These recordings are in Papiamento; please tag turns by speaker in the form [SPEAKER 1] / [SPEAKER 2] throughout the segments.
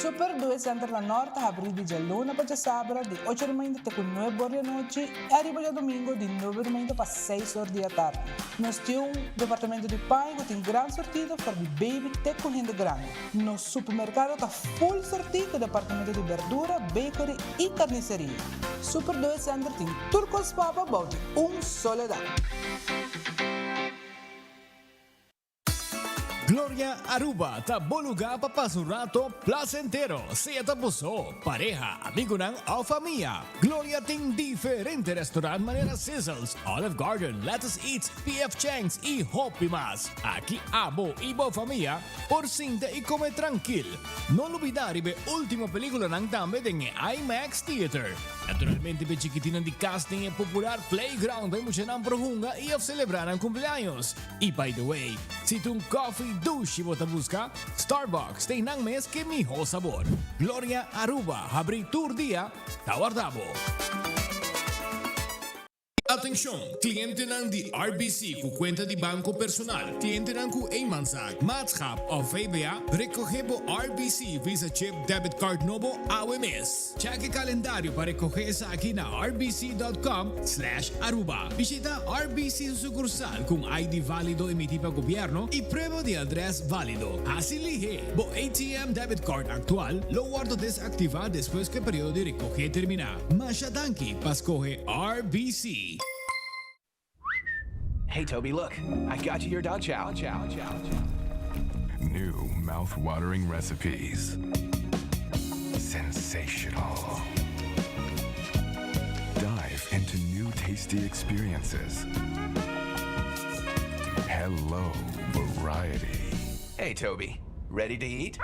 [SPEAKER 1] Super Due Center na Nort ta habrí di djaluna pa djasabra di ocho di mainta te ku nuebe or di anochi i ariba djadumingu di nuebe di mainta pa seis or di atardi. Nos tin un departamento di paña ku tin gran sortido for di baby te ku hende grandi. Nos supermerkado ta full sortí ku departamento di berdura, bakery i karniseria. Super Due Center tin tur kos pa bo bou di un solo dak.
[SPEAKER 2] Gloria Aruba ta bo luga pa pasa un rato placentero, sea ta bo so, pareha, amigonan of famia. Gloria tin diferente restaurant manera Sizzles, Olive Garden, Lettuce Eats, PF Chang's y hopi mas. Aki abo y bo famia por sinta y come trankil. No lubida riba e ultimo peliculanan tambe den e IMAX Theater. Naturalmente p'e chikitinnan di cas tin e popular playground pa e muchanan por hunga y of celebra nan cumpleaños. Y by the way, si ta un coffee dushi bo ta busca, Starbucks ta einan mes ke miho sabor. Gloria Aruba habri tur dia, ta warda bo. Atencion, clientenan di RBC cu cuenta di banco personal, clientenan cu eenmanszaak, maatschap of VBA, recoge bo RBC Visa Chip Debit Card nobo awe mes. Check e calendario pa recoge esaki na rbc.com slash aruba. Bishita RBC su sucursal cu un ID valido emiti pa gobierno y prueba di adres valido. Haci lihe! Bo ATM debit card actual lo wordo desactiva despues cu e periodo di recoge termina. Masha danki pa scoge RBC.
[SPEAKER 3] Hey Toby, look, I got you your dog chow.
[SPEAKER 4] New mouth-watering recipes. Sensational. Dive into new tasty experiences. Hello, variety.
[SPEAKER 3] Hey Toby, ready to eat?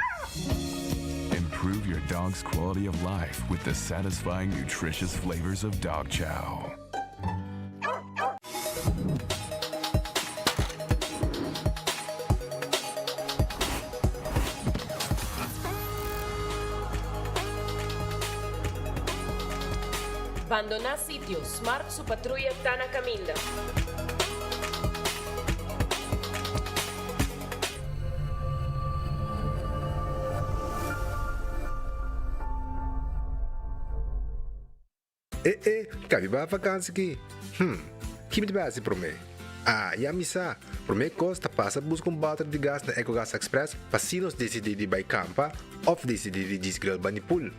[SPEAKER 4] Improve your dog's quality of life with the satisfying, nutritious flavors of dog chow.
[SPEAKER 5] Bandoná sitio, Smart su patruya ta na kaminda.
[SPEAKER 6] E e, ka mi bai vakansi ki? Hm, ki mi ta bai hasi promé? Ah, ya mi sa! Promé kos ta pasa buska un bòter di gas na Ecogas Express pa si nos disidí di bai kampa òf disidí di djis grill bani pool.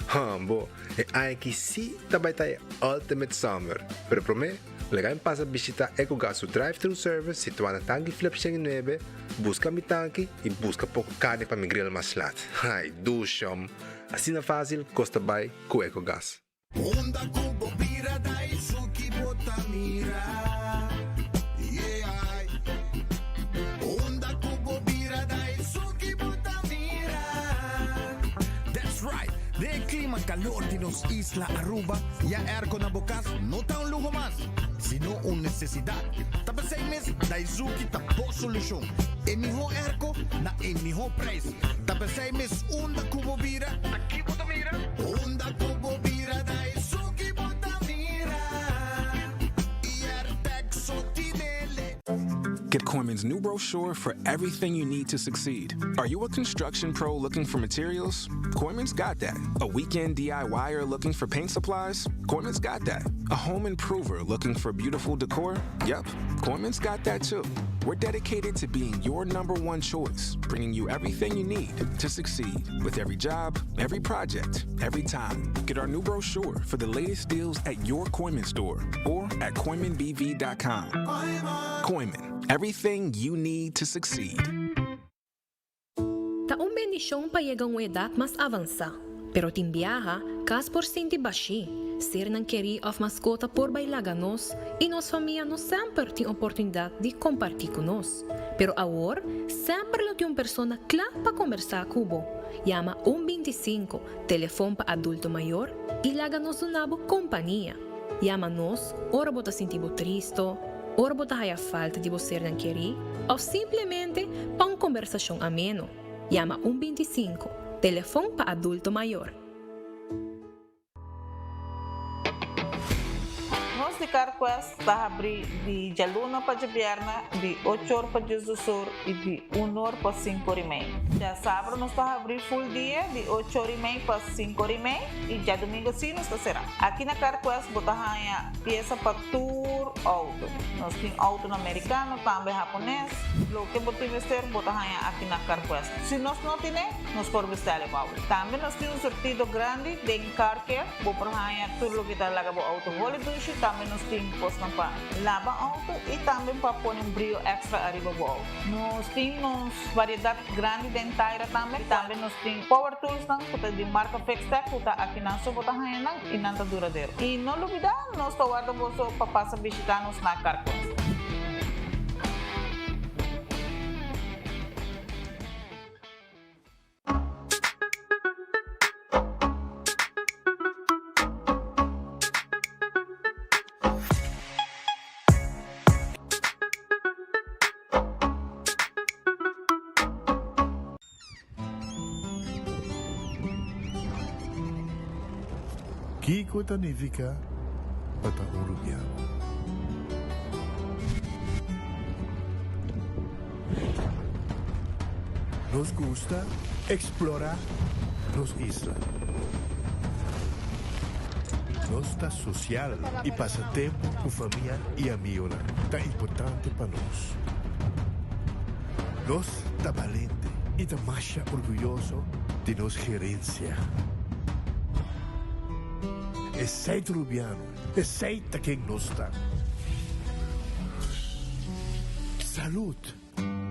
[SPEAKER 6] Hòmbo, e aña aki sí ta bai ta e ultimate summer! Pero promé, laga mi pasa bishitá Ecogas su drive-thru service situá na Tanki Flip 109, buska mi tanki i buska poko karni pa mi grill mas lat. Ai, dushòm! Asina fásil kos ta bai ku Ecogas.
[SPEAKER 7] Unda ku bo bira Daisuki bo ta mira Yeah Unda ku bo bira Daisuki bo ta mira
[SPEAKER 8] That's right! Den e klima kalor di nos isla Aruba, ya airco na bo kas no ta un luho mas, sino un nesesidat. Ta p'esei mes Daisuki ta bo solushon. E mihó airco na e mihó prijs. Ta p'esei mes unda ku bo bira,
[SPEAKER 7] Ta ki bo ta mira? Unda ku bo bira ta esun ki bo ta mira. I Airtag so tinele.
[SPEAKER 9] Get Kooyman's new brochure for everything you need to succeed. Are you a construction pro looking for materials? Kooyman's got that. A weekend DIYer looking for paint supplies? Kooyman's got that. A home improver looking for beautiful decor? Yep, Kooyman's got that too. We're dedicated to being your number one choice, bringing you everything you need to succeed with every job, every project, every time. Get our new brochure for the latest deals at your Kooyman store or at KooymanBV.com. Kooyman, everything you need to succeed.
[SPEAKER 10] Ta un bendishon pa yega un edat mas avansá, pero tin biaha, kas por sinti bashí, sernan kerí òf maskota por bai laga nos i nos famia no semper tin oportunidat di kompartí ku nos. Pero awor, semper lo tin un persona kla pa kombersá ku bo. Yama un 25, telefon pa adulto mayor, i laga nos duna bo kompania. Yama nos ora bo ta sinti bo tristo, ora bo ta haya falta di bo sernan kerí òf simplemente pa un kombersashon ameno. Yama un 25, telefon pa adulto mayor.
[SPEAKER 11] Nos. Nos di CarQuest ta habri di djaluna pa djabièrnè di ocho or pa diesdos or i di un or pa sinku or i mei. Djasabra nos ta habri full dia di ocho or i mei pa sinku or i mei i djadumingu si nos ta será. Aki na CarQuest bo ta haña piesa pa tur outo. Nos tin outonan merikano, tambe hapones. Loke bo tin mester bo ta haña aki na CarQuest. Si nos no tine, nos por bestèl e bou. Tambe nos tin un surtido grandi den Car Care. Bo por haña tur loke ta laga bo outo holi dushi. Tambe nos tin kosnan pa laba outo i tambe pa pone un brio èkstra ariba bo outo. Nos tin nos variedat grandi den taira tambe. Tambe nos tin power toolsnan ku ta di marka Fixtech ku ta akinan so bo ta haña nan i nan ta duradero. I no lubidá nos ta warda boso pa pasa bishitá nos na Carquest.
[SPEAKER 12] Kiko ta nifiká pa ta un rubiano? Nos gusta explora nos isla. Nos ta social y pasa tempo cu famia y amigonan ta importante pa nos. Nos ta balente y ta masha orguyoso di nos gerencia. Esey ta Rubiano, esey ta ken nos ta. Salud!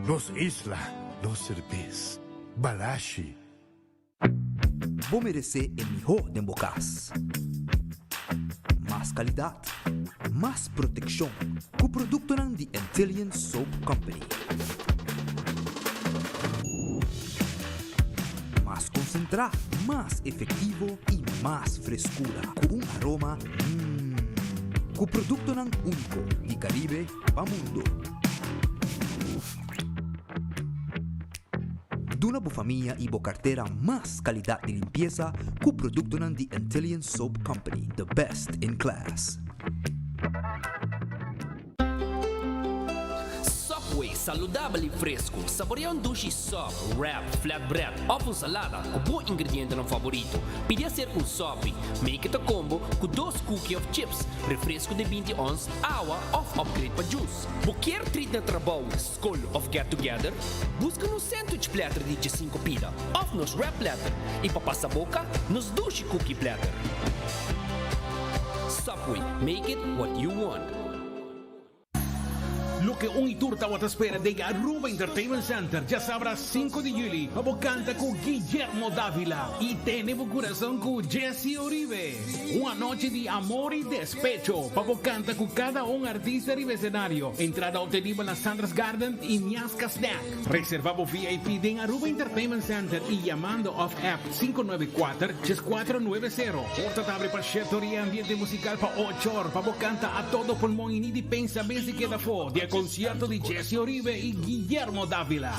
[SPEAKER 12] Nos isla, nos serbes. Balashi.
[SPEAKER 13] Bo meresé e mihó den bo kas. Mas kalidat, mas protekshon ku produktonan di Antillian Soap Company. Mas konsentrá, mas efektivo i mas freskura ku un aroma mmm. Ku produktonan úniko di Karibe pa mundo. Duna bo famia i bo kartera mas kalidat di limpiesa ku produktonan di Antillian Soap Company, the best in class.
[SPEAKER 14] Subway, saludabel i fresku. Saborea un dushi sub, wrap, flatbread òf un salada ku bo ingredientenan favorito. Pidi aser un sopi. Make it a combo ku dos cookie òf chips, refresku di 20 ons, awa òf upgrade pa juice. Bo kier treat na trabou, skol òf get together? Buska nos sandwich platter di 15 pida òf nos wrap platter i pa pasa boka, nos dushi cookie platter. Subway, make it what you want.
[SPEAKER 15] Loke un y tur tawata spera den Aruba Entertainment Center djasabra sinku di juli pa bo canta cu Guillermo Davila y tene bo curason cu Jessy Uribe. Un anochi di amor y despecho pa bo canta cu cada un artista riba escenario. Entrada obtenibel na Sandra's Garden y Miasca Snack. Reserva bo VIP den Aruba Entertainment Center y yamando of app 594 3490. Porta ta abri pa shete or y e ambiente musical pa ocho or pa bo canta a todo pulmon y ni di pensa mes di keda afo di e concierto di Jessy Oribe y Guillermo Davila.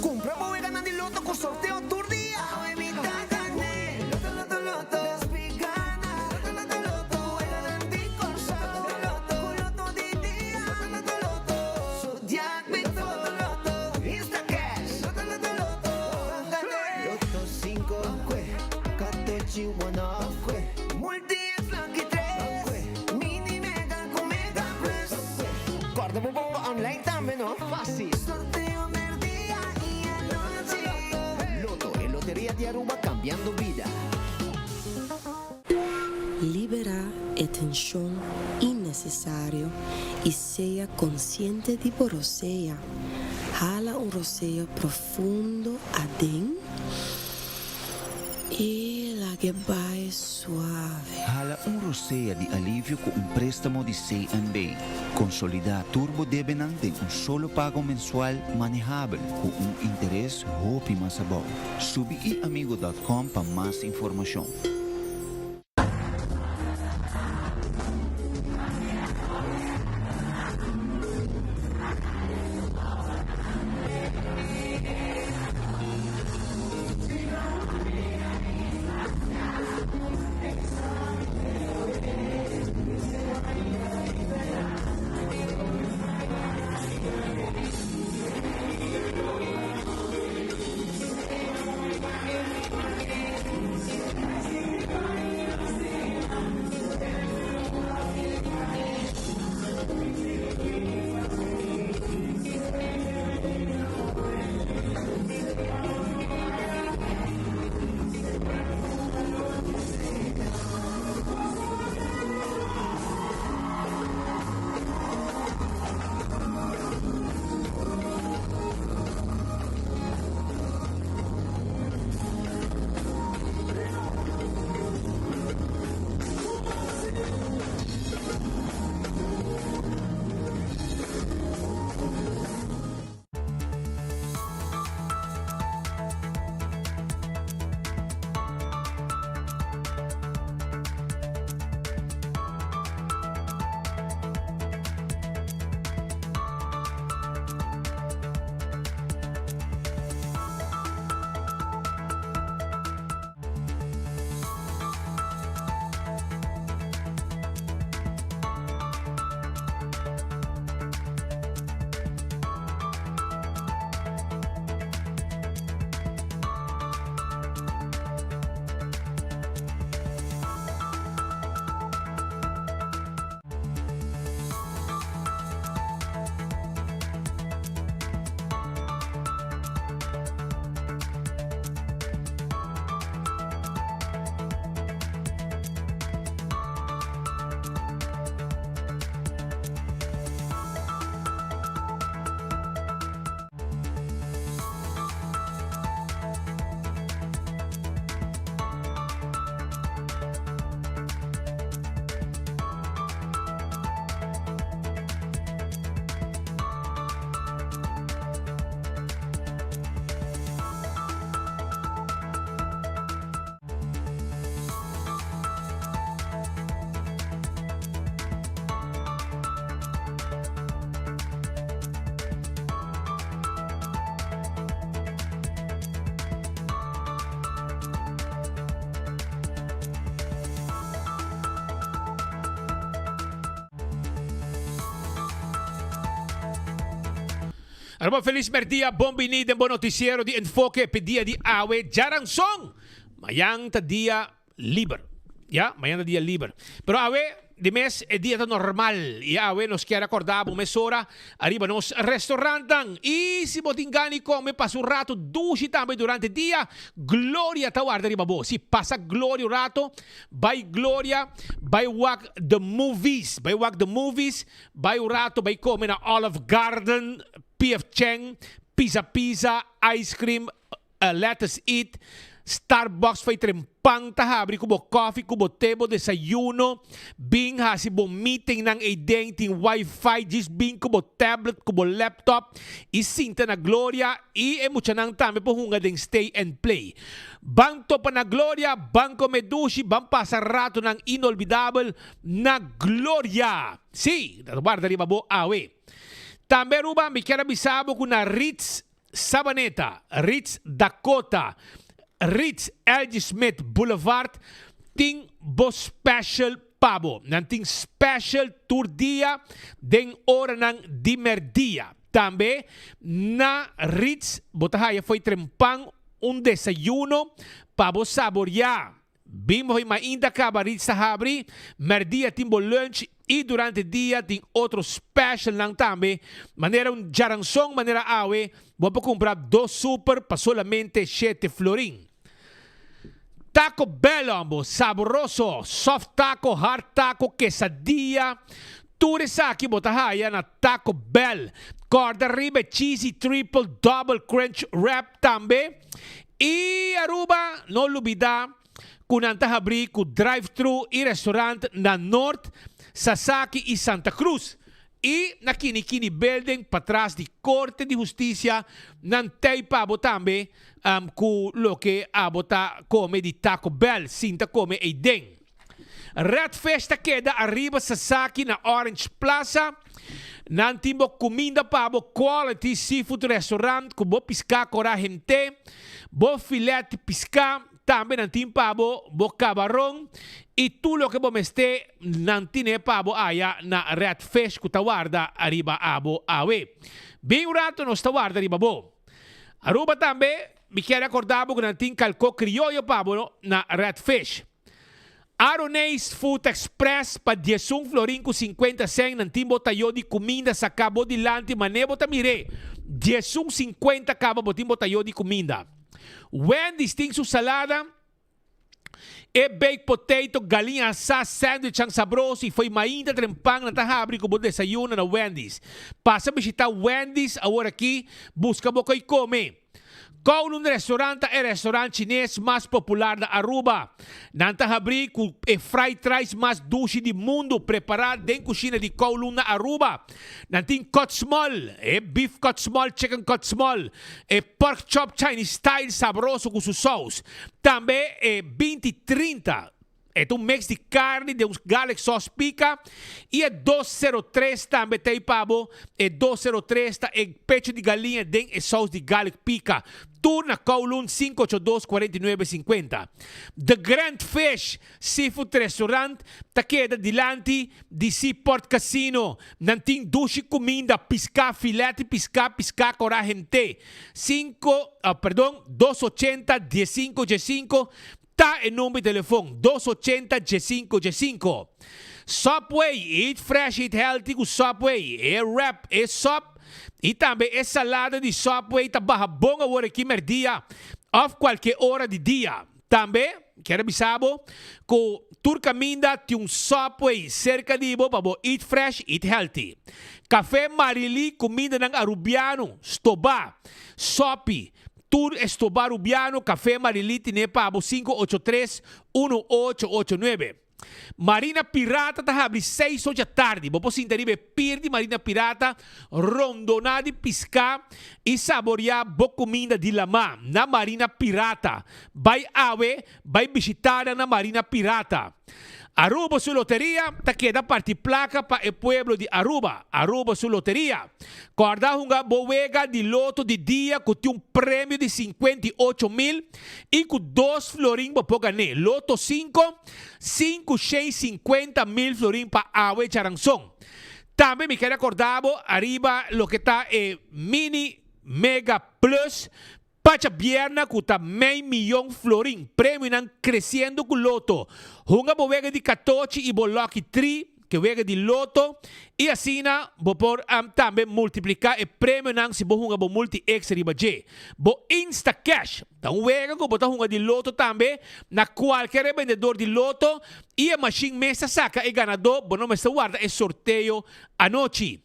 [SPEAKER 16] Cumpra bo weganan di loto cu sorteo tur dia! Awe mi ta gane! Loto, loto, loto! Despi gana! Loto, loto, loto! Weganan di Corsou! Loto, loto! Cu loto di dia! Loto, loto, loto! Zodiac Big Four! Loto, loto! Instacash! Loto, loto, loto! Ban gane! Loto cinco, kwe! Katochi one off, kwe! Multi X Lucky tres! Kwe! Mini Mega cu Mega Plus! Kwe! Corda bo bomba online tambe no! Facil! Sorteo merdia y anochi. Lotto, e loteria di Aruba cambiando bida.
[SPEAKER 17] Liberá e tenshon innesesario i sea konsiente di bo rosea. Hala un rosea profundo aden i lag'e bai suave.
[SPEAKER 18] Hala un rosea di alivio ku un préstamo di CNB. Konsolidá tur bo debenan den un solo pago mensual manehabel ku un interes hopi mas abou. Subi iamigo dòt kòm pa mas informashon.
[SPEAKER 15] Aruba felis merdia, bon bini den bo noticiero di Enfoke p'e dia di awe djaranson. Mayan ta dia liber. Ya, mayan ta dia liber. Pero awe di mes e dia ta normal y awe nos kier a corda bo mesora ariba nos restaurantnan. Y si bo tin gana di come pasa un rato dushi tambe durante dia, Gloria ta warda riba bo. Si, pasa Gloria un rato, bay Gloria, bay wak the movies, bay wak the movies. Bai un rato bai come na Olive Garden, PF Chang, Pizza Pizza, Ice Cream, Lettuce Eat, Starbucks fai tren pan ta habri ku bo koffie, ku bo te, bo desayuno. Bin hasi bo meetingnan eiden, tin wifi, djis bin ku bo tablet, ku bo laptop i sinta na Gloria i e muchanan tambe por hunga den Stay and Play. Ban topa na Gloria, ban come dushi, ban pasa ratonan inolvidabel Na gloria! Sí, ta warda riba bo awe. Tambe Aruba, mi kier a bisa bo ku na Ritz Sabaneta, Ritz Dakota, Ritz LG Smith Boulevard tin bo special pa bo. Nan tin special tur dia den oranan di merdia. Tambe na Ritz bo ta haya fo'i trempan un desayuno pa bo saboria. Bin hoy mainta caba Ritz ta habri, merdia tin bo lunch y durante dia tin otro specialnan tambe, manera un djaranson manera awe bo por cumpra dos super pa solamente shete florin. Taco Bell hombo, saboroso, soft taco, hard taco, quesadilla, tur esaki bo ta haya na Taco Bell. Corda riba e cheesy triple double crunch wrap tambe. Y Aruba, no lubida cu nan ta habri cu drive-thru y restaurant na Noord, Sasaki y Santa Cruz. Y na Kini Kini Building patras di Corte di Husticia nan tey pa bo tambe cu loke abo ta come di Taco Bell, sinta come eyden. Red Fish ta keda ariba Sasaki na Orange Plaza. Nan tin bo kuminda pa bo quality seafood restaurant ku bo piská kora hente, bo filet di piská, tambe nan tin pa bo bo kabaron i tur loke bo mester nan tine pa bo aya na Red Fish ku ta warda ariba abo awe. Bin un rato nos ta warda riba bo. Aruba tambe mi kier akorda bo ku nan tin kalkó krioyo pa bo na Red Fish. Aroneis Food Express pa diesun florin ku sinkuenta sèn nan tin bo tayó di kuminda saká bo dilanti mané bo ta mir'é diesun sinkuenta kaba bo tin bo tayó di kuminda. Wendy's tin su salada, e baked potato, galiña asá, sandwichan sabroso i fo'i mainta tren pan nan ta habri ku bo desayuno na Wendy's. Pasa bishitá Wendy's awor aki buska bo koi kome. Kowloon Restaurant ta e restaurant chines mas popular na Aruba. Nan ta habrí ku e fried rice mas dushi di mundu prepará den kushina di Kowloon na Aruba. Nan tin cut small, e beef cut small, chicken cut small, e pork chop Chinese style sabroso ku su sous. Tambe e 20 30. E ta un mix di carni den un garlic sauce pica y e 203 tambe ta ey pa bo. E 203 ta e pecho di galiña den e saus di garlic pica. Tur na Kowloon 582 49 50. The Grand Fish Seafood Restaurant ta keda dilanti di Seaport Casino. Nan tin dushi cuminda, pisca, filet di pisca, pisca cora hente. Cinco, perdon, 280 15 15 Ta e number di telefon, 280 15 15. Subway, eat fresh, eat healthy ku Subway. E wrap, e sop i tambe e salada di Subway ta baha bon awor aki merdia òf kualke ora di dia. Tambe kier a bisa bo ku tur kaminda tin un Subway serka di bo pa bo eat fresh, eat healthy. Café Marily, kumindanan Arubiano, stobá, sopi, Tur estoba Rubiano, Café Marily tine pa bo 583 1889. Marina Pirata ta habri seis ocha tardi. Bo por sinta riba e pir di Marina Pirata, rondona di piská i saboriá bo kuminda di lamá na Marina Pirata. Bai awe, bai bishitá nan na Marina Pirata. Aruba su loteria ta keda parti placa pa e pueblo di Aruba. Aruba su loteria. Corda hunga bo wega di loto di dia cu tin un premio di 58 mil y cu dos florin bo por gane. Loto 5, 550 mil florin pa awe charanzon. Tambe mi ker acorda bo ariba loke ta e Mini Mega Plus pa djabierna cu ta mei miyon florin. Premionan creciendo cu Lotto. Hunga bo wega di catochi y bo lucky tree, ke wega di Lotto, y asina bo por tambe multiplica e premionan si bo hunga bo multi extra riba dje. Bo Instacash ta un wega cu bo ta hunga di Lotto tambe na cualkier rebendedor di Lotto y e machine mes ta saca e ganador, bo no mester warda e sorteo anochi.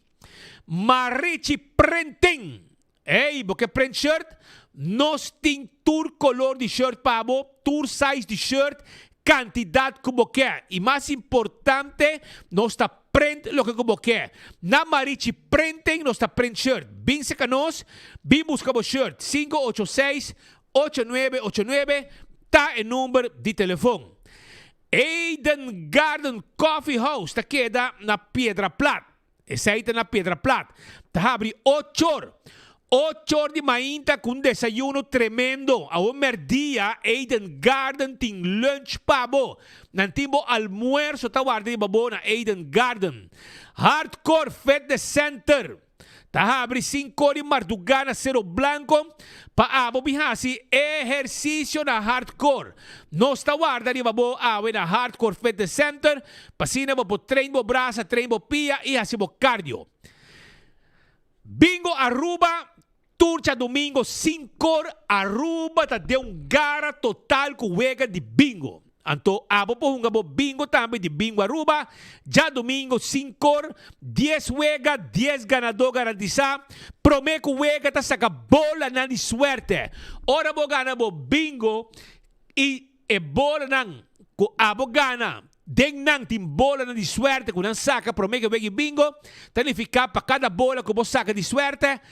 [SPEAKER 15] Marichi Printing! Ey, bo ke print shirt? Nos tin tur color di shirt pa bo, tur size di shirt, cantidad cu bo ke. Y mas importante, nos ta print loke cu bo ke. Na Marichi Printing nos ta print shirt. Bin seca nos, bin busca bo shirt. 586 8989 ta e number di telefon. Eden Garden Coffee House ta keda na Piedra Plat. Esei ta na Piedra Plat. Ta habri ochor. Ochor di mainta ku un desayuno tremendo. Awor merdia Eden Garden tin lunch pa bo. Nan tin bo almuerso ta warda riba bo na Eden Garden. Hardcore Fitness Center. Ta habri sinkor di mardugá na Cerro Blanco pa abo bin hasi ehersisio na Hardcore. Nos ta warda riba bo awe na Hardcore Fitness Center pa asina bo por train bo brasa, train bo pia i hasi bo cardio. Bingo Aruba tur djadumingo sinkor Aruba ta den un gara total ku wega di bingo. Anto abo por hunga bo bingo tambe di Bingo Aruba djadumingo sinkor, dies wega, dies ganadó garantisá. Promé ku wega ta saka bolanan di suerte. Ora bo gana bo bingo i e bolanan ku abo gana den nan tin bolanan di suerte ku nan saka promé ku e wega di bingo, ta nifiká pa kada bola ku bo saka di suerte,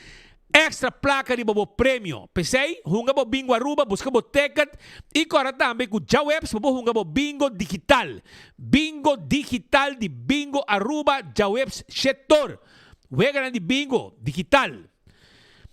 [SPEAKER 15] Extra placa riba bo premio. P'esey, hunga bo Bingo Aruba, busca bo ticket y corda tambe cu djaweps bo por hunga bo Bingo Digital. Bingo Digital di Bingo Aruba djaweps shetor. Weganan di Bingo Digital.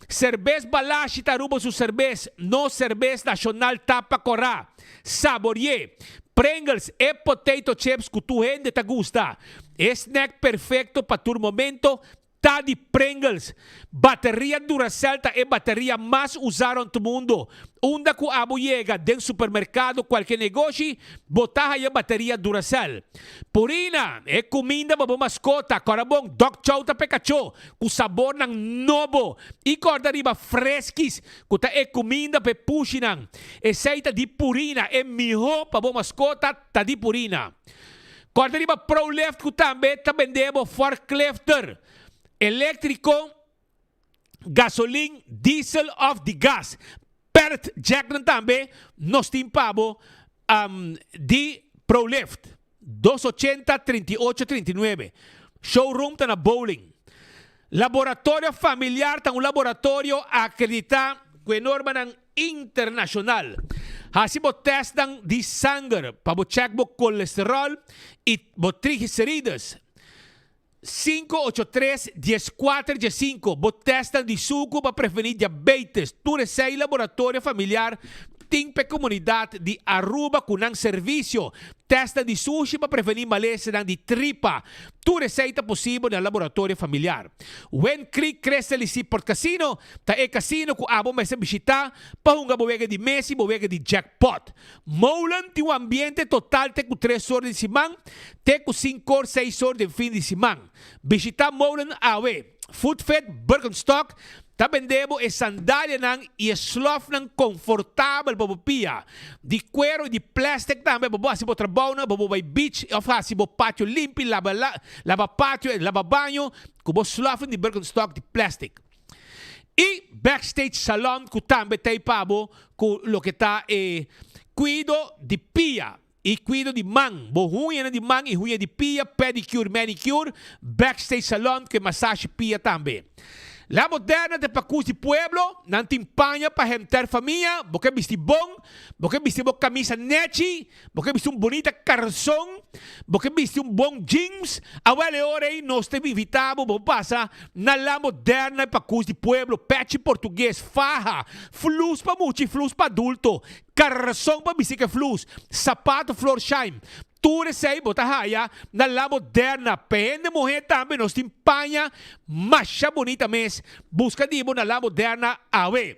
[SPEAKER 15] Cerbes Balashi ta Aruba su cerbes, nos cerbes nacional tapa cora. Saborie. Pringles e potato chips cu tur hende ta gusta. E snack perfecto pa tur momento Ta di Pringles. Bateria Duracell ta e bateria mas usá rond mundo. Unda ku abo yega, den supermerkado, kualke negoshi, bo ta haya bateria Duracell. Purina, e kuminda pa bo maskota, kòrda bon, Dog Chow ta p'e kachó, ku sabornan nobo. I kòrda riba Friskies, ku ta e kuminda pa e pushinan. Esei ta di Purina, e mihó pa bo maskota ta di Purina. Kòrda riba ProLift ku tambe ta bende bo forklifter eléktriko, gasolin, diesel òf di gas. Pallet jacknan tambe nos tin pa bo di ProLift. Dos ochenta, 38, 39. Showroom ta na Bowling. Laboratorio Familiar ta un laboratorio akreditá ku e normanan internashonal. Hasi bo tèstnan di sanger pa bo chèk bo kolesteròl i bo triglicerides. 583 14 15 Bo tèstnan di suku pa prevení diabetes. Tur esei Laboratorio Familiar tin p'e komunidat di Aruba ku nan servisio. Tèstnan di sushi pa prevení malesanan di tripa. Tur esei ta posibel na Laboratorio Familiar. Wind Creek Crystal y Seaport Casino ta e casino cu abo mester bishita pa hunga bo wega di mes y bo wega di jackpot. Molen tin un ambiente total te cu tres or den siman te cu cincor seis or den fin di siman. Bishita Molen awe. Footfit Birkenstock Ta bende bo e sandalianan i e slòfnan konfortabel pa bo pia. Di kuero i di plèstik tambe pa bo hasi bo trabounan, pa bo bai beach òf hasi bo patio limpi, laba laba patio, laba baño ku bo slòfnan di Birkenstock di plèstik. I Backstage Salon ku tambe ta ei pa bo ku loke ta e kuido di pia. I kuido di man, bo huñanan di man i huña di pia, pedicure, manicure, backstage salon ku e masashi pia tambe. La Moderna ta e pakus di pueblo, nan tin paña pa henter famia, bo ke bisti bon, bo ke bisti bo kamisa nechi, bo ke bisti un bunita karson, bo ke bisti un bon jeans, awel e ora ei nos ta invita bo pa bo pasa na La Moderna e pakus di pueblo, pechi portugues, faha, flus pa mucha i flus pa adulto, Karson pa bisti ke flus, sapato Florsheim,
[SPEAKER 19] Tur esei bo ta haya na La Moderna. Pa hende muhé tambe nos tin paña masha bunita mes. Buska di bo na La Moderna awe.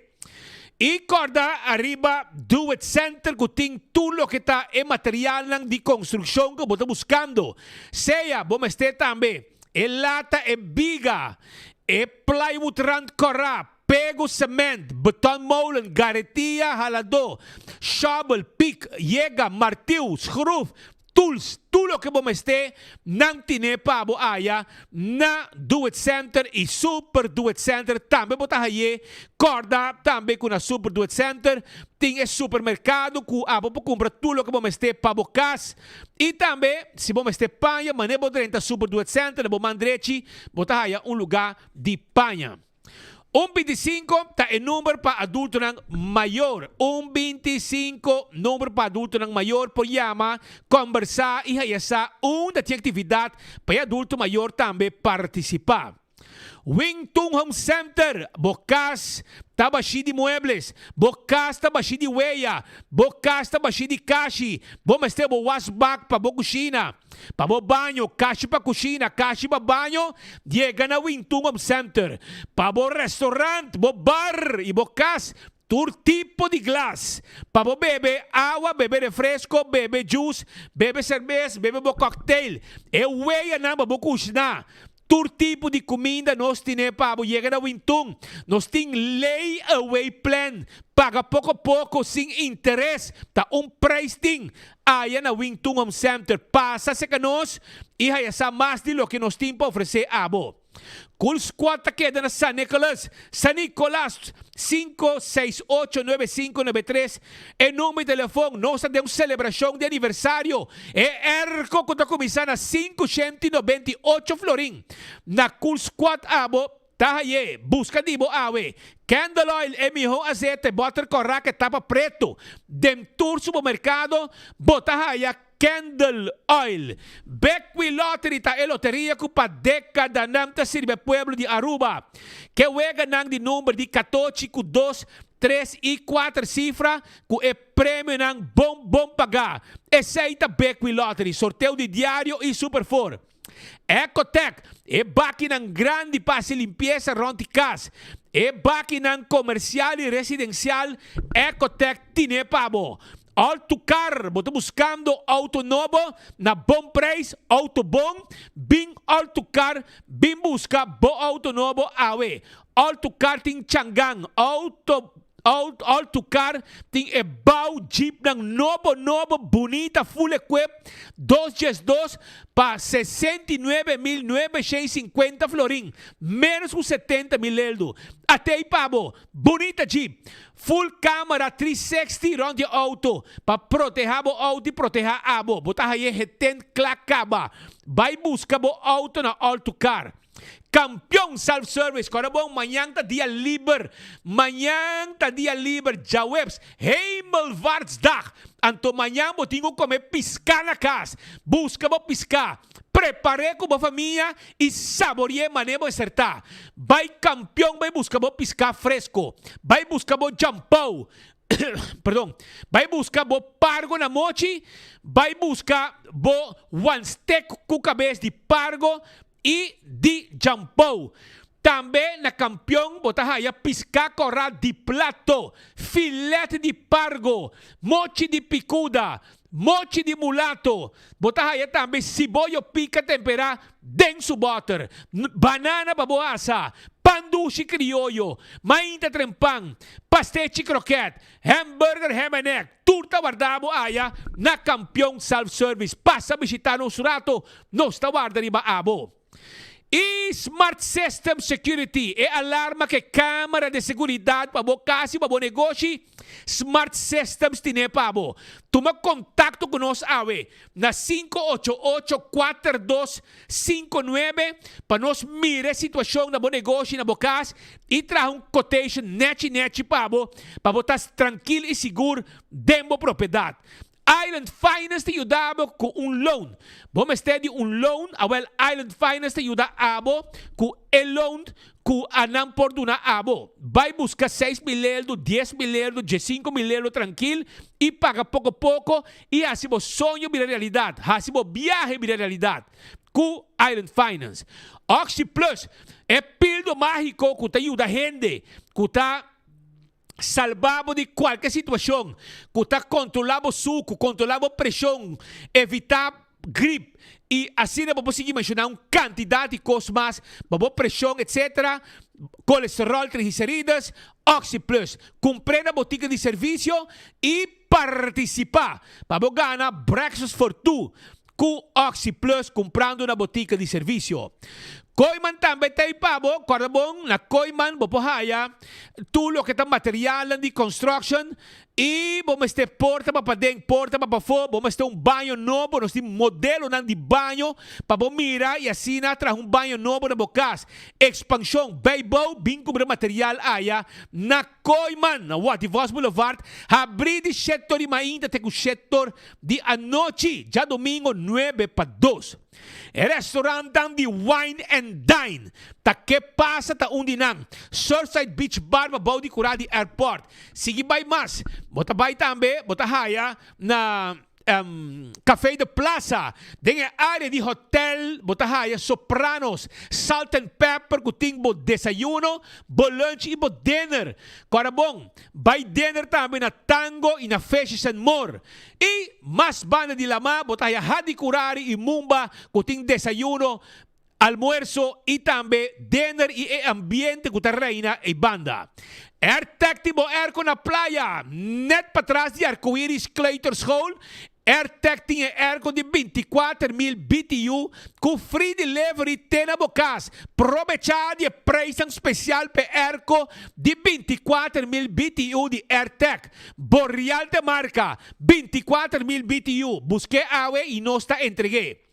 [SPEAKER 19] I kòrda ariba Do It Center ku tin tur loke ta e materialnan di konstrukshon ku bo ta buskando. Sea bo mester tambe e lata, e biga, e plywood rand kòrá, pego cement, betonmolen, garetia, haladó, shovel, pik, yega, martiu, schroef, tools, tur loke bo mester, nan tine pa bo aya na Do It Center y Super Do It Center tambe bo ta haye. Corda tambe cu na Super Do It Center tin e supermercado cu abo por cumpra tur loke bo mester pa bo cas. Y tambe si bo mester paña, mane bo drenta Super Do It Center na bo man drechi bo ta haya un lugar di paña. Un bintisinco ta e number pa adultonan mayor. Un bintisinco number pa adultonan mayor por yama, combersa y haya sa unda tin actividad pa e adulto mayor tambe participa. Wing Tun Home Center, bo cas ta bashi di muebles, bo cas ta bashi di weya, bo cas ta bashi di kashi, bo mester bo wasbak pa bo cushina. Pa bo baño, kashi pa kushina, kashi pa baño, yega na Wintun Home Center. Pa bo restaurant, bo bar i bo kas, tur tipo di glas. Pa bo bebe awa, bebe refresco, bebe juice, bebe serbes, bebe bo cocktail. E weyanan pa bo kushina. Tur tipo di kuminda nos tine pa bo yega na Wintun. Nos tin lay away plan, paga poko poko sin interes, ta un prijs tin aya na Wintun Home Center. Pasa serka nos i haya sa mas di loke nos tin pa ofresé abo. Cool Squad ta keda na San Nicolas, San Nicolas, 5689593 E number di telefon, Nos ta den un celebracion di aniversario. E airco cu ta cuminsa na 598 florin. Na Cool Squad abo ta haye. Busca di bo awe. Candle oil, e miho azete, boter cora ke tapa preto. Den tur supermercado bo ta haya Candle oil. Bequi Lottery ta e loteria cu pa decadanan ta sirbi e pueblo di Aruba. Ke weganan di number di catochi cu dos, tres y cuater cifra cu e premionan bon bon paga. Esey ta Bequi Lottery, sorteo di diario y Super Four. Ecotec, e bakinan grandi pa haci limpieza rond di cas. E bakinan comercial y residencial Ecotec tine pa bo. Autocar, bo ta buscando auto nobo na bon prijs, auto bon? Bin Autocar, bin busca bo auto nobo awe. Autocar tin Changan, auto Autocar tin e bou jeepnan nobo nobo bunita full equip 212 pa 69.950 florin, menos cu 70 mil eldo. Atey pa bo, bunita jeep, full camera 360 rond di auto pa proteha bo auto y proteha abo. Bo ta haye heten cla caba. Bay busca bo auto na Autocar. Campeon Self Service, kòrda bon, mañan ta dia liber, mañan ta dia liber, djaweps, Hemelvaartsdag, anto mañan bo tin ku kome piská na kas, buska bo piská, prepar'é ku bo famia i sabori'é manera bo mester ta. Bai Campeon bai buska bo piská fresko, bai buska bo djampou, perdon, bai buska bo pargo na mochi, bai buska bo wanstek ku kabes di pargo I di Jampou. Tambe na Kampion bo ta haya piská kòrá di plato, filèt di pargo, mochi di pikuda, mochi di mulato. Bo ta haya tambe siboyo pika temperá den su bòter, banana pa bo asa, pan dushi krioyo, mainta trempan, pastechi krokèt, hamburger ham en egg. Tur ta warda bo aya na Kampion Self Service. Pasa bishita nos rato, nos ta warda riba abo. I Smart System Security, e alarma ku e kamera di seguridat pa bo kas i pa bo negoshi, Smart Systems tine pa bo. Tuma kontakto ku nos awe na 588 4259 pa nos mira e situashon na bo negoshi, na bo kas i traha un quotation nechi nechi pa bo, pa bo ta trankil i sigur den bo propiedat. Island Finance ta yuda bo ku un loan. Bo mester di un loan? Awel Island Finance ta yuda abo ku e loan ku anan por duna abo. Bai buska 6000 eldo, 10,000 eldo, 15,000 eldo trankil i paga poko poko i hasi bo soño bira realidat, hasi bo biahe bira realidat ku Island Finance. Oxi Plus, e pildo mágiko ku ta yuda hende ku ta Salba bo di kualke situashon ku ta kontrolá bo suku, kontrolá bo preshon, evitá grip i asina bo por sigui menshoná un kantidat di kos mas pa bo preshon etsetera, kolesteròl, triglicerides, Oxi Plus. Kumpr'é na botika di servisio i partisipá pa bo gana Breakfast for Two Ku Oxi Plus kumprando na botika di servisio. Kooiman tambe ta ei pa bo, kòrda bon, na Kooiman bo por haya tur loke ta materialnan di construction i bo mester porta pa paden, porta pa pafó, bo mester un baño nobo, nos tin modelonan di baño pa bo mira i asina traha un baño nobo na bo kas. Ekspanshon, bijbouw, bin kumpra material aya na Kooiman, na Wativos Boulevard, habrí di shetor di mainta te ku shetor Di anochi djadomingo nuebe pa dos. E restaurantnan di Wine and Dine ta ke pasa ta un di nan. Surfside Beach Bar pabou di kura di airport. Sigui bai mas, bo ta bai tambe bo ta haya na Café de Plaza. Den e area di hotel bo ta haya Sopranos, Salt and Pepper ku tin bo desayuno, bo lunch i bo dinner. Kòrda bon, Bai dinner tambe na Tango y na Fishes and More. Y mas banda di lamá bo ta haya Hadicurari y Mumba cu tin desayuno, almuerzo y tambe dinner y e ambiente cu ta reina ey banda. Airtec tin bo airco na playa, net patras di Arcoiris Kleuterschool Airtec tin e airco di 24,000 BTU cu free delivery te na bo cas. Probecha di e prijsnan special p'e airco di 24,000 BTU di Airtec. Boreal t'e marca, 24,000 BTU. Busqu'e awe y nos ta entreg'e.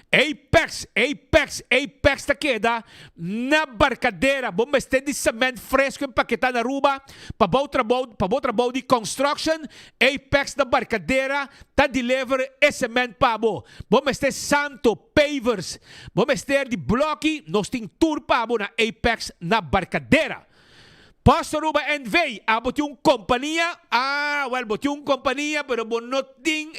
[SPEAKER 19] Apex, Apex, Apex ta keda na Barcadera. Bo mester di cement fresco empaketá na Aruba pa bo trabou, pa bo trabou di construction. Apex na Barcadera ta deliver e cement pa bo. Bo mester santo, pavers, bo mester di bloki, nos tin tur pa bo na Apex na Barcadera. Post Aruba NV, abo tin un kompania? Ah, wel, bo tin un kompania, pero bo no tin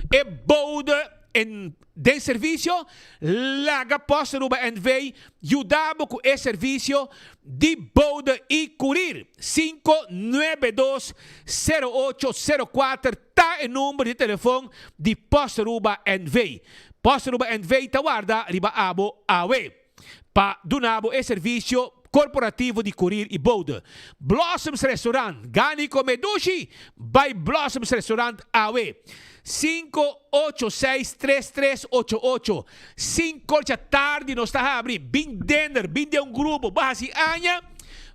[SPEAKER 19] e bode en den servisio? Laga Post Aruba NV yuda bo ku e servisio di bode i kurir. 592 0804 ta e number di telefon di Post Aruba NV. Post Aruba NV ta warda riba abo awe. pa duna bo e servisio korporativo di kurir i bode. Blossoms Restaurant, Gana i kome dushi? Bai Blossoms Restaurant awe! 586 3388 Sinkolcha tardi nos ta habri, bin dinner, bin den un grupo, bo hasi aña?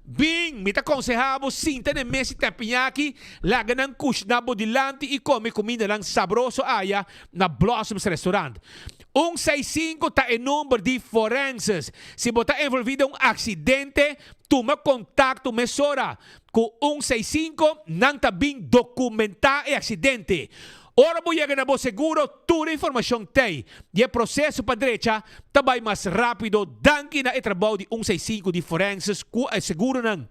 [SPEAKER 19] Bin, mi ta konseha bo sinta den mes i teppanyaki, laga nan kushna bo dilanti i kome kumindanan sabroso aya na Blossoms Restaurant. Un seis sinku ta e number di forenses. Si bo ta envolví den un aksidente, tuma kontakto mesora ku un seis sinku, nan ta bin dokumentá e aksidente. Ora bo yega na bo seguro, tur e informashon t'ei di e proseso pa drecha ta bai mas rápido danki na e trabou di un seis sinku di forenses ku e seguronan.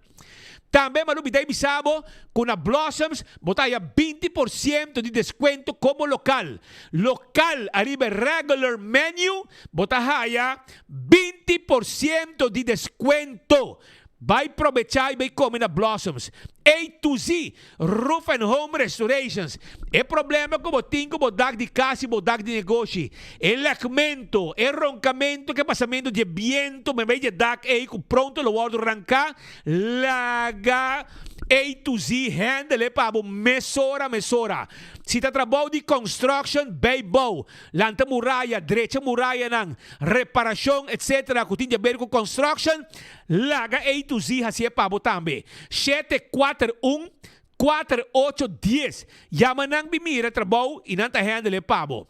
[SPEAKER 19] Tambe ma lubida e bisa bo ku na Blossoms bo ta haya 20% di deskuento komo lokal. Lokal ariba e regular menu bo ta haya 20% di deskuento. Bai probecha i bai kome na Blossoms. A to Z Roof and Home Restorations. E problema ku bo tin ku bo dak di kas i bo dak di negoshi, e lèkmentu, e ronkamentu ku e pasamentu di e bientu meimei di e dak ei ku pronto lo wòrdu ranká, laga A to Z handle e pa bo mesora mesora. Si ta trabou di construction, bei bou, lanta muraya, drecha murayanan, reparashon etc. Ku tin di aber ku construction, Laga A to Z hasié pa bo tambe. 741 4810 Yama nan bin mira trabou i nan ta handle e pa bo.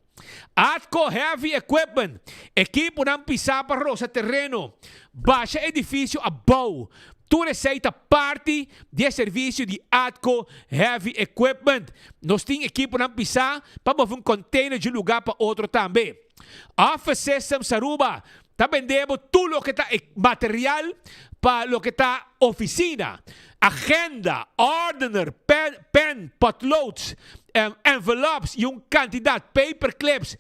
[SPEAKER 19] Atco Heavy Equipment, ekiponan pisá pa rosa tereno, basha edifisio abou. Tur esei ta parti di e servisio di Atco Heavy Equipment. Nos tin ekiponan pisá pa move un container di un lugá pa otro tambe. Office Systems Aruba ta bende bo tur loke ta material pa loke ta oficina, agenda, ordener, pen, pen, potloads, envelopes y un cantidad, paper clips,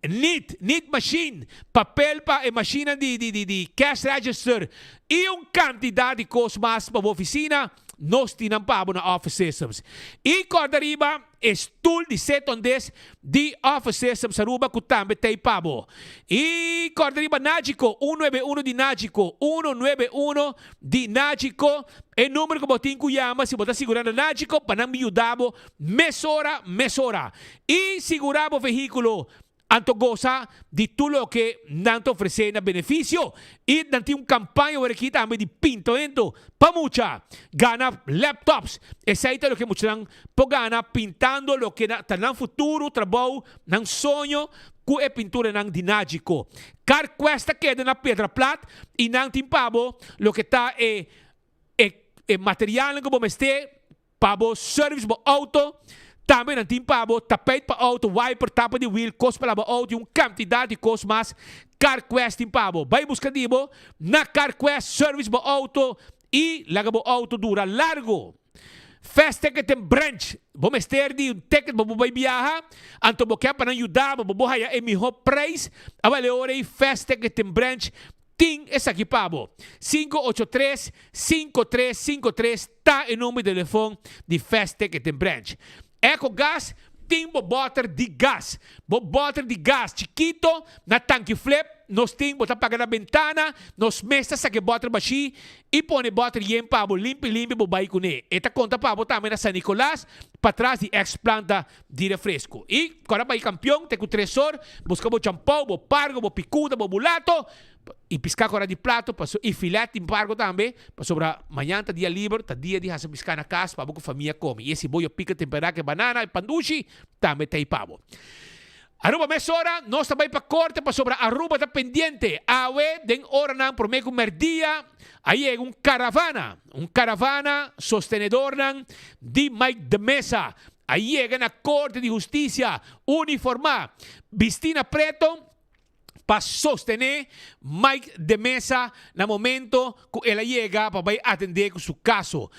[SPEAKER 19] nit, nit machine, papel pa e machinenan di di di di cash register y un cantidad di cos mas pa bo oficina, nos tin nan pa bo na Office Systems. Y corda riba e stoel di setondes di Office Systems Aruba cu tambe t'ey pa bo. Y corda riba Nagico, un nuebe uno di Nagico, uno nuebe uno di Nagico, e numero cu bo tin cu yama si bo ta sigura na Nagico pa nan yuda bo mesora mesora. Y sigura bo vehiculo Anto gosa di tur loke nan ta ofresé na benefisio i nan tin un kampaña awor aki tambe di pintamentu pa mucha gana laptops. Esei ta loke muchanan por gana pintando loke ta nan futuro trabou, nan soño ku e pinturanan di Nagico. CarQuest ta keda na Piedra Plat i nan tin pa bo loke ta e e materialnan ku bo mester Pa bo service bo auto, tambe nan tin pa bo tapijt pa auto, wiper, tapa di wiel, kos pa laba auto y un cantidad di kos mas CarQuest tin pa bo. Bay busca di bo na CarQuest, service bo auto y laga bo auto dura largo. Fast Ticket en Branch, Bo mester di un ticket pa bo bay biaha, anto bo ke pa nan yuda bo pa bo haya e miho prijs, awel e ora ey Fast Ticket en Branch Tin esaki pa bo. 583 5353 ta e number di telefon di Fast Ticket Branch. Ecogas tin bo boter di gas. Bo boter di gas chikito na tanki flip nos tin bo ta paga na bentana nos mes ta saka e boter bashi y pone boter yen pa bo limpi limpi bo bay cune. E ta conta pa bo tambe na San Nicolas patras di ex planta di refresco. Y cu ora bay campeon te cu tresor, busca bo champou, bo pargo, bo picuda, bo mulato y pisca cu ora di plato paso y filet tin pargo tambe pasobra mañan ta dia liber, ta dia di haci pisca na cas pa bo cu famia come. Y e siboyo pica tempera cu e banana y pandushi tambe ta ey pa bo. Aruba mesora nos ta bay pa corte pasobra Aruba ta pendiente. Awe den oranan prome cu merdia a yega un caravana, un caravana sostenedornan di Mike de Meza a yega na Corte di Husticia uniforma, bisti na preto pa sostene Mike de Meza na momento cu el a yega pa bay atende cu su caso.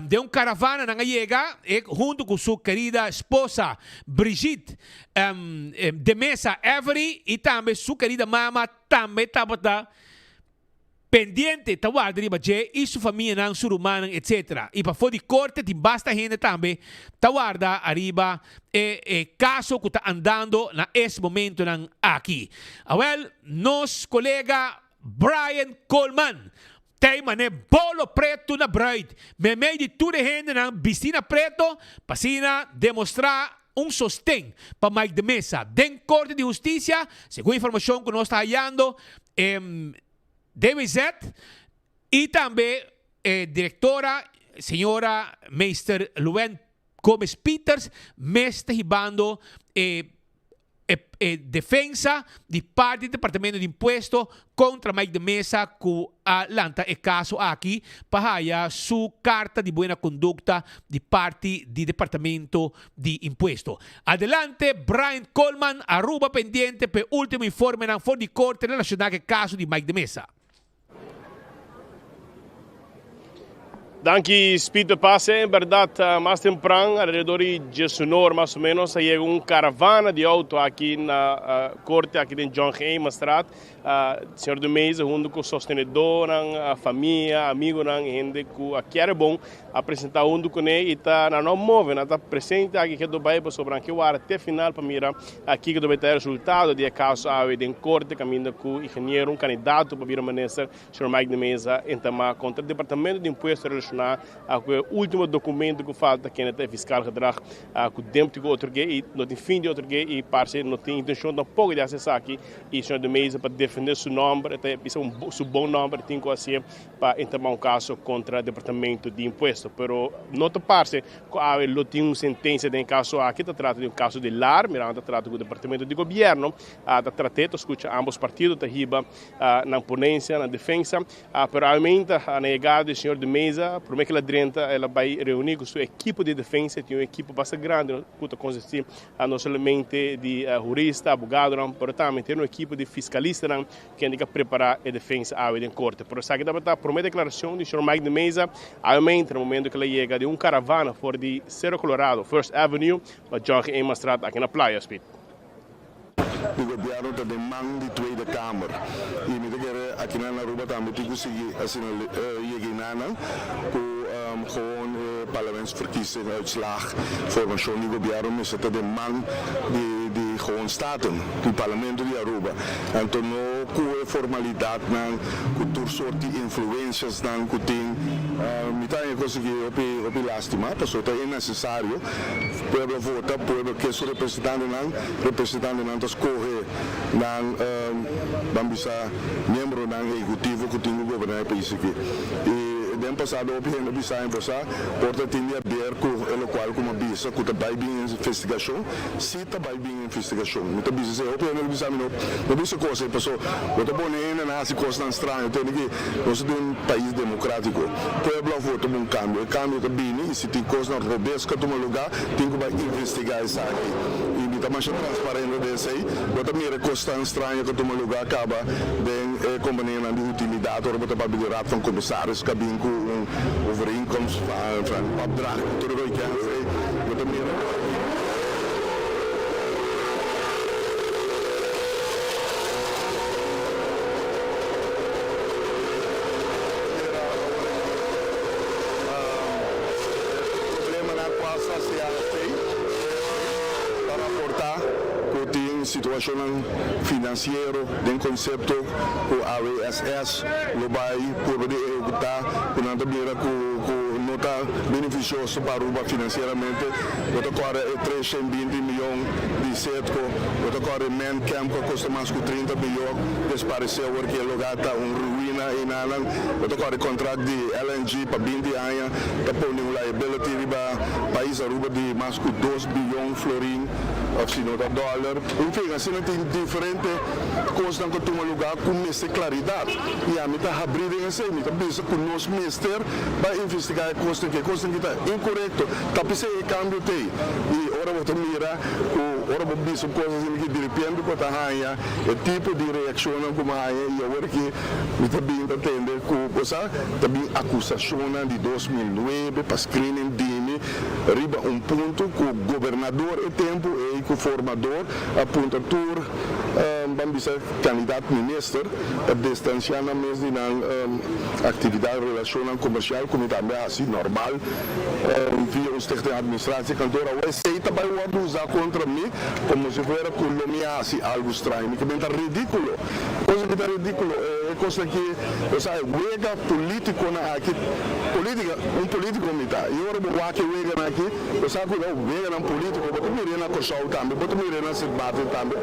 [SPEAKER 19] Den un caravana nan a yega e hunto cu su kerida esposa Brigitte de Meza Every y tambe su kerida mama tambe tabata Pendiente ta warda riba dje i su famianan, su rumannan, etc. I pafó di korte tin basta hende tambe ta warda ariba e e kaso ku ta andando na es momentonan aki. Awèl, nos kolega Brian Coleman ta e man'é bolo pretu na bruid meimei di tur e hendenan bistí na preto pa asina demostrá un sosten pa Mike de Meza den Korte di Hustisia, segun informashon ku nos ta hayando. E DWZ y tambe e directora señora Meester Luen Gomez Pieters mes ta hibando e e defensa di parti di Departamento di Impuesto contra Mike de Meza cu a lanta e caso aki pa haya su carta di buena conducta di parti di Departamento di Impuesto. Adelante Brian Coleman, Aruba pendiente p'e ultimo informenan for di corte relaciona cu e caso di Mike de Meza.
[SPEAKER 20] Danki Speed de Pase. En berdad mas tempran, alrededor di diesunor mas o menos, a yega un caravana di auto aki na corte aki den John G. Emanstraat. Señor de Meza hunto cu sostenedornan, famia, amigonan, hende cu a kier bon a presenta hunto cune y ta nan no move, nan ta presente aki ke Dubai pasobra nan ke wara te final pa mira kico ta bay ta e resultado di e caso awe den corte caminda cu ingeniero, un candidato pa bira minister, señor Mike de Meza entama contra Departamento di Impuesto relaciona cu e ultimo documento cu falta kende ta e fiscal gedrag cu dempt cu otorge y no tin fin di otorge y parce no tin intencion tampoco di haci esaki y señor de Meza pa. defende su nomber, e ta bisa un su bon nomber tin cu hacié pa entamá un caso contra Departamento di Impuesto. Pero no ta parce cu awe lo tin un sentencia den e caso aki, ta trata di un caso di lar, mirando ta trata cu Departamento di Gobierno ta trat'é, ta scucha ambos partido ta hiba nan ponencia, nan defensa. Pero awe meinta na yegada di señor De Meza, prome cu el a drenta el a bay reuni cu su ekipo di defensa, e tin un ekipo basta grandi cu ta consisti no solamente di hurista, abogadonan, pero tambe tin un ekipo di fiscalistanan kende ka prepara e defensa awe den corte. Pero esaki tabata prome declaracion di señor Mike De Meza awe meinta na momento cu el a yega den un caravana for di Cerro Colorado, First Avenue, pa John G. Emanstraat aki na Playa Speed.
[SPEAKER 21] Di gobierno ta den man di Tweede Kamer y mi ta kere akinan na Aruba tambe tin cu sigui asina yega enanan cu gewoon e parlementsverkiezing uitslag formacion di gobierno mester ta den man di di gewoon Staten di Parlamento di Aruba anto no cu e formalidadnan cu tur soort di influenciasnan cu tin mi ta haña cos aki hopi hopi lastima pasobra ta innecesario pueblo a vota pueblo ke su representantenan. Representantenan ta skohe nan, ban bisa, miembronan ehekutivo ku tin ku goberná e pais aki. I den pasado hopi hende a bisa en bosa por ta tin di haber ku e lokual ku mi a bisa ku ta bai bin investigashon. Si ta bai bin investigashon. Mi ta bisa esei. Hopi hende ta bisa mi no no bisa kos ei paso bo ta pone hendenan hasi kosnan straño. Tende ki nos ta den un pais demokratiko. Pueblo a vota pa un kambio. E kambio ta bini i si tin kosnan robes ku a tuma lugá tin ku bai investigá esaki. I mi ta masha transparente den esei. Bo ta mira e kosnan straño ku a tuma lugá kaba den e kompanianan di utilidat ora bo ta papia di Raad van Commissaris ku a bin ku un overeenkomst van opdracht ku tur e koikiansa ei. Bo ta mira Problemanan ku a sasiá esei ta raportá ku tin situashonnan finansiero den konsepto ku AWSS lo bai purba di ehekutá ku nan ta mira ku ku no ta benefisioso pa Aruba finansieramente. Bo ta kòrda e 320 miyon di Setco, bo ta kòrda e Man Camp ku a kosta mas ku 30 miyon desparesé awor ku e lugá ta un ruina einanan, bo ta kòrda e kontrakt di LNG pa 20 aña ta pone un liability riba pais Aruba di mas ku dos biyon florin òf si no ta dòler. Enfin, asina tin diferente kosnan ku a tuma lugá ku mester klaridat i ami ta habrí den esei. Mi ta bisa ku nos mester bai investigá e kosnan ki e kosnan ki ta inkorekto. Ta p'esei e kambio t'ei. I ora bo ta mira ku ora bo bisa un kos asina ki diripiente bo ta haña e tipo di reakshonnan ku bo haña i awor ki mi ta bin ta tende ku bo sa ta bin akusashonnan di 2009 pa screening dimi riba un punto ku gobernador e tempu ei ku formador a puntra tur ban bisa kandidat minister pa distansiá nan mes di nan aktividat relashonnan komersial ku mi tambe a hasi normal via un stichting administratiekantoor awor esei ta bai wòrdu usá kontra mi komo si fuera ku lo mi a hasi algu straño mi ke bin ta ridíkulo. Kos aki ta ridíkulo, e kos aki, bo sa, e wega polítikonan aki, polítika, un polítiko mi ta, i ora bo wak e weganan aki, bo sa ku no weganan polítiko, bo ta mir'é na Kòrsou tambe, bo ta mir'é na Sint Maarten tambe,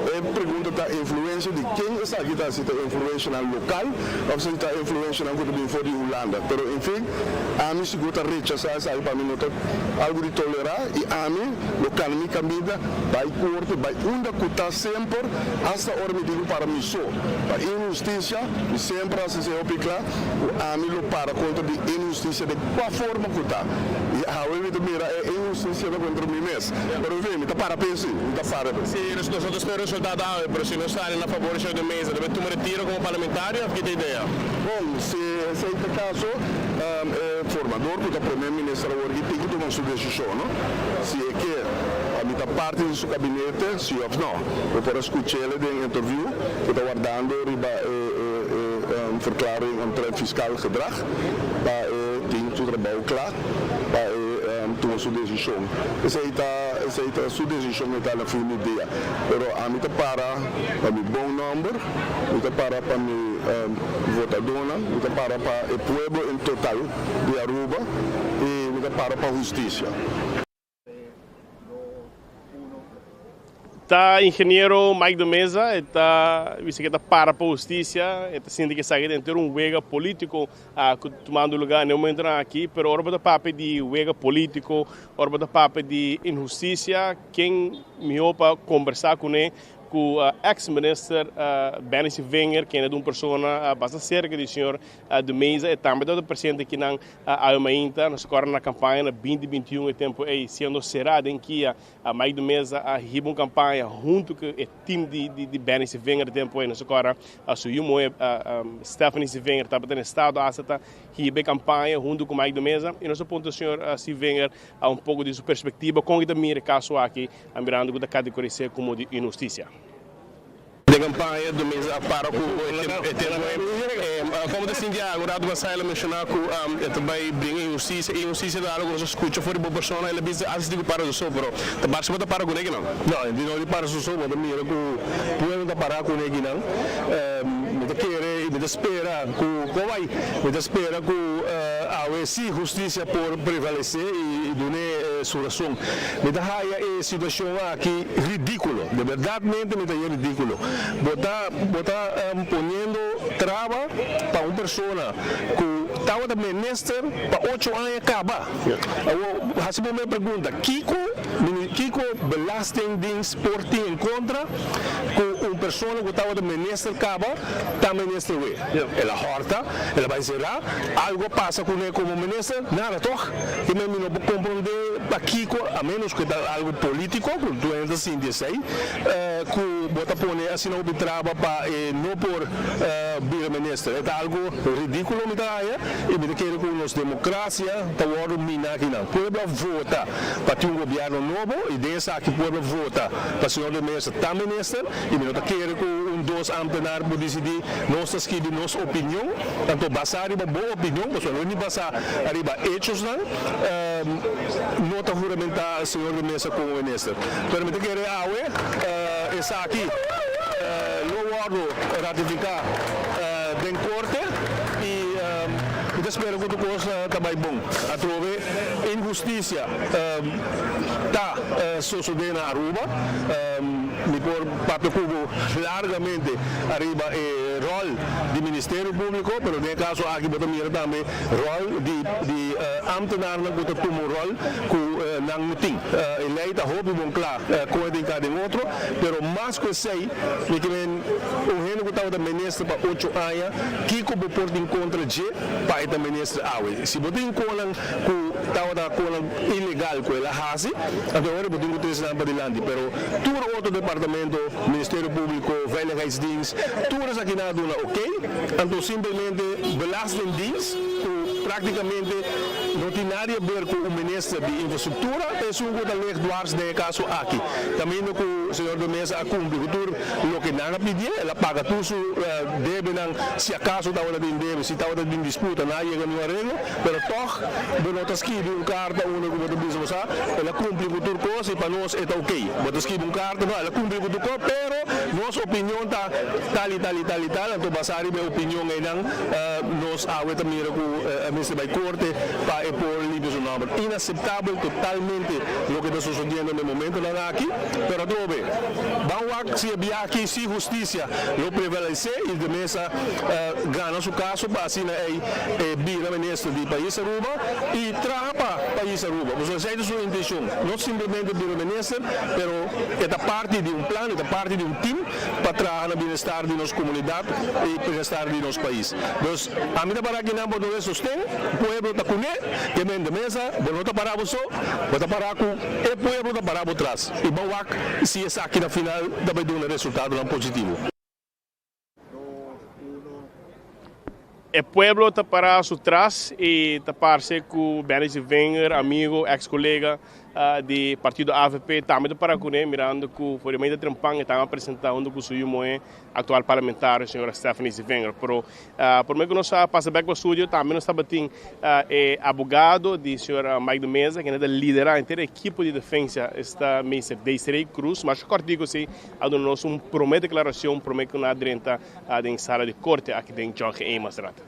[SPEAKER 21] e pregunta ta influensia di ken esaki ta, si ta influensianan lokal òf si ta influensianan ku ta bin for di Hulanda, pero en fin, ami sigur ta rechasá esaki, pa mi no ta algu di tolerá i ami lo kana mi kaminda bai korte, bai unda ku ta semper. Hasta ora mi tin ku para mi so pa inhustisia, mi semper a hasi hopi kla ku ami lo para kontra di inhustisia den kua forma ku ta. I awe mi ta mira e inhustisia ta kontra mi mes. Pero en fin, mi ta para p'e si, mi ta para p'e.
[SPEAKER 20] Si nos no ta spera resultado awe, pero si nos sali na fabor di señor de Meza, debe tuma retiro komo parlamentario òf ki ta idea?
[SPEAKER 21] Bon, si esei ta e kaso, e formador ku ta prome minister awor aki tin ku tuma su desishon, no? Si e ke pa mi ta parti di su kabinete, si òf no. Bo por a skuch'el den interview ku ta wardando riba e verklaring omtrent fiskaal gedrag pa e tin su trabou kla pa e tuma su desishon. Esei ta esei ta su desishon e ta na fin di dia. Pero ami ta para pa mi bon nòmber, mi ta para pa mi votadónan, mi ta para pa e pueblo en total di Aruba i mi ta para pa hustisia.
[SPEAKER 20] Ta ingeniero Mike de Meza, e ta bisa cu e ta para pa husticia, e ta sinti cu esaki ta henter un wega politico cu ta tumando lugar na e momentonan aki, pero ora bo ta papia di wega politico, ora bo ta papia di inhusticia, ken miho pa combersa cune cu ex minister Benny Sevinger, kende ta un persona bastante cerca di señor De Meza, e tambe tabata presente akinan awe mainta, nos acorda na campaña na 2021 e tempo ey siendo cera den kia. Mike de Meza a hiba un campaña hunto cu e team di Benny Sevinger di tempo ey. Nos acorda su yu muhe Stephanie Sevinger tabata na estado hasta ta hiba e campaña hunto cu Mike de Meza. Y nos a puntra señor Sevinger un poco di su perspectiva con e ta mira e caso aki mirando cu ta categorise como di inhusticia.
[SPEAKER 1] Den campaña de Meza a para cu e tempo ey. Como ta sinti awe? Un rato pasá el a menciona cu e ta bay bringa inhusticia. E inhusticia ta algo cu nos a scucha for di bo persona. El a bisa antes di cu para su so, pero ta parce bo ta para cu nekinan.
[SPEAKER 21] No, e no di para su so. Bo ta mira cu pueblo ta para cu nekinan. Mi ta kere y mi ta spera cu con bay. Mi ta spera cu awe si husticia por prevalece y dun'e su razon. Mi ta haya e situacion aki ridiculo, de berdadmente mi ta haya ridiculo. Bo ta bo ta poniendo traba pa un persona cu tabata minister pa ocho aña caba. Awor haci bo mes pregunta, kico kico belastingdienst por tin en contra cu un persona cu tabata minister caba ta minister awe? El a horta, el a bay cera, algo a pasa cune como minister? Nada toch? Ke men mi no por komprondé pakiko, a ménos ku e ta algu polítiko, ku tur hende ta sinti esei, ku bo ta pone asina hopi traba pa e no por bira minister. E ta algu ridíkulo mi ta haña i mi ta kere ku nos demokrasia ta wòrdu miná akinan. Pueblo a vota pa tin un gobièrnu nobo i den esaki pueblo a vota pa señor de Meza ta minister i mi no ta kere ku un dos ámtenar por disidí nos ta skibi nos opinion, anto basá riba bo opinion, pasobra no ni basá Ariba hechosnan no ta huramentá señor de Meza como minister. Pero mi ta kere awe esaki lo wordo ratifiká den korte i mi ta spera ku tur kos ta bai bon. Atrobe inhustisia ta sosodé na Aruba. Mi por papia ku bo largamente ariba e ròl di Ministerio Públiko, pero den e kaso aki bo ta mira tambe Ròl di di ámtenarnan ku ta tuma un ròl ku nan no tin. E lei ta hopi bon kla kon e tin ka den otro, pero mas ku esei mi ke men un hende ku tabata minister pa ocho aña, kiko bo por tin kontra dje pa e ta minister awe? Si bo tin konan ku tabata konan ilegal ku el a hasi, anto e ora bo tin ku trese nan padilanti. Pero tur otro departamento, Ministerio Públiko, Veiligheidsdienst, tur esakinan a duna okey, anto simpelmente Belastingdienst ku práktikamente no tin nada di haber ku un minister di infrastruktura ta esun ku ta leg dwars den e kaso aki. Kaminda ku señor de Meza a kumpli ku tur loke nan a pidié, el a paga tur su debenan si akaso tabata tin debe, si tabata tin disputa nan a yega niun areglo, pero tòg bo no ta skibi un karta unda ku bo ta bisa bo sa el a kumpli ku tur kos i pa nos e ta okey. Bo ta skibi un karta, no el a kumpli ku tur kos pero nos opinion ta tal i tal i tal i tal, anto basá riba e opinion einan nos awe ta mira ku e mester bai korte pa e por limpia su nòmber. Inaseptabel totalmente loke ta sosodiendo na e momentonan aki, pero atrobe ban wak si e biaha aki si hustisia lo prevalesé i de mesa gana su kaso pa asina ei e bira minister di pais Aruba i traha pa pais Aruba. Pasobra esei ta su intenshon, no simplemente bira minister, pero e ta parti di un plan, e ta parti di un team pa traha na bienestar di nos comunidad y bienestar di nos pais. Dus, ami ta para akinan pa duna e sosten, pueblo ta cune, ke men de mesa, bo no ta para bo so, bo ta para cu e pueblo ta para bo tras y ban wak si esaki na final ta bay duna resultadonan positivo.
[SPEAKER 20] E pueblo ta para su tras y ta parce cu Benny Sevinger, amigo, ex colega di partido avp, tambe ta para cune, mirando cu for di medio trempan e tamba presenta hunto cu su yu mohe, actual parlamentario, señora Stephanie Sevinger. Pero prome cu nos a pasa bek pa studio, tambe nos tabatin e abogado di señor Mike de Meza, kende ta lidera henter e ekipo di defensa, esta meester Desiree Croes. Masha cortico si a duna nos un prome declaracion prome cu nan a drenta den sala di corte aki den John G. Emastraat.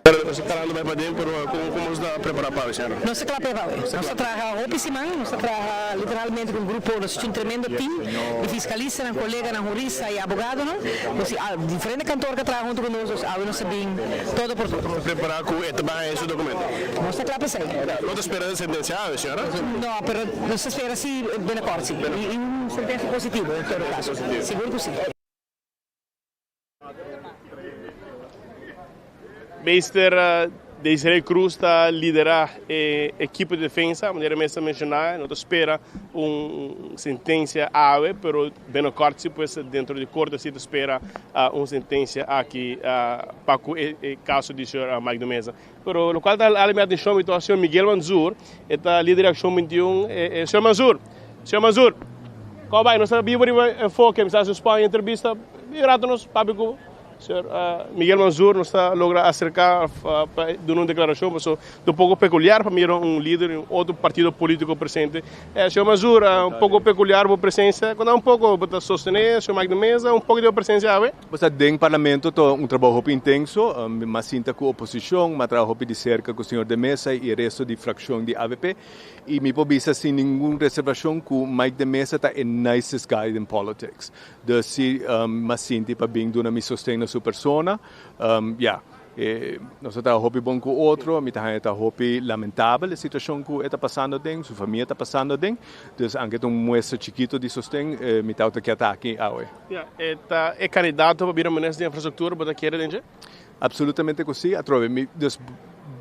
[SPEAKER 1] Pero nos ta trahando bai paden, pero con como nos ta prepara pa awe, señora?
[SPEAKER 2] Nos ta cla pa awe. Nos ta traha hopi siman, nos ta traha literalmente cu un grupo, nos tin un tremendo team di fiscalistanan, coleganan, hurista y abogadonan. Nos tin diferente kantoor cu a traha hunto cu nos, dus awe nos ta bin todo por todo.
[SPEAKER 1] Ta prepara cu e ta baha e su documento?
[SPEAKER 2] Nos ta cla pa esey.
[SPEAKER 1] No ta spera sentencia awe, señora?
[SPEAKER 2] No, pero nos ta spera si binnenkort si, y un sentencia positivo en todo caso. Sigur cu si.
[SPEAKER 20] Meester Desiree Cruz ta lidera e ekipo di defensa, manera mes a menciona, no ta spera un sentencia awe, pero binnenkort si pues dentro di corte si ta spera un sentencia aki pa cu e caso di señor Mike de Meza. Pero locual ta hala mi atencion mi ta señor Miguel Manzur, e ta lider di Accion 21, señor Manzur, señor Manzur, como bay? Nos ta bibo riba Enfoke, mi sa haci un spaña entrevista, un rato nos papia cu Señor Miguel Manzur nos ta logra acerca pa duna un declaracion paso ta un poco peculiar pa mira un lider di un otro partido politico presente. Señor Manzur, un poco peculiar bo presencia, conta un poco bo ta sostene señor Mike de Meza, un poco di bo presencia awe?
[SPEAKER 22] Bo sa den parlamento ta un trabou hopi intenso, mi a sinta cu oposicion, mi a traha hopi di cerca cu señor de Meza y e resto di fraccion di avp y mi por bisa sin ningun reservacion cu Mike de Meza ta e nicest guy den politics. Dus si m'a sinti pa bin duna mi sosten na su persona, ya, nos a traha hopi bon ku otro, mi ta haña ta hopi lamentabel e situashon ku e ta pasando aden, su famia ta pasando aden, dus anke ta un muestra chikito di sosten, mi tabata ke ta aki awe.
[SPEAKER 20] Ya, e ta e kandidato pa bira minister di infrastruktura, bo ta kere den dje?
[SPEAKER 22] Absolutamente ku si, atrobe mi, dus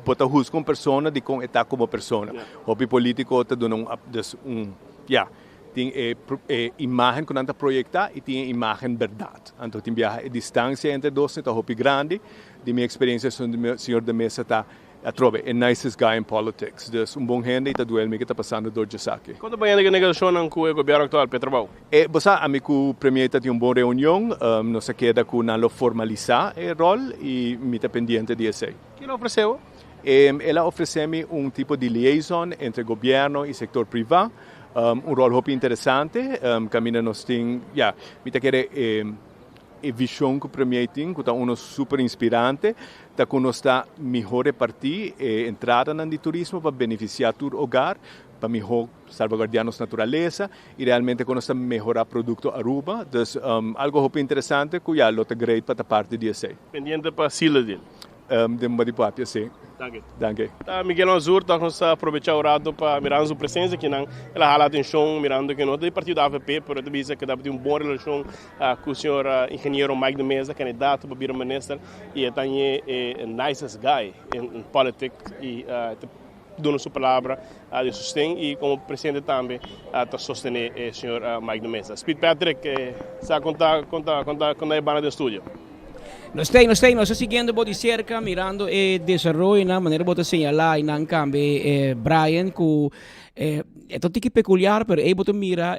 [SPEAKER 22] bo ta husga un persona di kon e ta komo persona. Hopi politiko ta duna un, dus un, ya. Tin e e imagen ku nan ta proyektá i tin e imagen bèrdat. Anto tin biaha e distansia entre dos ta hopi grandi. Di mi eksperensia señor de Meza ta atrobe e nicest guy in politics. Dus un bon hende i ta duel mi ke ta pasando dor djesaki.
[SPEAKER 20] Kon ta bayendo e negosiashonnan ku e gobièrnu aktual p'e trabou?
[SPEAKER 22] E bo sa, ami ku premier ta tin un bon reunion. Nos a keda ku nan lo formalisá e ròl i mi ta pendiente di esei.
[SPEAKER 20] Ke lo ofresé bo?
[SPEAKER 22] El a ofresé mi un tipo di liaison entre gobièrnu i sektor privá. Un rol hopi interesante caminda nos tin, ya, mi ta kere e e vision cu Premier tin cu ta uno super inspirante, ta cu nos ta miho reparti e entradanan di turismo pa beneficia tur hogar, pa miho salvaguardia nos naturalesa y realmente cu nos ta mehora producto Aruba. Dus algo hopi interesante cu ya lo ta great pa ta parti di esey.
[SPEAKER 20] Pendiente pa seal the deal.
[SPEAKER 22] Den bo di papia, si.
[SPEAKER 20] Danki.
[SPEAKER 22] Danki.
[SPEAKER 20] Ta Miguel Mazur, toch nos ta aprovecha un rato pa mirando su presencia kinan. El a hala atencion mirando cu no ta di partido avp, pero ta bisa cu tabatin un bon relacion cu señor ingeniero Mike de Meza, candidato pa bira minister, y e ta ñe e nicest guy in politics y ta duna su palabra di sosten y como presidente tambe ta sostene e señor Mike de Meza. Speed Patrick sa con ta con ta con ta con ta e banda den studio.
[SPEAKER 23] Nos ta nos ta nos ta siguiendo bo di cerca mirando e desaroyonan manera bo ta señala y nan cambe Brian cu e ta un tiki peculiar pero ey bo ta mira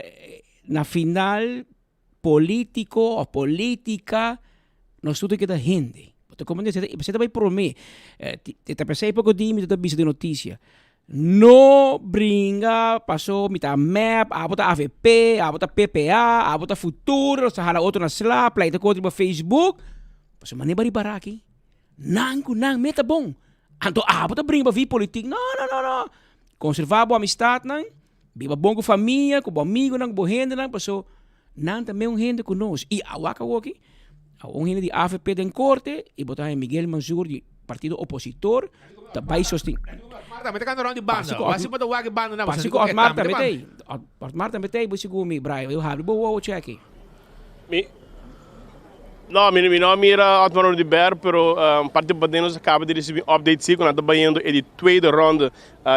[SPEAKER 23] na final politico of politica nos tur ta keda hende. Bo ta comprende? Esei ta bai prome. Ta pesey poco di mi ta bisa den noticia. No bringa paso mi ta mep, abo ta avp, abo ta ppa, abo ta futuro, nos ta hala otro na sla, pleita ku otro riba Facebook. Pasobra manera bo a ripara aki, nan ku nan meta bon. Anto abo ta bringa pa vi politik. No, no, no, no. Konserva bo amistatnan, biba bon ku famia, ku bo amigunan, ku bo hendenan, paso nan ta meun hende ku nos. I awak awoki, un hende di avp den korte i bo ta haña Miguel Manzur di partido opositor ta bai sosten.
[SPEAKER 19] Otmar tambe ta kanda rond di banda. Wak si bo ta wak e banda nan.
[SPEAKER 23] Parsi ku Otmar tambe ta ei. Otmar tambe ta ei bo sigur mi Brian. Yo habri bo wowo cheki.
[SPEAKER 20] Mi No, mi mi no a mira Otmar Oduber, pero parti paden nos a caba di ricibi un update si cu nan ta bayendo e di tweede ronde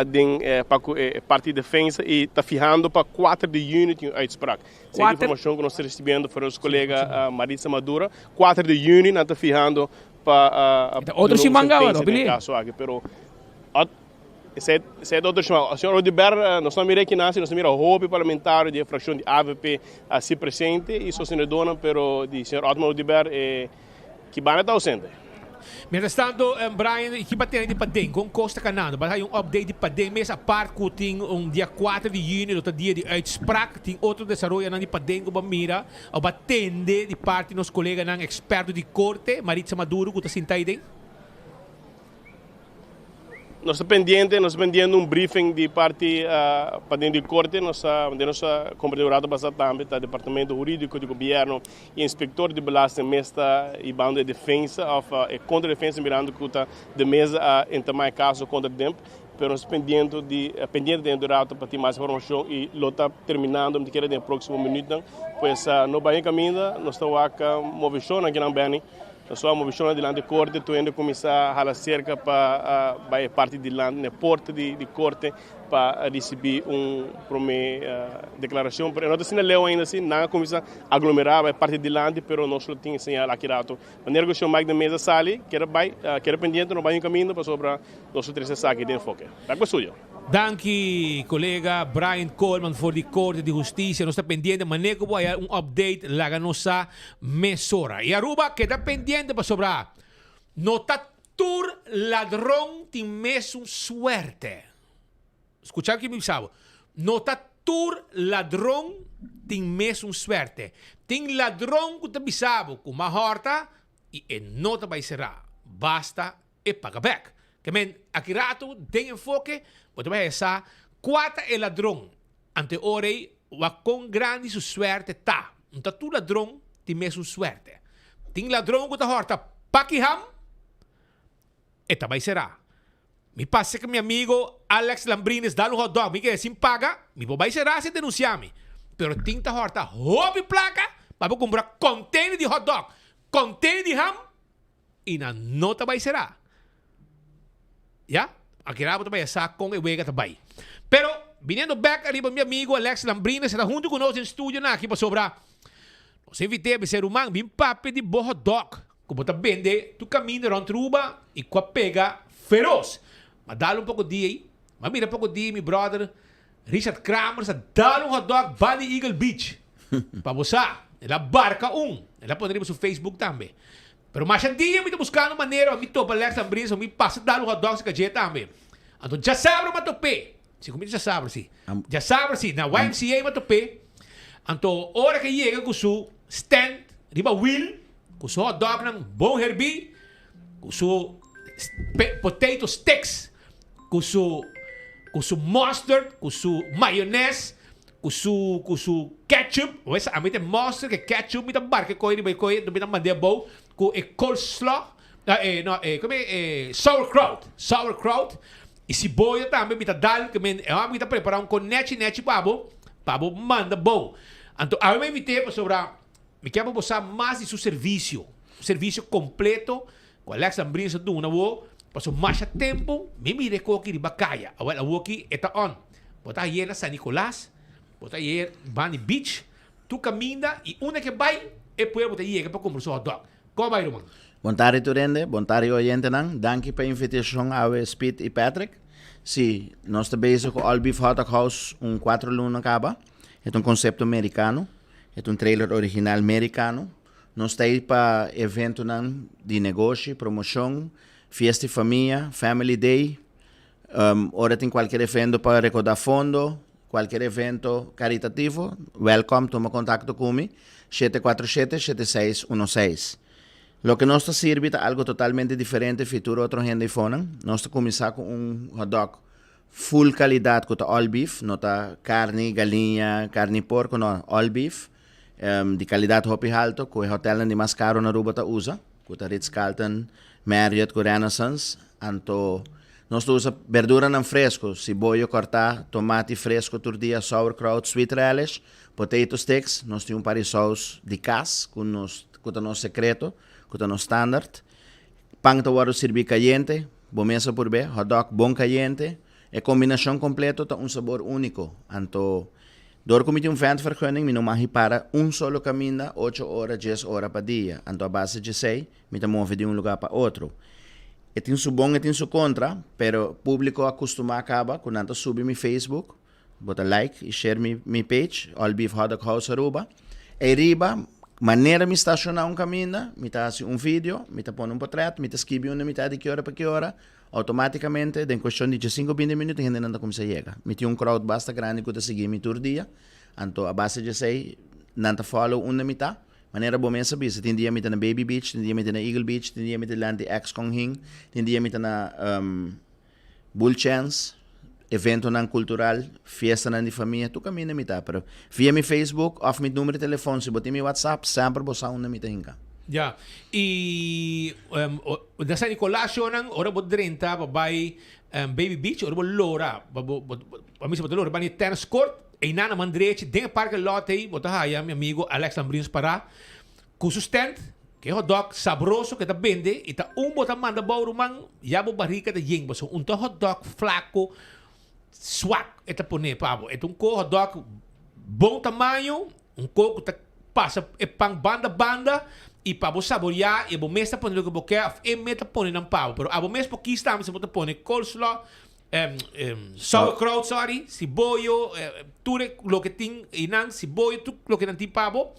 [SPEAKER 20] den pa cu e parti defensa y ta fihando pa kuater di juni tin un uitspraak. Esey ta informacion cu nos ta ricibiendo for nos colega Maritza Maduro. Kuater di juni nan ta fihando pa
[SPEAKER 23] duna un
[SPEAKER 20] sentencia den e caso aki, pero Esei ta otro shima. Señor Oduber, nos no mira aki nan, si nos mira hopi parlamentario di e fraccion di avp asi presente y sostenedornan, pero di señor Otmar Oduber e kibana ta ausente.
[SPEAKER 19] Mientras tanto, Brian, ki ba tene di paden? Con cos ta canando? Ba hay un update di paden mes apart cu tin un dia kuater di juni lo ta dia di uitspraak. Tin otro desaroyonan di paden cu ba mira of ba tende di parti nos coleganan experto di corte, Maritza Maduro, cu ta sinta ahi den?
[SPEAKER 20] Nos ta pendiente, nos ta pendiente un briefing di parti paden di corte, nos ta den nos a comprende un rato pasa tambe ta departamento huridico di gobierno y inspector di belasting mes ta hibando e defensa of e contra defensa mirando cu ta de meza a entama e caso contra Dimp, pero nos ta pendiente di pendiente den un rato pa tin mas informacion y lo ta terminando mi ta kere den e proximo minuutnan, pues no bay caminda, nos ta wak movecion akinan Benny. Pasobra movishonnan dilanti korte tur hende kuminsá hala serka pa bai e parti dilanti na e porta di korte pa risibí un promé deklarashon. Pero e no ta asina leu ainda si, nan a kuminsá aglomerá bai e parti dilanti pero nos lo tin e señal aki rato. Manera ku señor Mike de Meza sali keda bai keda pendiente no bai un kaminda pasobra nos lo trese esaki den enfoke. Bek pa studio.
[SPEAKER 19] Danki kolega Brian Koolman for di Korte di Hustisia. Nos ta pendiente manera ku bo haya un update laga nos sa mesora. I Aruba keda pendiente pasobra no ta tur ladron tin mesun suerte. Skucha loke mi bisa bo. No ta tur ladron tin mesun suerte. Tin ladron ku ta bisa bo ku mahorta i e no ta bai será. Basta e paga bek. Ke men, aki rato den enfoke bo ta bai haya sa kua ta e ladron. Anto e ora ei wak kon grandi su suerte ta. No ta tur ladron tin mesun suerte. Tin ladron ku ta hòrta paki ham, e ta bai será. Mi pasa ku mi amigo Alex Lambrines dal un hotdog, mi keda sin paga, mi por bai será si e denunsiá mi. Pero tin ta hòrta hopi plaka pa bo kumpra container di hotdog, container di ham, I nan no ta bai será. Ya, akira bo ta bai a sa kon e wega ta bai. Pero, biniendo bek ariba mi amigo Alex Lambrines ta huntu ku nos den studio nan aki pasobra nos a invit'é bisa e ruman bin papia di bo hotdog ku bo ta bende tur kaminda rònt Aruba i ku a pega feros. M'a dal un poko di ei, m'a mira poko di mi brother Richard Kramer sa dal un hotdog ba di Eagle Beach. Pa bo sa, el a barka un. El a pone riba su Facebook tambe. Pero masha dia mi ta buskando manera pa mi topa Lex Ambrins pa mi pasa dal un hotdog serka dje tambe. Anto djasabra mi a top'é. Si ku mi ta djasabra si. Djasabra si, na YMCA mi a top'é. Anto ora ke yega ku su stand riba wiel, ku su hotdognan bon herbí, ku su potato sticks, ku su ku su mustard, ku su mayones, ku su ku su ketchup. Wes ami ta e mustard ku e ketchup mi ta barka e koi riba e koi mi ta mand'é abou ku e coleslaw e no e kome e sauerkraut, sauerkraut i siboyo tambe mi ta dal ku mi e hòmber mi ta prepará un kon nechi nechi pa bo pa bo manda abou. Anto awe mi a invit'é pasobra Mi kier pa bo sa mas di su servisio, un servisio kompleto ku Alex Ambrins a duna bo paso masha tempu mi mira e koki riba kaya. Awel awoki e ta on. Bo ta haye na San Nicolas, bo ta haye banda di beach, tur kaminda i unda ke bai e pueblo ta yega pa kumpra su hotdog. Kon bai ruman?
[SPEAKER 3] Bon tardi tur hende, bon tardi oyentenan. Danki pa invitashon awe Speed i Patrick. Si, nos ta bezig ku All Beef Hotdog House un kuatro luna kaba. E ta un konsepto merikano. E ta un trailer original merikano. Nos ta ei pa eventonan di negoshi, promoshon, fiesta di famia, family day. Ora tin kualkier evento pa rekoudá fondo, kualkier evento karitativo, wèlkòm, tuma kontakto ku mi, 747 7616. Loke nos ta sirbi ta algu totalmente diferente fi tur otro hende eifonan. Nos ta kuminsá ku un hotdog Full calidad cu ta all beef, no ta carni galiña, carni porco, no, all beef, di calidad hopi halto cu e hotelnan di mas caro na Aruba ta usa, cu ta Ritz Carlton, Marriott cu Renaissance, anto nos ta usa berduranan fresco, siboyo corta, tomati fresco tur dia, sauerkraut, sweet relish, potato sticks, nos tin un par di saus di cas cu nos cu ta nos secreto, cu ta nos standard. Pan ta wòrdu sirbí kayente, bo mes a purb'é, hotdog bon kayente. E kombinashon kompleto ta un sabor úniko. Anto, dor ku mi tin un ventvergunning, mi no mag para un solo kaminda ocho ora, dies ora pa dia. Anto a base djesei, mi ta move di un lugá pa otro. E tin su bon, e tin su kontra, pero públiko a kustumá kaba ku nan ta subi mi Facebook, Bo ta like y share mi mi page, All Beef Hotdog House Aruba. Ey riba, manera mi staciona un caminda, mi ta haci un video, mi ta pone un potret, mi ta skibi unda mi ta di ki ora pa ki ora, automaticamente den cuestion di diesinco binti minuut e hendenan ta cuminsa yega. Mi tin un crowd basta grandi cu ta sigui mi tur dia, anto a base di esey nan ta follow unda mi ta. Manera bo mes a bisa, tin dia mi ta na Baby Beach, tin dia mi ta na Eagle Beach, tin dia mi ta dilanti ex Kong Hing, tin dia mi ta na. Bull Chance, eventonan cultural, fiestanan di famia, tur caminda mi ta. Pero via mi Facebook of mi numero di telefon, si bo tin mi WhatsApp, semper bo sa unda mi ta hinca.
[SPEAKER 19] Ya. Y na San Nicolas shownan, ora bo drenta pa bay Baby Beach, ora bo lora, pa bo, pa mi si bo ta lora banda di tennis court, eynan na man drechi, den e parke lot ey, bo ta haya mi amigo Alex Lambrins para Ku su stand, ku e hotdog sabroso ku e ta bende i ta un bo ta manda bou ruman, ya bo barika ta yen pasobra un ta hotdog flako swak e ta pone pa bo. E ta un ko hotdog bon tamaño, un ko ku ta pasa e pan banda banda i pa bo saboreá i bo mes ta pone loke bo ke òf e mes ta pone nan pa bo. Pero abo mes por kis tambe si bo ta pone coleslaw, Sauerkraut, sorry, siboyo, tur e loke tin einan, siboyo, tur loke nan tin pa bo,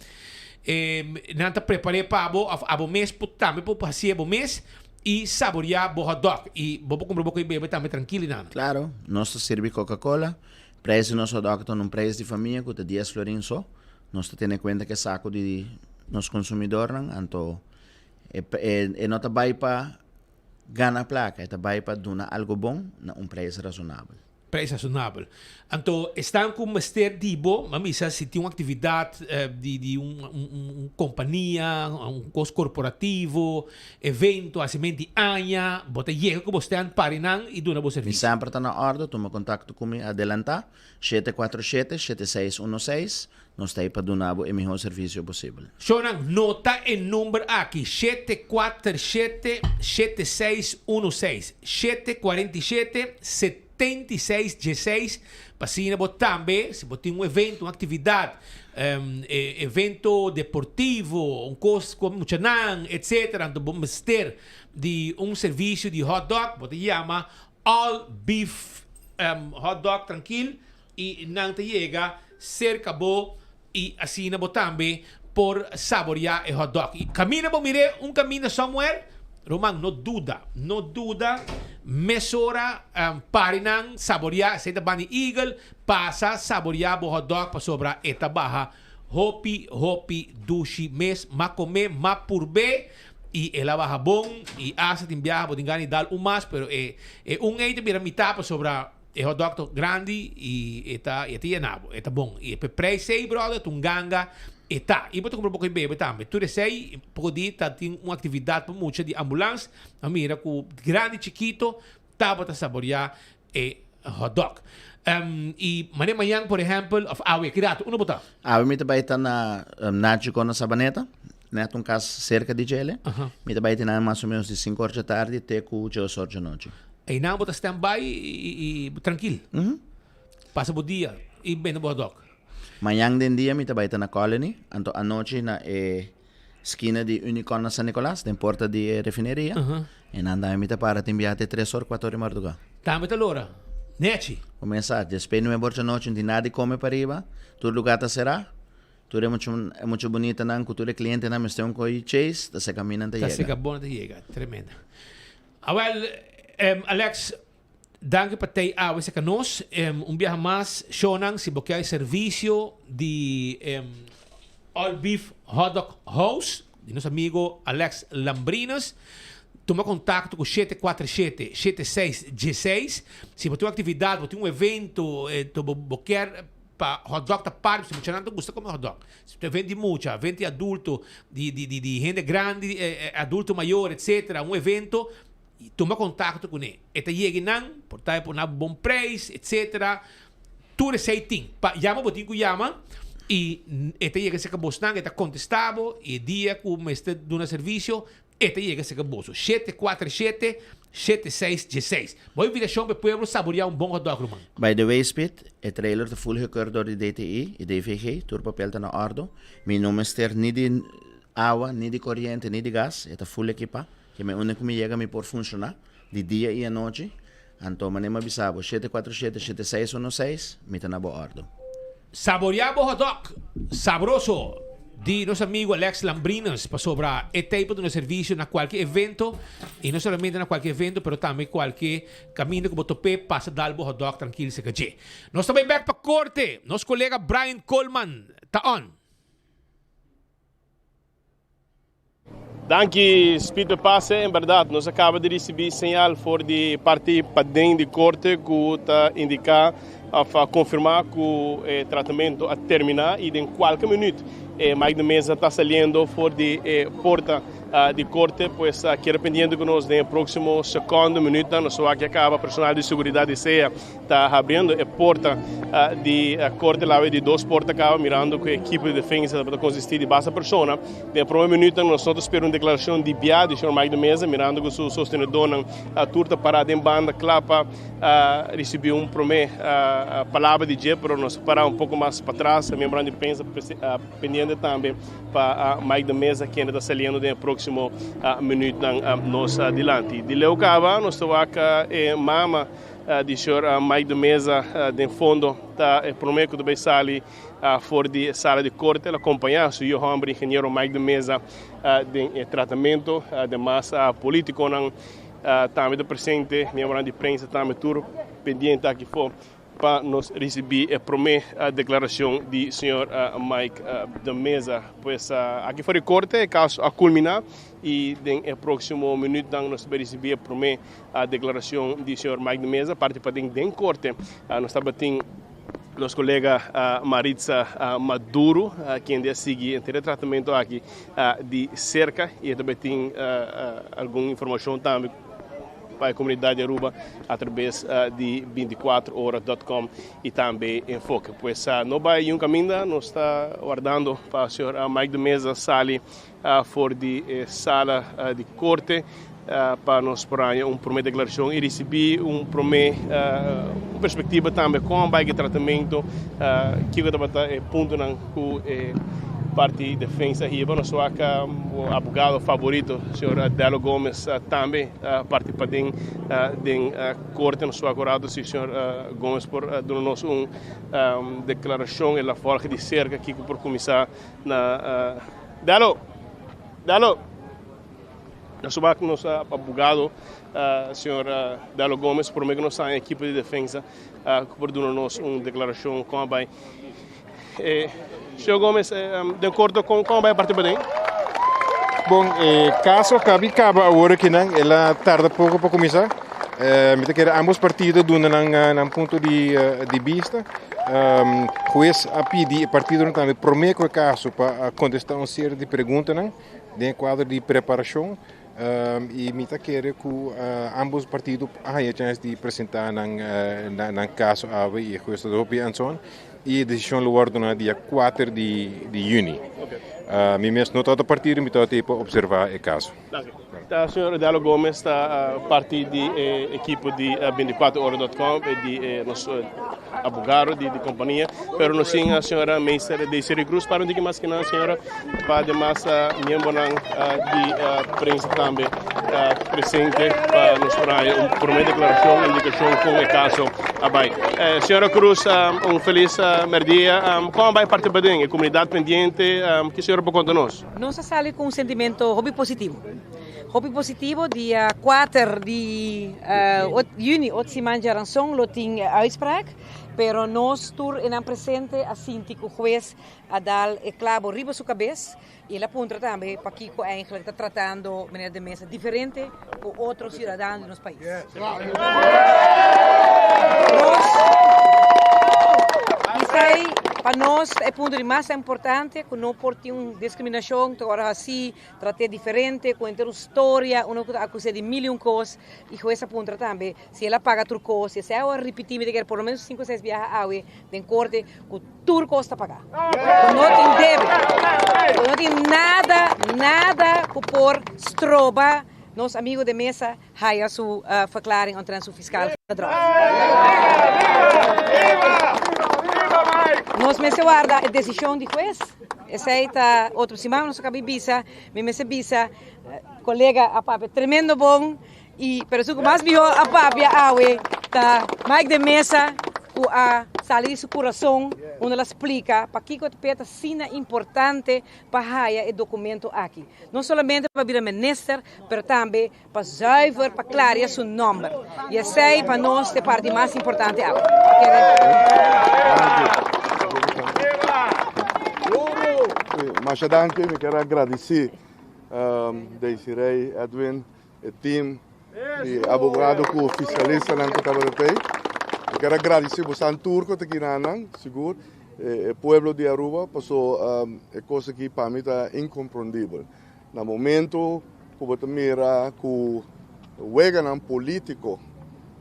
[SPEAKER 19] nan ta prepar'é pa bo of abo mes por tambe por hasié bo mes i saboreá bo hotdog. I bo por kumpra bo koi bebe tambe trankil einan.
[SPEAKER 3] Claro, nos ta sirbi Coca-Cola. Prijs di nos hotdog ta un prijs di famia ku ta dies florin so. Nos ta tene kuenta ku e saku di nos konsumidornan, anto e no ta bai pa Gana plaka, e ta bai pa duna algo bon na un prijs razonabel.
[SPEAKER 19] Prijs razonabel. Anto esnan ku mester di bo, mi a bisa si tin un aktividat di di un un kompania, un kos korporativo, evento, hasimentu di aña, bo ta yega ku bo stand pari nan i duna bo
[SPEAKER 3] Mi
[SPEAKER 19] servisio.
[SPEAKER 3] semper ta na òrdu, tuma kontakto ku mi adelantá, 747 7616, Nos ta ei pa duna bo e mihó servisio posibel.
[SPEAKER 19] Shownan, nota e number aki, 747 7616, 747 7616, pa asina bo tambe, si bo tin un evento, un aktividat, evento deportivo, un kos ku muchanan, etcetera, anto bo mester di un servisio di hotdog, bo ta yama All Beef Hotdog trankil. I nan ta yega serka bo i asina bo tambe por saboreá e hotdog. I kaminda bo mir'é un kaminda somewhere, ruman, no duda, no duda, mesora pari nan saboreá, esei ta banda di Eagle, pasa saboreá bo hotdog pasobra e ta baha hopi, hopi dushi mes. M'a kom'é, m'a purb'é i el a baha bon i asta tin biaha bo tin gana di dal un mas, pero e e un ei ta bira mitá pasobra. E hotdog ta grandi y e ta e ta yena bo, e ta bon. Y p'e prijs ei brother ta un ganga e ta. Y bo ta cumpra poco y bebe tambe. Tur esei poco di ta tin un actividad pa mucha di ambulans. A mira cu grandi y chikito tabata saborea e hotdog. Y mane mañan por ehempel of awe ki rato unda bo ta?
[SPEAKER 3] Awe mi ta bay ta na Nachico na Sabaneta. Net un cas cerca di djele. Mi ta bay te nan mas o menos di cinco or dje tardi te cu djes or dje nochi.
[SPEAKER 19] Einan bo ta stand by y trankil. Pasa bo dia y bende bo hotdog.
[SPEAKER 3] Mañan den dia mi ta bai ta na Colony, anto anochi na e skina di Unicorn na San Nicolas, den porta di e refineria. Einan tambe mi ta para tin biaha te tres or, cuatro or di marduga.
[SPEAKER 19] Tambe ta lora. Nechi.
[SPEAKER 3] Cuminsa, despues nuebe or djanochi no tin nada di come pariba, tur lugar ta cera. Tur e mucha e mucha bunitanan cu tur e clientenan mester un coy chase, ta seca mi nan ta
[SPEAKER 19] Ta
[SPEAKER 3] yega.
[SPEAKER 19] seca bo nan ta yega. Tremendo. Awel, Alex, danki pa tei awe seca nos. Un biaha mas, shownan, si bo kier e servicio di All Beef Hotdog House, di nos amigo Alex Lambrinus, tuma contacto cu 747 7616. Si bo tin un actividad, bo tin un evento, bo kier Pa hotdog ta parti, pasobra muchanan ta gusta come hotdog. Si ta evento di mucha, evento di adulto, di di di di hende grandi, adulto mayor, etcetera, un evento, tuma contacto cune. E ta yega einan, por ta e por na bon prijs, etcetera. Tur esey tin. Pa yama bo tin cu yama y e ta yega cerca bosnan, e ta contesta bo y e dia cu mester duna servicio, E ta yega serka boso. 747 7616. Bo invitashon pa e pueblo saboreá un bon hotdog, ruman.
[SPEAKER 3] By the way Speed, e trailer ta full gekeurd door di DTI y DVG, tur papel ta na ordo. Mi no mester ni di awa, ni di coriente, ni di gas, e ta full ekipa. Ke mi unda ku mi yega mi por funciona, di dia y anochi. Anto manera mi a bisa bo, 747 7616, mi ta na bo ordo.
[SPEAKER 19] Saboreá bo hotdog sabroso di nos amigo Alex Lambrinas pasobra e ta ei pa duna servisio na kualke evento i no solamente na kualke evento pero tambe kualke kaminda ku bo top'é pasa dal bo hotdog trankil serka dje. Nos ta bai bek pa korte. Nos kolega Brian Coleman ta on.
[SPEAKER 20] Danki Speed Pase, en berdad nos a caba di ricibi señal for di parti paden di corte cu ta indica of a confirma cu e tratamento a termina y den cualke minuut e Mike de Meza ta saliendo for di e porta di corte, pues keda pendiente cu nos den e proximo secondo minuutnan nos wak ya caba personal di seguridad di sea Ta habriendo e porta di Corte Lawe di dos porta caba mirando cu e equipo di defensa tabata consisti di basta persona. Den e prome minuutnan nos no ta spera un declaracion di bia di señor Mike de Meza mirando cu su sostenedornan tur ta para den banda cla pa ricibi un prome palabra di dje pero nos a para un poco mas patras miembronan di prensa pendiente tambe pa Mike de Meza kende ta saliendo den e proximo minuutnan nos dilanti. Di leu caba nos ta wak e mama Di señor Mike de Meza den fondo ta e prome cu ta bay sali for di e sala di corte. El a compaña su yu homber ingeniero Mike de Meza den e tratamento. Ademas politiconan tambe ta presente, miembronan di prensa tambe tur pendiente aki for pa nos ricibi e prome declaracion di señor Mike de Meza. Pues aki for di corte e caso a culmina y den e proximo minuutnan nos ta bay ricibi e prome Declaracion di señor Mike de Meza parti paden den corte. Nos tabatin nos colega Maritza Maduro kende a sigui henter e tratamento aki di cerca y e tabatin algun informacion tambe pa e comunidad di Aruba a traves di 24 ora dot com y tambe Enfoke. Pues no bay yun caminda, nos ta wardando pa señor Mike de Meza sali for di e sala di korte pa nos por haña un promé deklarashon i risibí un promé un perspektiva tambe kon a bai ku e tratamentu, kiko tabata e puntonan ku e parti defensa hiba. Nos wak bo abogado favorito, señor Dello Gomez tambe parti paden den korte. Nos wak un rato si señor Gomez por duna nos un deklarashon, el a volg di serka kiko por kuminsá Na Dalo! Dalo! Na su bak nos abogado señor Dalo Gomez prome ku nos haña ekipo di defensa ku por duna nos un deklarashon kon a bai. Señor Gomez, den korto kon a bai parti paden?
[SPEAKER 4] Bon, e kaso a kabi kaba awor akinan, el a tarda poko pa kuminsá. Mi ta kere ambos partido duna nan punto di bista. Hues a pidi e partidonan tambe prome ku e kaso pa kontestá un serie di preguntanan den e kuadro di preparashon i mi ta kere ku ambos partido a haña chèns di presentá nan kaso awe i e hues ta hopi anson i e desishon lo wòrdu duna dia kuater di yüni. Mi mes no tabata partido mi tabata ei pa opservá e kaso.
[SPEAKER 20] Ta señor Edalo Gomez ta parti di e ekipo di 24 ora dot com e di e nos abogado di di compania pero nos tin a señora Meester Desiree Cruz para un tiki mas kinan señora pa ademas miembronan di prensa tambe presente pa nos por haya un prome declaracion indicacion con e caso a bay. Señora Cruz un feliz merdia con a bay parti paden e comunidad pendiente ki señora por conta nos?
[SPEAKER 2] Nos a sali ku un sentimento hopi positivo. Hopi positivo, dia kuater di juni, ot siman djaranson, lo tin e uitspraak. Pero nos tur enan presente a sinti ku hues a dal e klabo riba su kabes i el a puntra tambe pakiko eigenlijk ta tratando meneer De Meza diferente ku otro siudadano di nos pais. Nos, esei pa nos ta e punto di mas importante ku no por tin un diskriminashon ta ora hasi trat'é diferente ku henter un storia uno ku ta akus'é di mil i un kos i hues a puntra tambe si el a paga tur kos si esei a ripití mi ta kere por lo menos sinku o seis biaha awe den korte ku tur kos ta pagá ku no tin debe ku no tin nada nada ku por stroba nos amigo de mesa haya su verklaring omtrent su fiscal gedrag. Nos mester warda e decision di hues, esey ta otro siman nos a caba di bisa, mi mester bisa colega a papia tremendo bon y pero esun cu mas miho a papia awe ta Mike de Meza cu a sali di su curason unda el a splica pakico ta asina importante pa haya e documento aki. No solamente pa bira minister, pero tambe pa zuiver, pa claria su nomber. Y esey pa nos ta e parti mas importante awe.
[SPEAKER 21] Masha danki, mi kier a gradici. Desiree, Edwin, e team di abogado ku fiskalistanan ku tabata tei. Mi kier a gradisí bosan tur ku ta kinanan, sigur e pueblo di Aruba, paso e kos aki pa mi ta inkomprondibel. Na momento ku bo ta mira ku weganan polítiko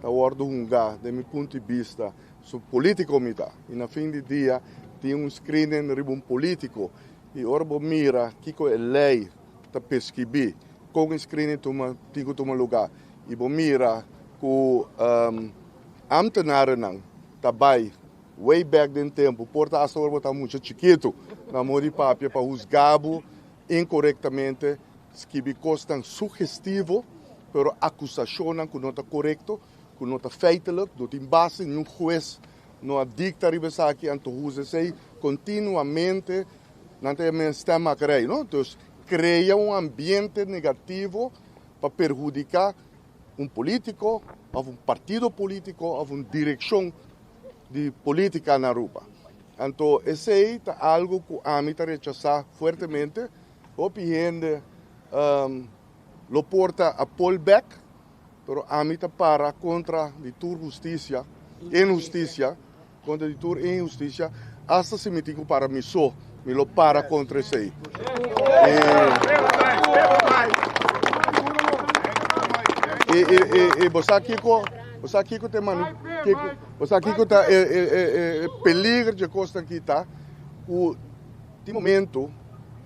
[SPEAKER 21] ta wòrdu hungá, den mi punto di bista, su polítiko mi ta, i na fin di dia tin un screening riba un polítiko, i ora bo mira kiko e lei ta peskribí kon e screening tuma tin ku tuma lugá i bo mira ku ámtenarennan ta bai way back den tempu, por ta asta ora bo ta mucha chikitu, na modo di papia pa husga bo inkorektamente, skibi kosnan sugestivo, pero akusashonnan ku no ta korekto, ku no ta feitelijk, no tin base, niun hues no a dikta riba esaki, anto hus esei kontinuamente Nan ta yama stemmakerij, no? Dus krea un ambiente negativo pa perhudiká un polítiko òf un partido polítiko òf un direkshon di polítika na Aruba. Anto esei ta algu ku ami ta rechasá fuertemente. Hopi hende lo por ta a pull back, pero ami ta para kontra di tur hustisia, inhustisia. Kontra di tur inhustisia, asta si mi tin ku para mi so, mi lo para kontra esei. I, i, i, i bo sa kiko, bo sa kiko te mani, kiko, bo sa kiko ta e, e, e, e, e peligro dje kosnan aki ta, ku tin momento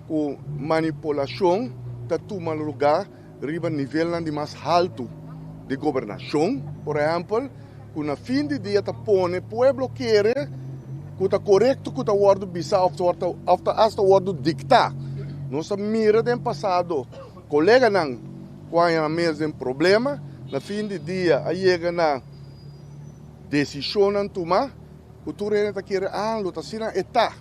[SPEAKER 21] ku manipulashon ta tuma lugá riba nivelnan di mas haltu di gobernashon, por ehèmpel, ku na fin di dia ta pone pueblo kere ku ta korekto ku ta wòrdu bisá òf ta asta wòrdu diktá. Nos a mira den pasado koleganan ku haña nan mes den problema, na fin di dia a yega na desishonnan tumá ku tur hende ta kere, ah, lo ta asina e ta.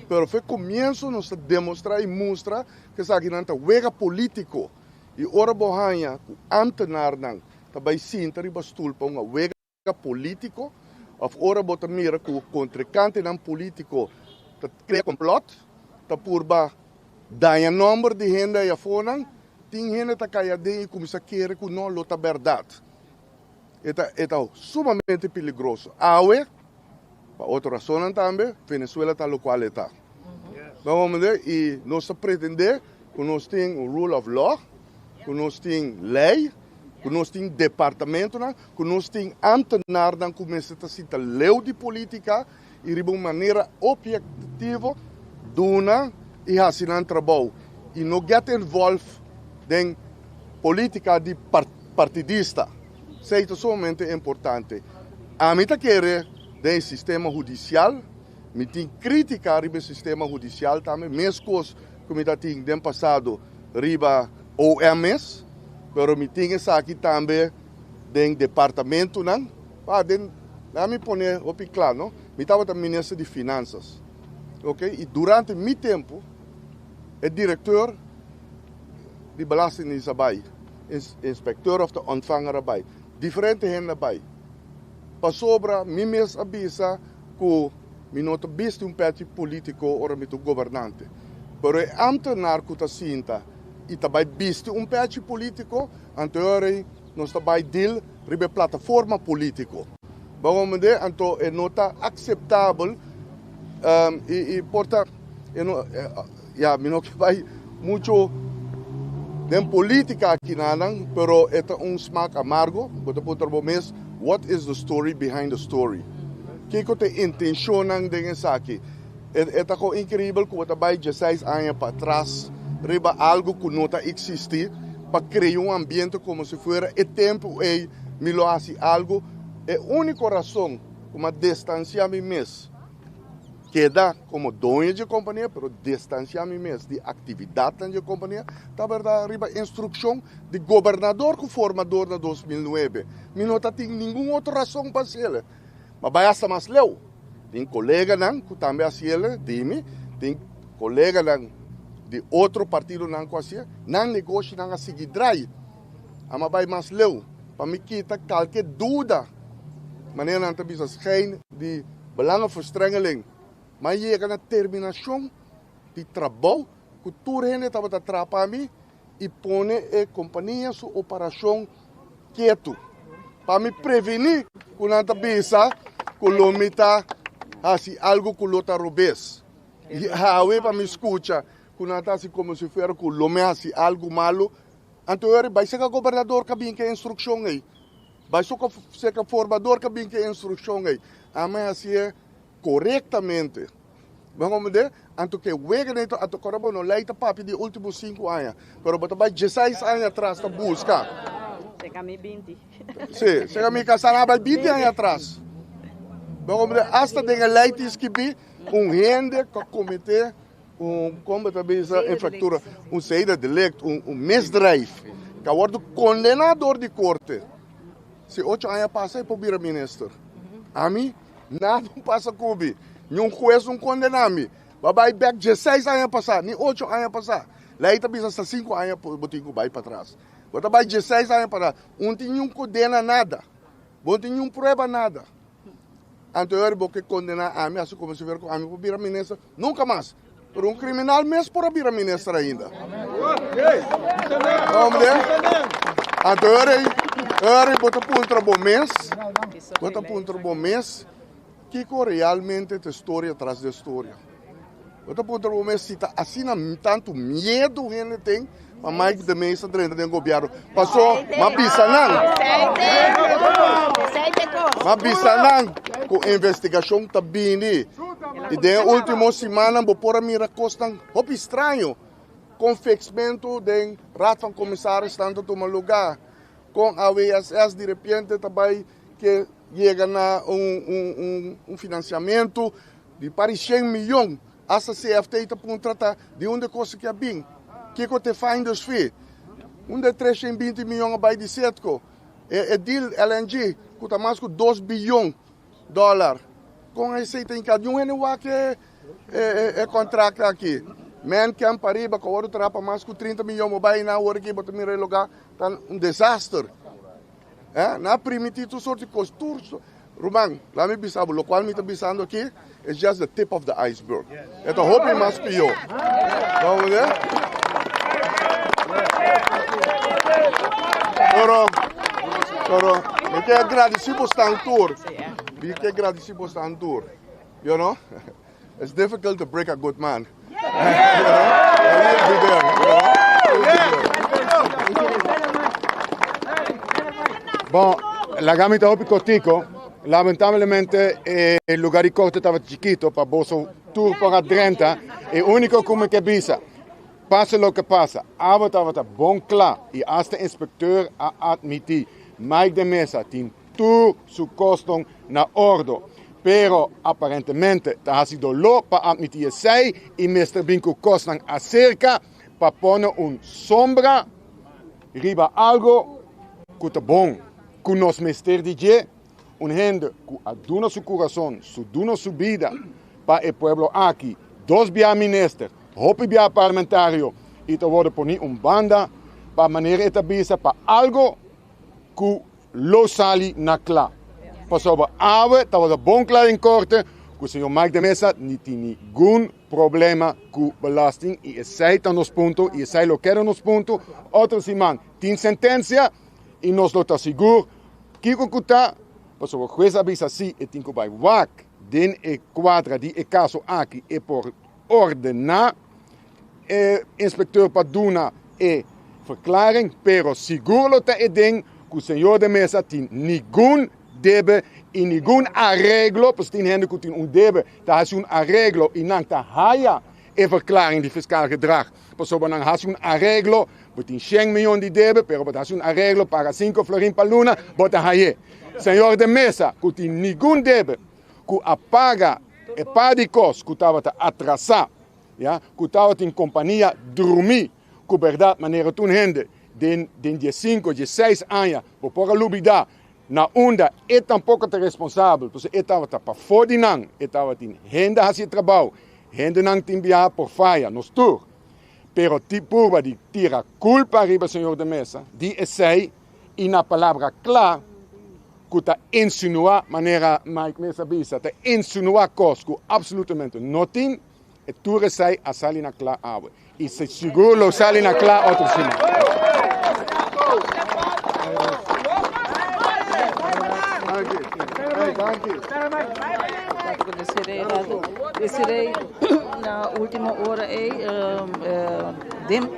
[SPEAKER 21] Pero for e komienso nos ta demostrá i mustra Ku esakinan ta wega polítiko i ora bo haña ku ámtenarnan ta bai sinta riba stul pa un wega polítiko òf ora bo ta mira ku kontrinkantenan polítiko ta krea komplòt, ta purba daña nòmber di hende ei afonan, tin hende ta kai aden i kuminsá kere ku no lo ta bèrdat. E ta e ta sumamente peligroso. Awe, pa otro rasonnan tambe, Venezuela ta lokual e ta. Bo comprende? I nos ta pretende ku nos tin un rule of law, ku nos tin lei, ku nos tin departamentonan, ku nos tin ambtenarnan ku mester ta sinta leu di politica i riba un manera objektivo duna i hasi nan trabou i no get involved den politica di partidista. Esei ta sumamente importante. Ami ta kere den e sistema hudisial. Mi tin kritika riba e sistema hudisial tambe, meskos ku mi ta tin den pasado riba OM mes, pero mi tin esaki tambe den departamentunan. Pa den, laga mi pone hopi kla no, mi tabata minister di finansas, ok, i durante mi tempu e direkteur di belastingdienst a bai, inspekteur of de ontvanger a bai, diferente hende a bai, pasobra mi mes a bisa ku mi no ta bisti un pèchi polítiko ora mi ta un gobernante, pero e ámtenar ku ta sinta i ta bai bisti un pèchi polítiko, anto e ora ei nos ta bai deal riba e plataforma polítiko. Bo a komprendé? Anto e no ta akseptabel i por ta e no, ya mi no ke bai muchu den polítika aki nanan, pero e ta un smak amargo, bo ta puntra bo mes, what is the story behind the story? Kiko ta e intenshonnan den esaki? E ta kon inkreibel ku bo ta bai dieseis aña patras riba algu ku no ta eksistí pa krea un ambiente komo si fuera e tempu ei mi lo hasi algu. E úniko rason ku mi a distansiá mi mes, keda komo doño dje kompania, pero distansiá mi mes di aktividatnan dje kompania, ta bèrdat riba instrukshon di gobernador ku formador na 2009. Mi no ta tin ningun otro rason pa hasiel. Ma bai hasta mas leu. Tin koleganan ku tambe hasiel di mi, tin koleganan di otro partidonan ku hasiel, nan negoshinan a sigui drai. Ama bai mas leu pa mi kita kalke duda, manera nan ta bisa schijn di belangenverstrengeling. Mi a yega na terminashon di trabou ku tur hende tabata traha pa mi. i pone e kompania su operashon ketu pa mi prevení ku nan ta bisa ku lo mi ta hasi algu ku lo ta robes. I awe pa mi skucha ku nan ta hasi komo si fuera ku lo mi hasi algu malu, anto e ora bai serka gobernador ka bin ku e instrukshon ei, bai serka formador ka bin ku e instrukshon ei. Ami a hasié korektamente. Bo a komprendé? Anto ke wega den to, anto kòrda bo no lei ta papia di e último sinku aña, pero bo ta bai dieseis aña atras ta buska.
[SPEAKER 5] Serka mi binti.
[SPEAKER 21] Sí, serka mi kasá nan a bai binti aña atras. Bo a komprendé? Asta den e lei tin skibí un hende ku a kometé un, kon bo ta bisa, infraktura, un zedendelict, un misdrijf, ku a wòrdu kondená dor di korte. Si ocho aña pasa e por bira minister. Ami Nada no pasa ku mi. Niun hues no kondena mi. Bo a bai bek dieseis aña pasá, ni ocho aña pasá. Lei ta bisa hasta sinku aña bo tin ku bai patras. Bo ta bai dieseis aña patras. Un tin niun kondena nada. Bo no tin niun prueba nada. Anto e ora bo ke kondena ami hasi komo si fuera ku ami por bira minister? Nunka mas. Pero un kriminal mes por a bira minister ainda. Hombre, anto e ora e ora bo ta puntra bo mes, bo ta puntra bo mes kiko realmente ta e storia tras di e storia. Bo ta puntra bo mes si ta asina tantu miedu hende tin pa Mike de Meza drenta den gobierno. Paso, m'a bisa nan, m'a bisa nan ku investigashon ta bini. I den e ultimo simannan bo por a mira kosnan hopi straño. Kon fixmentu den Raad van Commissarisnan ta tuma lugá. Kon AWSS di repente ta bai ke yega na un finansiamentu di pari shen miyon. Asta CFT ta puntra ta di unda e kos aki a bin. Kiko ta e finders fee? Unda e 320 miyon a bai di Citgo? E deal LNG ku ta mas ku dos biyon dòlar. Kon esei ta hinká? Niun hende wak e kontrakt aki. Mancamp pariba ku a wòrdu traha pa mas ku 30 miyon. Bo bai einan awor aki bo ta mira e lugá ta un desaster. Nan a primiti tur sort di kos. Tur Ruman, laat mi bisa bo, locual mi ta bisando aki is just the tip of the iceberg. E ta hopi mas pió. Pero, pero, mi ke agradeci bosnan tur. Mi ke agradeci bosnan tur. You know? It's difficult to break a good man. You know? Be there, you know?
[SPEAKER 4] Bon, laga mi ta hopi kortiko. Lamentablemente e lugar di korte tabata chikito pa boso tur por a drenta. E úniko ku mi ke bisa, pasa loke pasa, abo tabata bon kla i asta inspekteur a admití Mike de Meza tin Tur su koston na ordo. Pero aparentemente ta hasi doló pa admití esei i mester bin ku kosnan aserka pa pone un sombra riba algo ku ta bon, ku nos mester di dje, un hende ku a duna su kurason, su duna su bida pa e pueblo aki, dos bia minister, hopi bia parlamentario i ta wòrdu poni un banda pa manera e ta bisa pa algo ku lo sali na kla. Pasobra awe tabata bon kla den korte ku señor Mike de Meza ni tin ningun problema ku belasting i esei ta nos punto i esei lo keda nos punto. Otro siman tin sentensia i nos lo ta sigur kiko ku ta pasobra hues a bisa si e tin ku bai wak den e kuadra di e kaso aki e por ordená e inspecteur pa duna e verklaring, pero sigur lo ta e den ku señor de Meza tin nigun debe i nigun areglo, pues tin hende ku tin un debe ta hasi un areglo i nan ta haya e verklaring di fiscaal gedrag, pasobra nan hasi un areglo, bo tin shen miyon di debe, pero bo ta hasi un areglo paga sinku florin pa luna, bo ta haye. Señor de Meza ku tin nigun debe, ku a paga e par di kos ku tabata atrasá, ya, ku tabatin kompania drumí, ku bèrdat manera tur hende den den diesinku, dieseis aña bo por a lubidá na unda e tampoko ta responsabel, pasobra e tabata pafó di nan, e tabatin hende hasi e trabou, hendenan tin biaha por faya, nos tur, pero ti purba di tira kulpa riba señor de Meza di esei i na palabra kla, ku ta insinuá, manera Mike mes a bisa, ta insinuá kos ku absolutamente no tin.
[SPEAKER 6] E tur esei a sali na kla awe i sigur lo sali na kla otro siman.
[SPEAKER 11] Desiree, na ultimo ora ei, Dim,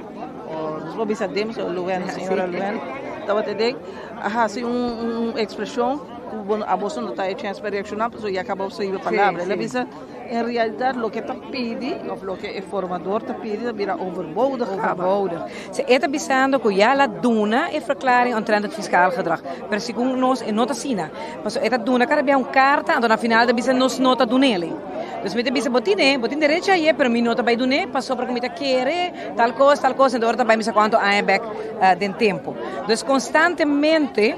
[SPEAKER 11] nos por bisa Dim, so Luwen, señora Luwen, tabata den, a hasi un expresion ku bo abo no ta e chens pa reacciona, pasobra ya caba bo sa palabra. El a bisa. En realidad loke ta pidi of loke e formador ta pidi ta bira overbodig caba.
[SPEAKER 2] Overbodig. Si e ta bisando cu ya la duna e verklaring omtrent het fiscaal gedrag. Pero segun nos e no ta asina. Pasobra e ta duna cada bia un carta anto na final ta bisa nos no ta dunele. Dus mi ta bisa bo tine, bo tin derecho aye pero mi no ta bay dune pasobra cu mi ta kere tal cos, tal cos enton ora ta bay misa cuanto aña bek den tempo. Dus constantemente.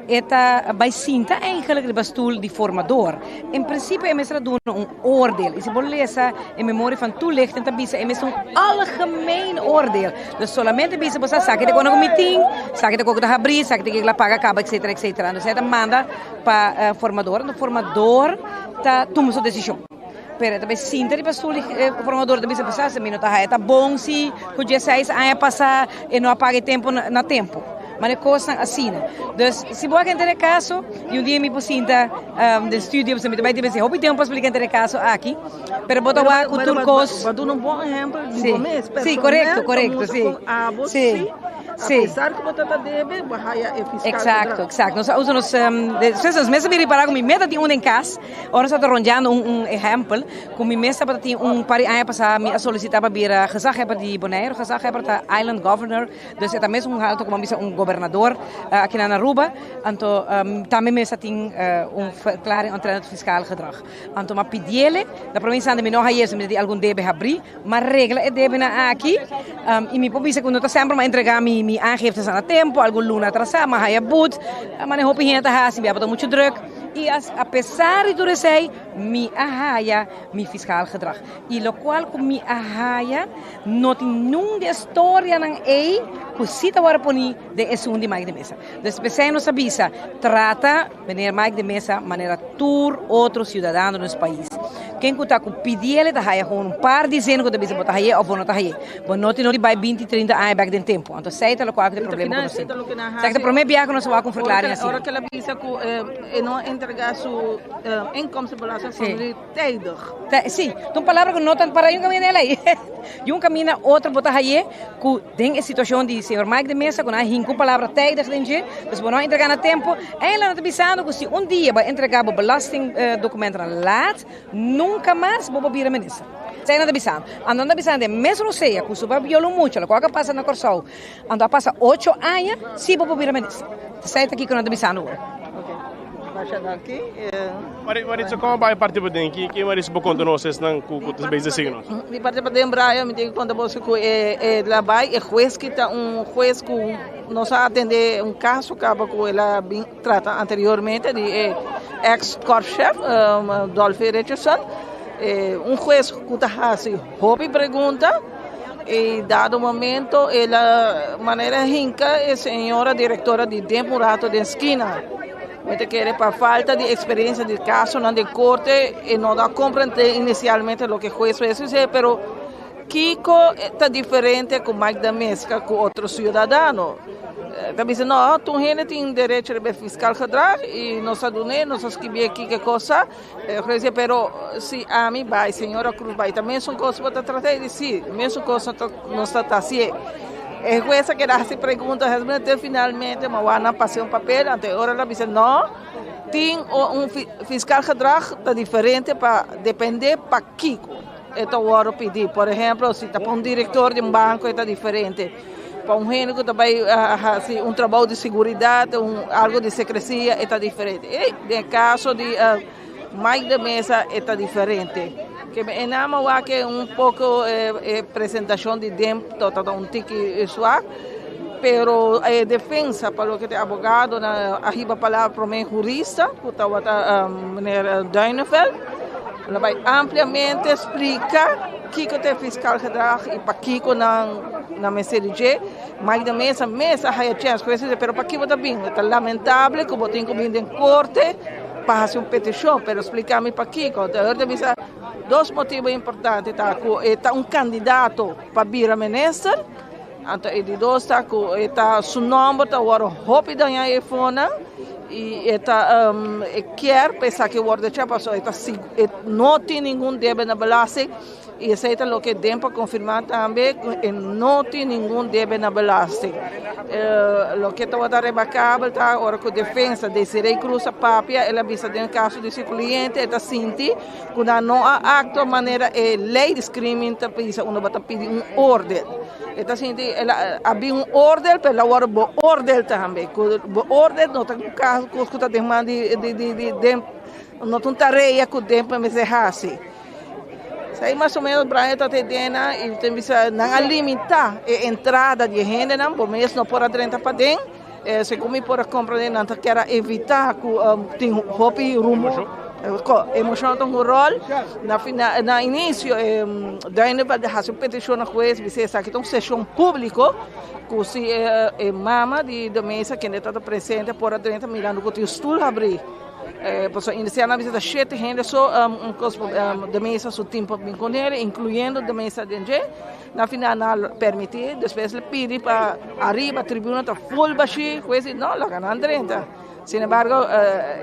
[SPEAKER 2] E ta bai sinta eigenlijk riba stoel di formador. En principe e mester a duna un oordeel. Y si bo lesa e memoria van toelichting ta bisa e mester un algemeen oordeel. Dus solamente bisa bo sa saki ta kono ku mi tin, saki ta kono ku ta habri, saki ta kiko la paga kaba etcetera etcetera. Entonces e ta manda pa formador, enton formador ta tuma su decision. Pero e ta bai sinta riba stoel di formador ta bisa bo sa si mi no ta haya ta bon si ku dieseis aña pasa e no a paga e tempo na tempo. Mane kosnan asina. Dus si bo a kenter e kaso, i un dia mi por sinta den studio, pasobra mi ta bai tin hopi tempu pa splika henter e kaso aki, pero bo ta wak ku tur kos.
[SPEAKER 11] Bo a duna un bon ehempel di bo mes,
[SPEAKER 2] Sí, korekto, korekto, sí.
[SPEAKER 11] Abo sí, apesar ku bo ta ta debe, bo a haya e fiskal
[SPEAKER 2] Eksakto, eksakto. Nos a usa nos, despues nos mes a bin ripará ku mi meta tin un den kas, ora nos a ta rondiando un un ehempel, ku mi mes tabata tin un par di aña pasá mi a solisitá pa bira gezaghebber di Boneiru, gezaghebber ta island governor. Dus e ta mes un alto como bisa un gobernador aki na Aruba. Anto tambe mes a tin un verklaring omtrent het fiscaal gedrag. Anto ma pidiele, na prome instante mi no haye mi ta di algun debe habri, ma regla e debenan aki y mi por bisa cu no ta semper mi a entrega mi aangiftes na tempo, algun luna atrasa, mi a haya boet, mane hopi hende ta haci, mi tabata mucho druk y a pesar di tur esey mi a haya mi fiscaal gedrag. Y locual cu mi a haya No tin nun di e storianan ei ku si ta wòrdu poní den esun di Mike de Meza. Dus p'esei nos a bisa, trata meneer Mike de Meza manera tur otro siudadano di nos pais. Ken ku ta ku pidiel e ta haya gewoon un par di zin ku ta bisa bo ta hay'é òf bo no ta hay'é. Bo no tin no di bai binti, trinta aña bèk den tempu. Anto esei ta lokual ku ta e problema ku nos tin. Esaki ta e promé biaha ku nos a wak un verklaring asina.
[SPEAKER 11] Ora ku el a bisa ku e no a entregá su inkomstenbelastingformulier Tijdig.
[SPEAKER 2] Sí, ta un palabra ku no ta para yun kaminda el ei. Yun kaminda otro bo ta haye ku den e situashon di señor Mike de Meza ku nan a hinka un palabra tijdig den dje, dus bo no a entrega na tempo. Eindelijk nan ta bisando ku si un dia bo a entrega bo belasting dokumentonan laat, nunka mas bo por bira minister. Esei nan ta bisando. Anto nan ta bisando den mes rosea ku su bo a viola un mucha, lokual ku a pasa na Kòrsou, anto a pasa ocho aña, si bo por bira minister. Esei ta kiko nan ta bisando awor.
[SPEAKER 11] Masha danki.
[SPEAKER 20] Maritza, como bai parti paden? Ki ki Maritza bo conta nos esnan cu cu ta bezig sigui nos?
[SPEAKER 11] Di parti paden Brian, mi tin cu conta boso cu e e la bai e huez ki ta un huez cu nos a atende un caso caba cu el a bin trata anteriormente di e ex korpschef Dolphy Richardson. E un huez cu ta haci hopi pregunta y dado momento el a manera hinca e señora directora di den un rato den skina. Mi ta kere pa falta di experiencia di casonan den corte e no ta comprende inicialmente loke huez a dice, pero kico ta diferente cu Mike de Mezca cu otro ciudadano? Ta bisa no, tur hende tin derecho riba e fiscal gedrag y nos a dun'e, nos a skibi'e kiko cosa. E huez dice, pero si ami bay, señora Cruz bay, ta mesun cos bo ta trata? E dice, si, mesun cos nos ta haci'e. E huez a keda hasi pregunta te finalmente ma wak nan pasa un papel, anto e ora el a bisa no, tin un fiscal gedrag ta diferente pa depende pakiko e ta wòrdu pidi. Por ehemplo, si ta pa un director di un banco e ta diferente, pa un hende ku ta bai hasi un trabou di seguridat, un algo di secrecia e ta diferente. E den e caso di Mike de Meza e ta diferente. Ke e nama wak e un poko e presentacion di DEMP ta ta un tiki swak, pero e defensa pa loke ta e abogadonan a hiba palabra prome hurista ku tabata meneer Duineveld, el a bai ampliamente splika kiko ta e fiscal gedrag i pakiko nan nan mester di dje. Mike de Meza mes a haya chèns ku e pero pakiko bo ta bin? Ta lamentable ku bo tin ku bin den korte. pa hasi un petishon, pero splika mi pakiko. De Hert a bisa dos motibu importante ta ku e ta un kandidato pa bira minister, anto e di dos ta ku e ta su nòmber ta wòrdu hopi dañá e fonan i e ta e kier pa esaki wòrdu echá pasobra e ta e no tin ningun debe na belasting. I esei ta loke den pa konfirmá tambe ku e no tin ningun debe na belasting. Loke tabata rebakabel ta ora ku defensa Desiree Cruz a papia, el a bisa den kaso di su kliente e ta sinti ku nan no a aktua manera e lei di screening ta bisa unda bo ta pidi un oordeel. E ta sinti el a bin un oordeel pero el a wòrdu beoordeel tambe. Ku beoordeel no ta un kaso ku ta den man di di den no ta un tarea ku den pa mester hasi. Esei mas o menos Brian ta te dena y ten bisa nan a limita e entrada di e hendenan, bo mes no por a drenta paden. Eh, segun mi por a comprende nan ta kier a evita cu um, tin hopi rumor. Emocion ta un rol. Na final, na inicio eh, Duineveld a haci un peticion na huez, bisa esaki ta un sesion publico cu si e, e mama di de mesa kende ta presente por a drenta mirando cu tin stoel habri. Pasobra inicial a bisa ta shete hende so un cos de mesa su team por bin con hende, incluyendo de mesa den dje. Na final nan a permiti, despues le pidi pa ariba tribuna ta full bashi, hues di no, laga nan drenta. Sin embargo,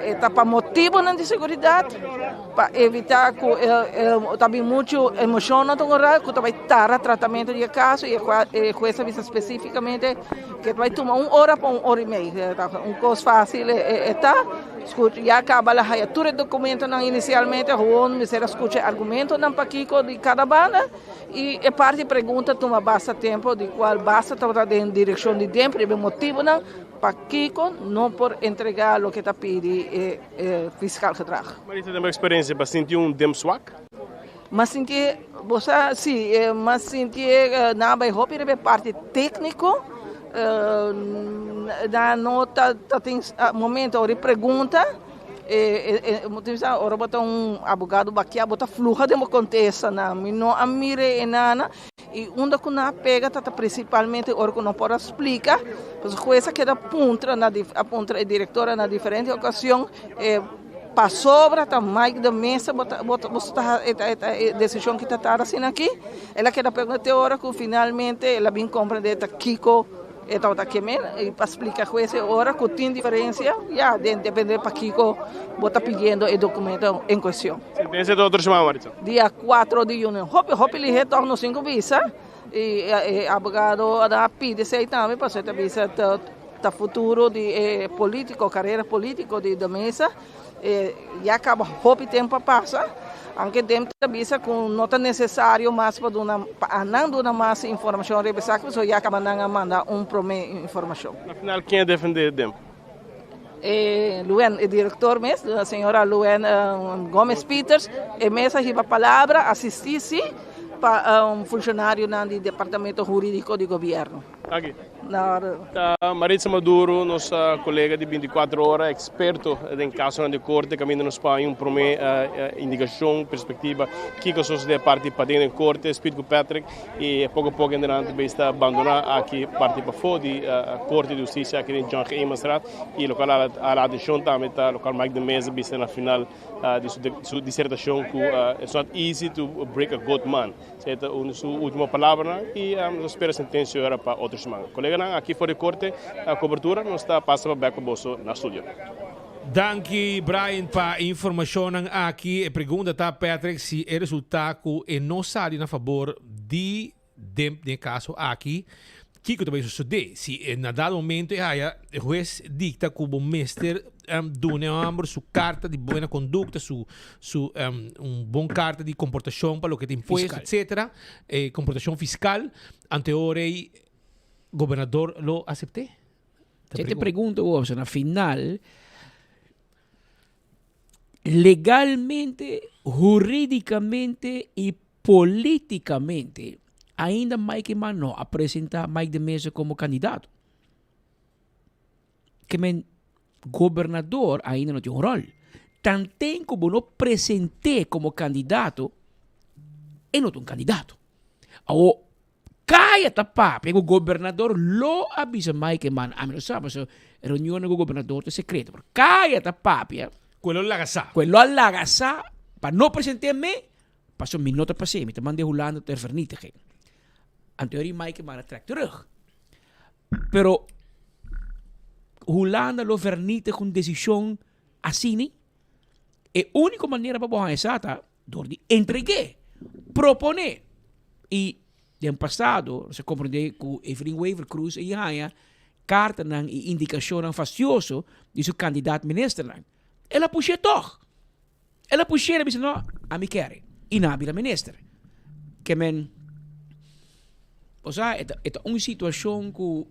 [SPEAKER 11] e ta pa motibonan di seguridad, pa evita cu ta bin mucho emocion na tur ora, cu ta bay tarda tratamento di e caso y e hues a bisa specificamente Ke ta bai tuma un ora pa un ora i mei. Un kos fásil e ta. Skucha, ya kaba la haya tur e dokumentonan inisialmente, gewoon mester a skucha e argumentonan pakiko di kada banda i e parti pregunta tuma basta tempu di kual basta tabata den direkshon di den riba e motibunan pakiko no por entregá loke ta pidi e fiskal gedrag.
[SPEAKER 20] Marisa, den bo eksperensia, bo a sinti un dem swak?
[SPEAKER 11] M'a sinti, bo sa, si, m'a sinti nan a bai hopi riba e parti tékniko, nan no ta tin momento ora di pregunta, ora bo ta un abogado bakiá bo ta fluha den bo kontestanan, mi no a mira e nana i unda ku nan a pega ta prinsipalmente ora ku no por a splika, pasobra hues a keda puntra, a puntra e direktora na diferente okashon. Pasobra ta Mike de Meza bo ta bo ta boso ta e ta e ta e desishon ki ta tar asina aki. El a keda pregunta te ora ku finalmente el a bin komprende ta kiko e tabata keme i pa splika hues e ora ku tin diferensia ya den depende pakiko bo ta pidiendo e dokumento en kuestion.
[SPEAKER 20] Sentensia ta otro siman Maritza?
[SPEAKER 11] Dia kuatro di yuni. Hopi hopi lihé tòg nos tin ku bisa i e abogado a pidi esei tambe pasobra e ta bisa ta. Ta futuro di e politico, carera politico di De Meza, e ya caba hopi tempo a pasa, aunke Dem ta bisa cu no ta necesario mas pa duna, pa anan duna mas informacion riba esaki, pasobra ya caba nan a manda un prome informacion.
[SPEAKER 20] Na final ken a defende Dem?
[SPEAKER 11] E Luen, e director mes, señora Luen Gomez Pieters, e mes a hiba palabra, asisti si pa un funcionarionan di departamento huridico di gobierno.
[SPEAKER 20] Danki. Ta Maritza Maduro, nos colega di 24 ora, experto den casonan di corte, caminda nos pa un prome indicacion, perspectiva, kico sucede parti paden den corte, Speed cu Patrick, y poco poco endelante bay sta bandona aki parti pafo di Corte di Husticia aki den John G. Emanstraat, y locual a la atencion tambe ta locual Mike de Meza bisa na final di su disertacion cu it's not easy to break a good man. Esei ta un di su ultimo palabranan y nos ta spera sentencia ora pa otro siman. Coleganan aki for di corte cobertura nos ta pasa pa bek pa boso na studio.
[SPEAKER 19] Danki Brian pa e informacionnan aki. E pregunta ta Patrick si e resulta cu e no sali na fabor di Demp den e caso aki, Kiko ta bai sosodé? Si e na dado momento e haya e hues dikta ku bo mester duna e hòmber su karta di buena kondukta, su su un bon karta di komportashon pa loke ta impuesto, etsetera, e komportashon fiskal, anto e ora ei gobernador lo asept'é?
[SPEAKER 23] Ta te pregunta bo, na final legalmente, huridicamente y politicamente ainda Mike Eman no a presenta Mike de Meza como candidato. Ke men gobernador ainda no tin un rol. Tanten cu bo no presente como candidato, e no ta un candidato. Awo, Kaya ta papia ku gobernador lo a bisa Mike Eman, ami no sa pasobra reunionnan ku gobernador ta sekreto, pero kaya ta papia.
[SPEAKER 19] Ku e lo laga sa.
[SPEAKER 23] Ku e lo a laga sa pa no present'é me, pasobra mi no ta pas'é, mi ta mand'é Hulanda ter vernietiging. Anto e ora Mike Eman a trek terug. Pero Hulanda lo vernietig un desishon asina? E úniko manera pa bo haña sa ta dor di entreg'é, proponé. I den pasado nos a komprendé ku Evelyn Wever-Croes a haña kartanan i indikashonnan fastioso di su kandidat ministernan. El a push'é tòg. El a push'é, el a bisa no, ami kere. I nan a bira minister. Ke men, bo sa, e ta, e ta un situashon ku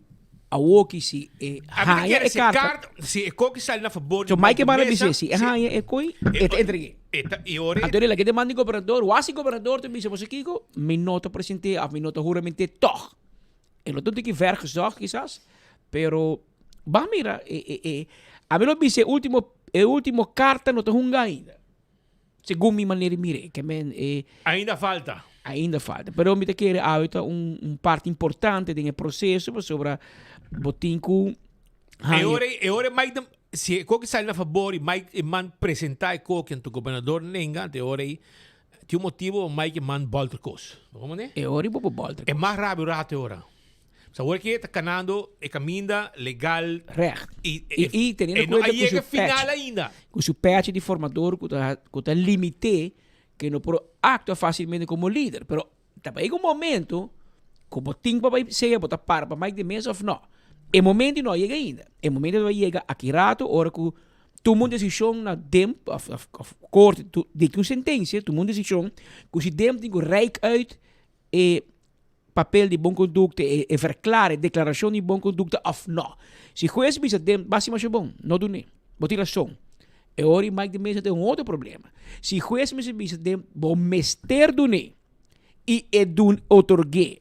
[SPEAKER 23] awoki si e haña e karta.
[SPEAKER 19] Si e koki sali na fabor
[SPEAKER 23] di Mike de Meza. Si e haña e koi, e ta entreg'é.
[SPEAKER 19] E ta, i ora e.
[SPEAKER 23] Anto el a keda manda di gobernador, wak si gobernador ta bisa, bo sa kiko, mi no ta present'é òf mi no ta hurament'é tòg. E lo ta un tiki vergezocht kisas, pero ban mira, e, e, e, ami lo bisa e ultimo, e ultimo karta no ta hunga ainda. Segun mi manera di mira, ke men e.
[SPEAKER 19] Ainda falta.
[SPEAKER 23] Ainda falta. Pero mi ta kere awe ta un, un parti importante den e proceso pasobra bo tin ku
[SPEAKER 19] E ora, e ora Mike de, si e koki sali na fabor i Mike Eman presenta e koki anto gobernador nenga, anto e ora ei Tin un motibo Mike man bolter kos. Bo como ne?
[SPEAKER 23] E ora i bo por bolter
[SPEAKER 19] kos. E mas rabia un rato e ora. Sa ora ke ta kanando e kaminda legal.
[SPEAKER 23] Recht.
[SPEAKER 19] I,
[SPEAKER 23] I, i teniendo
[SPEAKER 19] e no
[SPEAKER 23] cuenta
[SPEAKER 19] a
[SPEAKER 23] ku
[SPEAKER 19] yega
[SPEAKER 23] su
[SPEAKER 19] final
[SPEAKER 23] patch,
[SPEAKER 19] ainda.
[SPEAKER 23] ku su patch di formador ku ta ku ta limité ke no por actua facilmente como lider. Pero ta bai un momento ku bo tin pa bai sea bo ta para pa Mike de Meza of no. E momento no a yega ainda. E momento ta bai yega aki rato ora ku tuma un desishon na dem of of of korte tu dikta un sentensia tuma un desishon ku si dem tin ku reik uit e papel di bon kondukta e e verklare e deklarashon di bon kondukta of no. Si hues bisa dem basi masha bon no dun'é bo tin rason e ora i Mike de Meza tin un otro problema. Si hues mester bisa dem bo mester dun'é i e dun otorg'é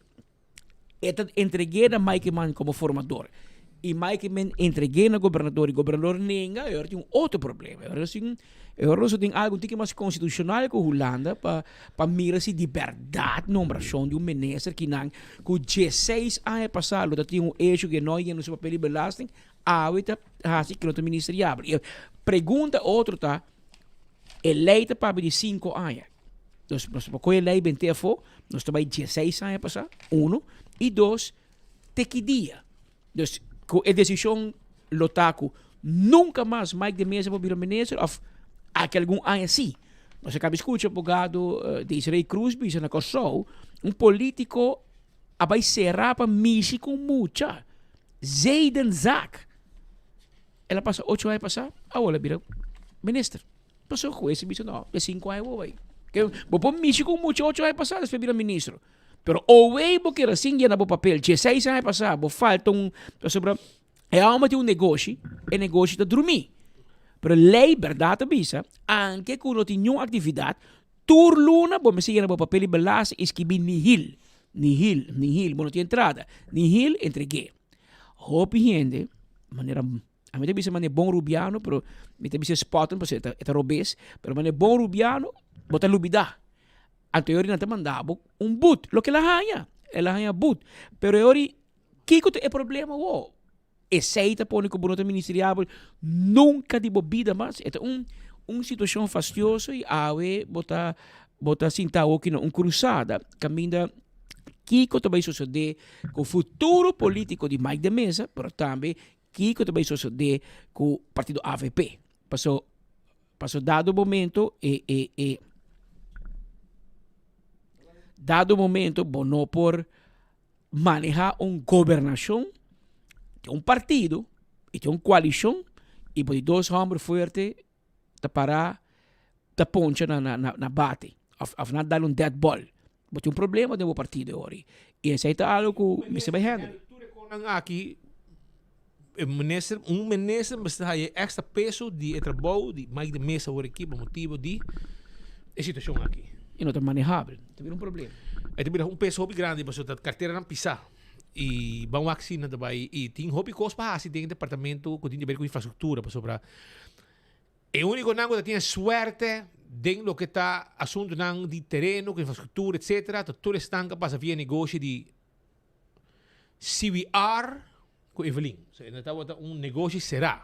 [SPEAKER 23] E ta entreg'é na Mike Eman komo formador. I Mike Eman entreg'é na gobernador i gobernador nenga, e ora tin un otro problema. E ora tin, e ora nos tin algu un tiki mas konstitushonal ku Hulanda pa pa mira si di bèrdat nombrashon di un minister kinan ku diesseis aña pasá lo ta tin un hecho ku e no yena su papel di belasting, awe ta hasi ku no ta ministeriabel. I e pregunta otro ta, E lei ta papia di sinku aña. Nos, nos por kohe e lei bent'é afó, nos ta bai dieseis aña pasá, uno, i dos, te ki dia? Dus, ku e desishon lo ta ku nunka mas Mike de Meza por bira minister òf aki algun aña sí. Nos a kaba di skucha abogado Desiree Croes bisa na Kòrsou, un polítiko a bai será pa mishi ku mucha. Zedenzaak. El a pasa ocho aña pasá, awor el a bira minister. Pasobra hues a bisa no, e sinku aña bo bai. Ke bo por mishi ku mucha ocho aña pasá despues bira ministro. Pero owei bo keda sin yena bo papel dieseis aña pasá, bo falta un, pasobra e homber tin un negoshi, e negoshi ta drumí. Pero lei bèrdat ta bisa, anke ku no tin niun aktividat, tur luna bo mester yena bo papel di belasting i skibi nihil, nihil, nihil, bo no tin entrada, nihil, entreg'é. Hopi hende, manera, ami ta bisa manera bon rubiano, pero mi ta bisa spotten pasobra e ta, e ta robes, pero manera bon rubiano, bo ta lubida. Anto e ora nan ta manda bo un but, loke el a haña, el a haña but. Pero e ora, kiko ta e problema awo? Esei ta pone ku bo no ta ministeriabel nunka di bo bida mas. E ta un, un situashon fastioso i awe bo ta, bo ta sinta awoki na un krusada kaminda kiko ta bai sosodé ku futuro polítiko di Mike de Meza, pero tambe kiko ta bai sosodé ku partido avp. Paso, paso dado momento e, e, e, dado momento bo no por manehá un gobernashon di un partido i di un koalishon i bo di dos hòmber fuerte ta para ta poncha na na na bate of of nan dal un dead ball. Bo tin un problema den bo partido e ora ei. I esei ta algo ku mester bai handle.
[SPEAKER 19] Tur e konan aki e minister un minister mester haya e extra peso di e trabou di Mike de Meza awor aki pa motibo di e situacion aki.
[SPEAKER 23] I no ta manehabel. Ta bira un problema.
[SPEAKER 19] E ta bira un peso hopi grandi pasobra ta carteranan pisa. I ban wak si nan ta bai i tin hopi kos pa hasi den e departamento ku tin di ber ku infrastruktura pasobra e únikonan ku ta tin e suerte den loke ta asuntunan di tereno ku infrastruktura etcetera ta tur esnan ku a pasa via negoshi di CBR ku Evelyn. So e tabata un negoshi será.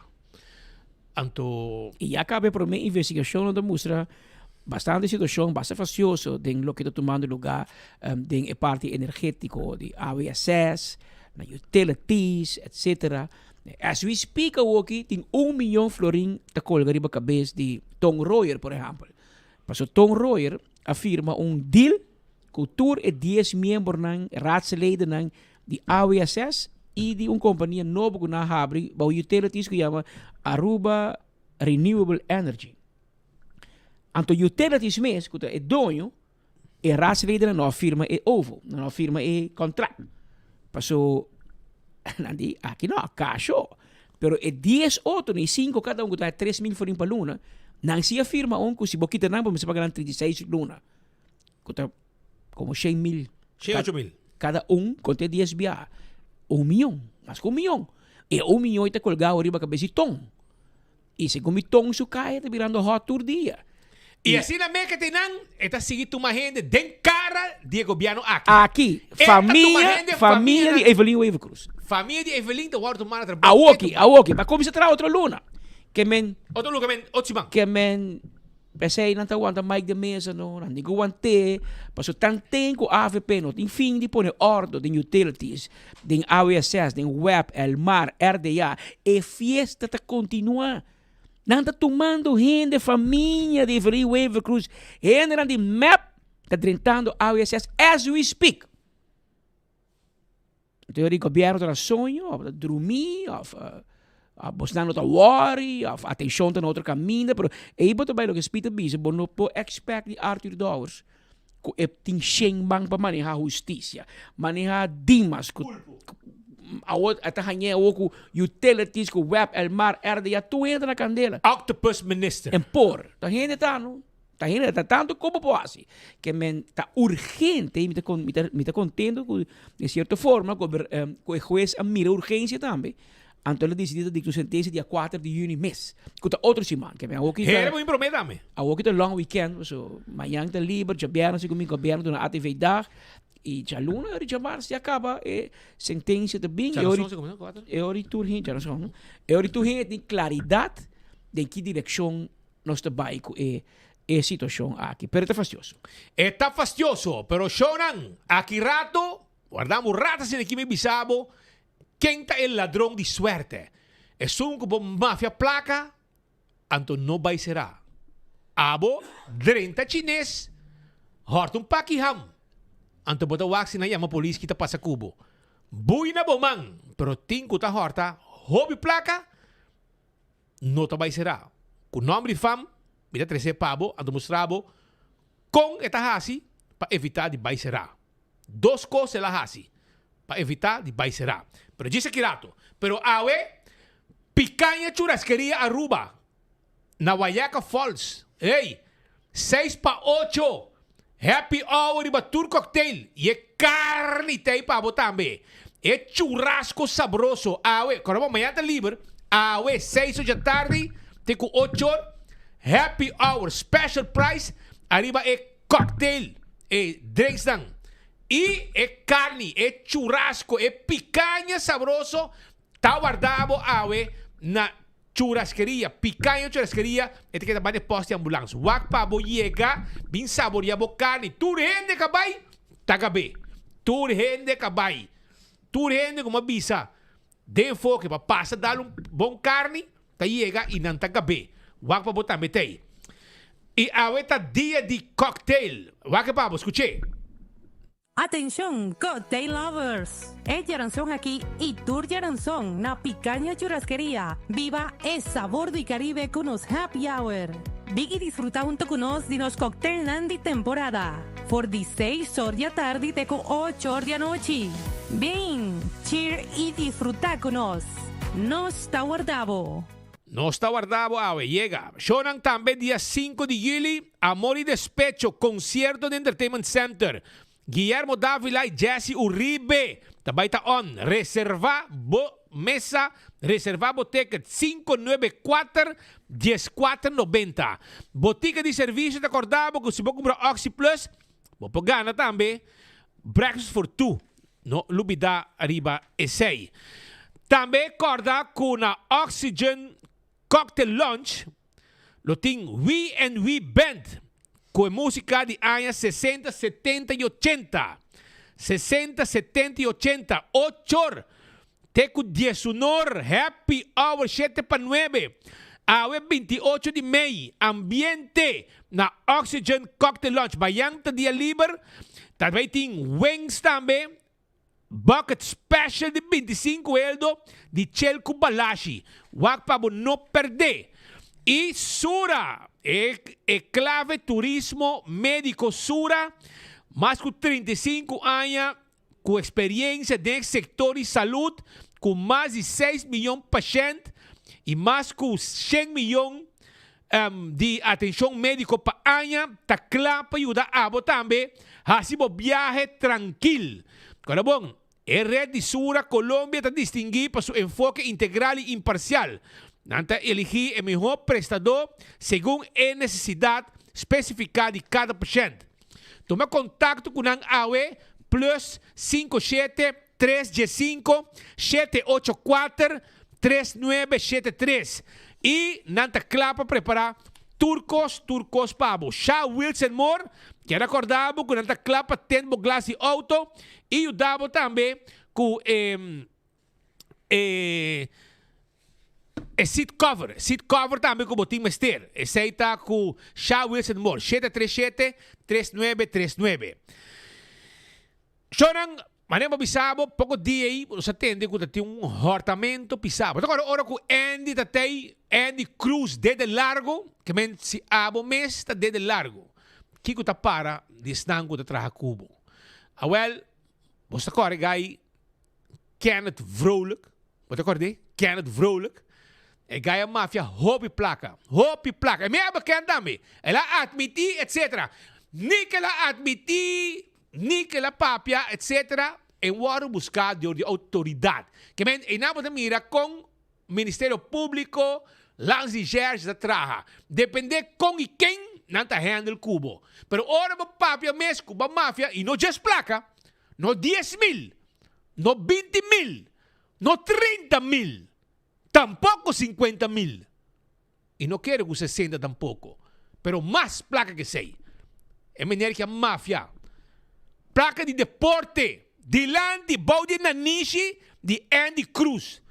[SPEAKER 19] Anto.
[SPEAKER 23] I ya kaba e promé investigashonnan ta mustra bastante situashon basta fasioso den loke ta tumando lugá den e parti energétiko di AWSS, na utilities, etcetera. As we speak awoki tin un miyon florin ta kolga riba kabes di Ton Royer por ehèmpel. Pasobra Ton Royer a firma un deal ku tur e dies miembronan, raadsledennan di AWSS i di un kompania nobo ku nan a habri bou utilities ku yama Aruba Renewable Energy. Anto utilities mes ku ta e doño, e raadsledennan no a firma e ovo, nan no a firma e kontrakt. Paso nan di aki no, kasho. Pero e dies otro, i sinku kada un ku ta 3000 florin pa luna, nan si a firma un ku si bo kita nan bo mester paga nan 36 luna. Ku ta komo 100 mil.
[SPEAKER 19] 108 mil.
[SPEAKER 23] Kada un konta e dies biaha. Un miyon, mas ku un miyon. E un miyon ei ta kolgá riba kabes di Ton. I segun mi Ton su kaya ta birando hòt tur dia.
[SPEAKER 19] I asina meke te nan, e ta sigui tuma hende den kara di e gobièrnu aki.
[SPEAKER 23] Aki,
[SPEAKER 19] E ta tuma
[SPEAKER 23] famia,
[SPEAKER 19] hende,
[SPEAKER 23] famia di
[SPEAKER 19] famianan.
[SPEAKER 23] Evelyn Wever-Croes.
[SPEAKER 19] Famia di Evelyn ta wòrdu tumá na trabou.
[SPEAKER 23] Awoki, awoki, pa kuminsá traha otro luna. Ke men.
[SPEAKER 19] Otro luna, ke men otro siman.
[SPEAKER 23] Ke men. P'esei nan ta wanta Mike de Meza no, nan tin ku want'é, pasobra tanten ku avp no tin fin di pone òrdu den utilities, den AWSS, den web, Elmar, RDA, e fiesta ta kontinuá. Nan ta tumando hende, famia di Evelyn Wever-Croes, hendenan di mep ta drentando AWSS as we speak. Anto di gobierno ta na soño of ta drumi of bosnan no ta worry of atencion ta na otro caminda pero ey bo ta bay loke Speed ta bisa bo no por expect di Arthur Dowers cu e tin shen man pa maneha husticia maneha Dimas cu awor a ta hañe awor cu utilities cu web Elmar RDA tur hende ta na candela.
[SPEAKER 19] Octopus minister.
[SPEAKER 23] En por ta hende ta no. Ta hende ta tanto como bo haci ke men ta urgente y mi ta mi ta mi ta contento cu den cierto forma cu cu e huez a mira urgencia tambe anto el a dicidi ta dicta un sentencia dia cuater di juni mes cu ta otro siman ke men awoki ta
[SPEAKER 19] Hera bo prome tambe.
[SPEAKER 23] Awoki ta long weekend so mañan ta liber djabièrnè si cu mi gobierno duna ATV dag y djaluna ori djamars ya caba e sentencia ta bin y ori e ori tur hende djarason e ori tur hende tin claridad den ki direccion nos ta bai ku e e situashon aki. Pero e ta fastioso.
[SPEAKER 19] E ta fastioso, pero shownan, aki rato, warda un rato asina aki mi bisa bo ken ta e ladron di suerte. Esun ku bo mafia plaka, anto no bai sera. Abo drenta chines, hòrta un paki ham, anto bo ta wak si nan yama polis ki ta pasa ku bo. Bui na bo man, pero tin ku ta hòrta hopi plaka, No ta bai será. Ku nòmber di fam, mi ta tres'é pa bo, anto mustra bo kon e ta hasi pa evitá di bai será. Dos kos el a hasi pa evitá di bai será. Pero djis aki rato. Pero awe, Picaña Churrasqueria Aruba na Wayaca Falls. Ey! Seis pa ocho! Happy hour riba tur cocktail y e carni ta ey pa bo tambe. E churrasco sabroso awe, corda bo mañana ta liber, awe seis or djatardi te cu ocho or, happy hour special price ariba e cocktail, e drinksnan y e carni, e churrasco, e picaña sabroso ta warda bo awe na Churraskeria, Picaño Churraskeria, e ta keda banda e post di ambulans. Wak pa bo yega, bin saboria bo carni. Tur hende ka bai, ta gab'é. Tur hende ka bai. Tur hende ku mi a bisa den enfoke pa pasa dal un bon carni, ta yega i nan ta gab'é. Wak pa bo tambe t'ei. I awe ta dia di cocktail. Wak e pa bo, skuch'é.
[SPEAKER 7] Atenshon, Cocktail Lovers! E djaranson aki i tur djaranson na Picaña Churrasqueria, biba e sabor di Caribe ku nos Happy Hour! Bin i disfruta hunto ku nos di nos cocktailnan di temporada, for di seis or di atardi te ku ocho or di anochi. Bin, cheer i disfruta ku nos! Nos ta warda bo!
[SPEAKER 19] Nos ta warda bo awe, yega. Shownan tambe dia sinku di juli, Amor y Despecho, concierto den Entertainment Center. Guillermo Davila y Jesse Uribe ta bay ta on. Reserva bo mesa, reserva bo ticket, 594 1490. Botica di servicio ta corda bo cu si bo cumpra Oxi Plus, bo por gana tambe Breakfast for Two. No lubida riba esey. Tambe corda cu na Oxygen. Cocktail Lounge lo tin We and We Band ku e músika di aña sesenta, setenta i ochenta. Sesenta, setenta i ochenta, ochor te ku diesunor, happy hour shete pa nuebe. Awe 28 di mei, ambiente na Oxygen Cocktail Lounge. Mayan ta dia liber, ta bay tin wings tambe. Bucket special di 25 eldo di Chel ku Balashi. Wak pa bo no perdé. I Sura, e e clave turismo medico Sura, mas ku 35 aña ku experiencia den e sector di salud ku mas di 6 miyon pashent i mas ku 100 miyon di atencion medico pa aña ta cla pa yuda abo tambe haci bo biahe trankil. Kora bon, e red di Sura Colombia ta distingui pa su enfoke integral y imparcial. Nan ta eligi e miho prestador segun e necesidad specifica di cada pashent. Tuma contacto cu nan awe plus 57 315 784 3973 y nan ta cla pa prepara tur cos tur cos pa bo. Sha Wilson Moore kier acorda bo cu nan ta cla pa tend bo glas di auto y yuda bo tambe cu e e e seat cover, seat cover tambe cu bo tin mester. Esey ta cu Sha Wilson Moore, 737 3939. Shownan, manera bo bisa bo, poko dia ei nos a tende ku ta tin un hòrtamentu pisá. Bo ta kòrda ora ku Andy ta tei, Andy Cruz dede largu, ke men si abo mes ta dede largu, kiko ta para di esnan ku ta traha ku bo? Awèl, bo sa kòrda e gai Kenneth Vrolijk, bo ta kòrda e? Kenneth Vrolijk, e gai a mafia hopi plaka, hopi plaka. E mi a bekend tambe, el a atmití etcetera. Ni ke el a atmití Ni ke la papia etc. E wòrdu buská dor di outoridat. Ke men einan bo ta mira kon Ministerio Públiko, Landsrecherche ta traha. Dependé kon i ken nan ta handle ku bo. Pero ora bo papia mes ku bo mafia i no djes plaka, no 10,000, no 20,000, no 30,000, tampoko 50,000. I no kere ku sesenta tampoko, pero mas plaka ke esei. E meneer ki a mafia plaka di deporte dilanti bou di nanishi di Andy Cruz.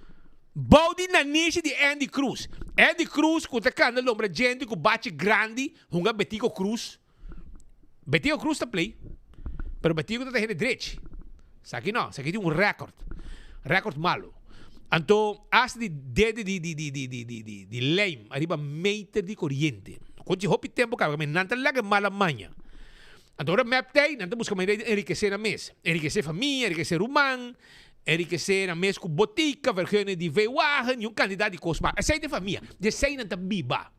[SPEAKER 19] Bou di nanishi di Andy Cruz. Andy Cruz ku ta kanda lombra djente ku bachi grandi hunga Betico Cruz. Betico Cruz ta play, pero Betico ta ta hende drechi. Esaki no, esaki tin un record. Record malo. Anto hasta di dede di di di di di di di di lijm ariba meter di coriente. Conchi hopi tempo caba, men nan ta laga e mala maña. Anto ora mep tey, nan ta busca manera di enriquece nan mes. Enriquece famia, enriquece ruman, enriquece nan mes cu botica, vergunning di V-wagen y un cantidad di cos mas. Esey ta e famia. Di esey nan ta biba.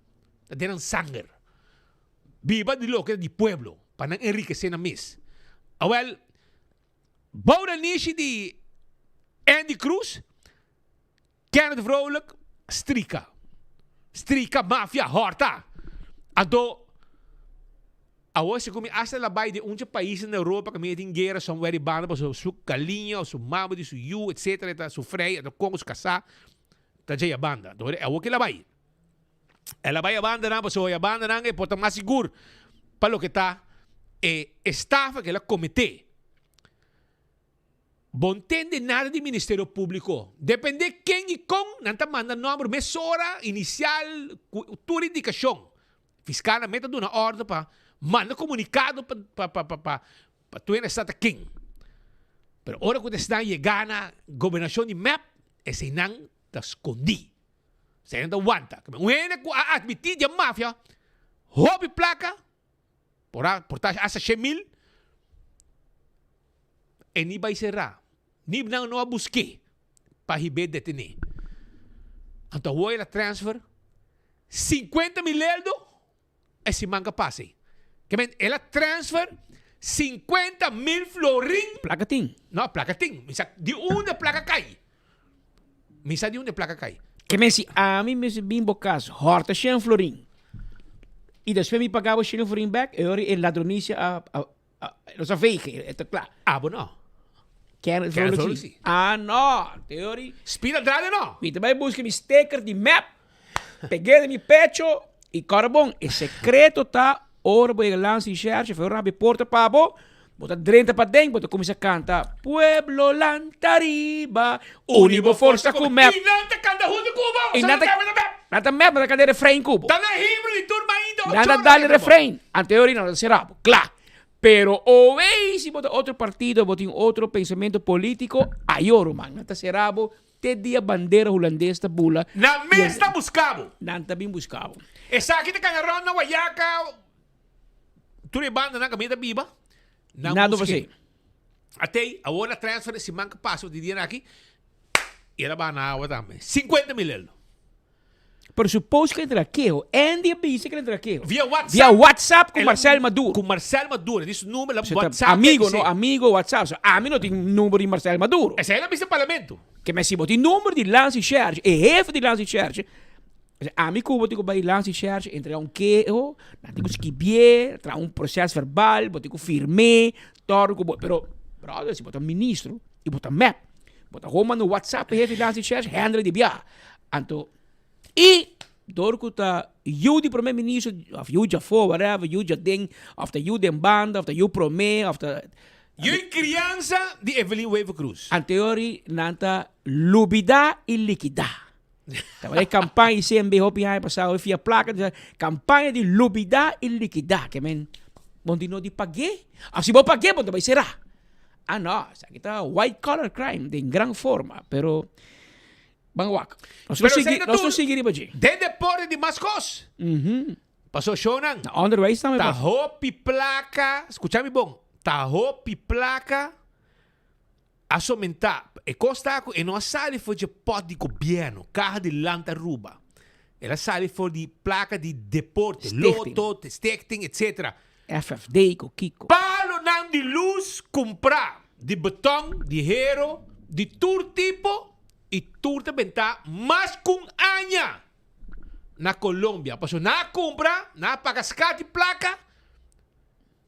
[SPEAKER 19] Ta den nan sanger. Biba di loke ta di pueblo, pa nan enrikesé nan mes. Awèl, bou na nishi di Andy Cruz, Kenneth Vrolijk strika. Strika, mafia, hòrta. Anto, awor segun mi asta el a bai den un dje paisnan na Europa kaminda tin guera somewhere di banda pasobra su galiña o su mama di su yu etcetera e ta sufrei, anto kon ku su kasá ta dje banda. Anto awor ke el a bai. El a bai a bandanan pasobra e bandanan e por ta mas sigur pa loke ta e estafa ku el a kometé. Bo ntende nada di Ministerio Públiko. Dependé ken i kon, nan ta manda nòmber mesora, inisial, ku tur indikashon. Fiskalnan mes ta duna òrdu pa manda komunikado pa pa pa pa pa pa tur hende sa ta ken. Pero ora ku esnan yega na gobernashon di mep, eseinan ta skondí. Esei nan ta wanta. Un hende ku a admití di a mafia hopi plaka, por a por ta hasta 100,000, e ni bai será. Ni nan no a busk'é pa hib'é detené. Anto awor el a transfer 50,000 eldo e siman ka pasa ei. Ke men el a transfer 50,000 florin.
[SPEAKER 23] Plaka tin.
[SPEAKER 19] No, plaka tin. Mi sa di unda e plaka kai. Mi sa di unda e plaka kai.
[SPEAKER 23] Ke men si ami mester bin bo kas hòrta shen florin i despues mi paga bo shen florin bèk e ora e ladronisia a a a nos a vege e ta kla.
[SPEAKER 19] Abo no.
[SPEAKER 23] Kenneth Kenneth Vrolijk si. Ah no, te ora
[SPEAKER 19] Speed Andrade no.
[SPEAKER 23] Mi ta bai buska mi steker di mep. Pegué den mi pecho y kòrda bon, e secreto ta ora bo yega lansa di cherche, feo rabi porta pa bo, bo ta drenta paden, bo ta cuminsa canta, Pueblo lanta riba, uni bo forsa cu mep.
[SPEAKER 19] Y nan ta canta hunto cu bo,
[SPEAKER 23] Y nan ta, nan ta mep, nan ta canta e refrein cu bo.
[SPEAKER 19] Ta na himno di tur mainta
[SPEAKER 23] Nan ta dal e refrein, anteori nan ta cera bo, cla. Pero owey si bo ta otro partido, bo tin otro pensamento politico, ayo ruman, nan ta cera bo Te dia bandera hulandes ta bula.
[SPEAKER 19] Nan mes ta buska bo.
[SPEAKER 23] Nan ta bin buska bo.
[SPEAKER 19] Esaki ta cana rond na Wayaca, tur e bandanan caminda ta biba. Nan
[SPEAKER 23] Nada
[SPEAKER 19] buske.
[SPEAKER 23] pasé.
[SPEAKER 19] Atey, awor na transfer e siman que pasa, di dia aki, y el a baha na awa tambe. 50 mil euro.
[SPEAKER 23] Pero suppose que entra keho. Andy a bisa que entra keho.
[SPEAKER 19] Via WhatsApp.
[SPEAKER 23] Via WhatsApp cu
[SPEAKER 19] El-
[SPEAKER 23] Marcel Maduro.
[SPEAKER 19] Cu Marcel Maduro. Di su numero, la
[SPEAKER 23] Se ta
[SPEAKER 19] WhatsApp.
[SPEAKER 23] Amigo,
[SPEAKER 19] dice.
[SPEAKER 23] no? Amigo WhatsApp. So, ami no tin numero di Marcel Maduro.
[SPEAKER 19] Esey el a bisa parlamento.
[SPEAKER 23] Ke men si bo tin numero di Lancy Schertje, e hefe di Lancy Schertje, ami ku bo tin ku bai Lancy Schertje entrega un keho, nan tin ku skibié, traha un proces verbal, bo tin ku firm'é, tòrdu ku bo, pero brother si bo ta ministro i bo ta mep, bo ta hou manda un WhatsApp pa e hefe di Lancy Schertje, Hendrik di bia. Anto i dor ku ta yu di prome ministro of yu djafó whatever, yu djaden of ta yu den banda of ta yu prome of ta.
[SPEAKER 19] Yu i kriansa di Evelyn Wever Croes.
[SPEAKER 23] Anteori nan ta lubida i likida. Tabata e kampaña di CMB hopi aña pasado e fia plaka di kampaña di lubida i likida ke men bo tin no di pag'é of si bo pag'é bo ta bai sera. Ah no, esaki ta white collar crime den gran forma pero. Ban wak. Nos lo
[SPEAKER 19] Pero
[SPEAKER 23] sigui,
[SPEAKER 19] esei ta
[SPEAKER 23] nos lo
[SPEAKER 19] tur
[SPEAKER 23] sigui riba dje.
[SPEAKER 19] Den deporte di mas kos. Paso shownan.
[SPEAKER 23] Na onderwijs tambe
[SPEAKER 19] Ta
[SPEAKER 23] pas.
[SPEAKER 19] hopi plaka, skucha mi bon, ta hopi plaka a somentá. E kos ta ku e no a sali for dje pòt di gobièrnu, kaha di Land Aruba. El a sali for di plaka di deporte,
[SPEAKER 23] Stichting.
[SPEAKER 19] loto, stichting, etcetera.
[SPEAKER 23] FFD ku kiko.
[SPEAKER 19] Palonan di lus kumprá, di beton, di hero, di tur tipo i tur ta bentá mas ku un aña na Colombia. Pasobra nan a kumpra, nan a paga skat di plaka,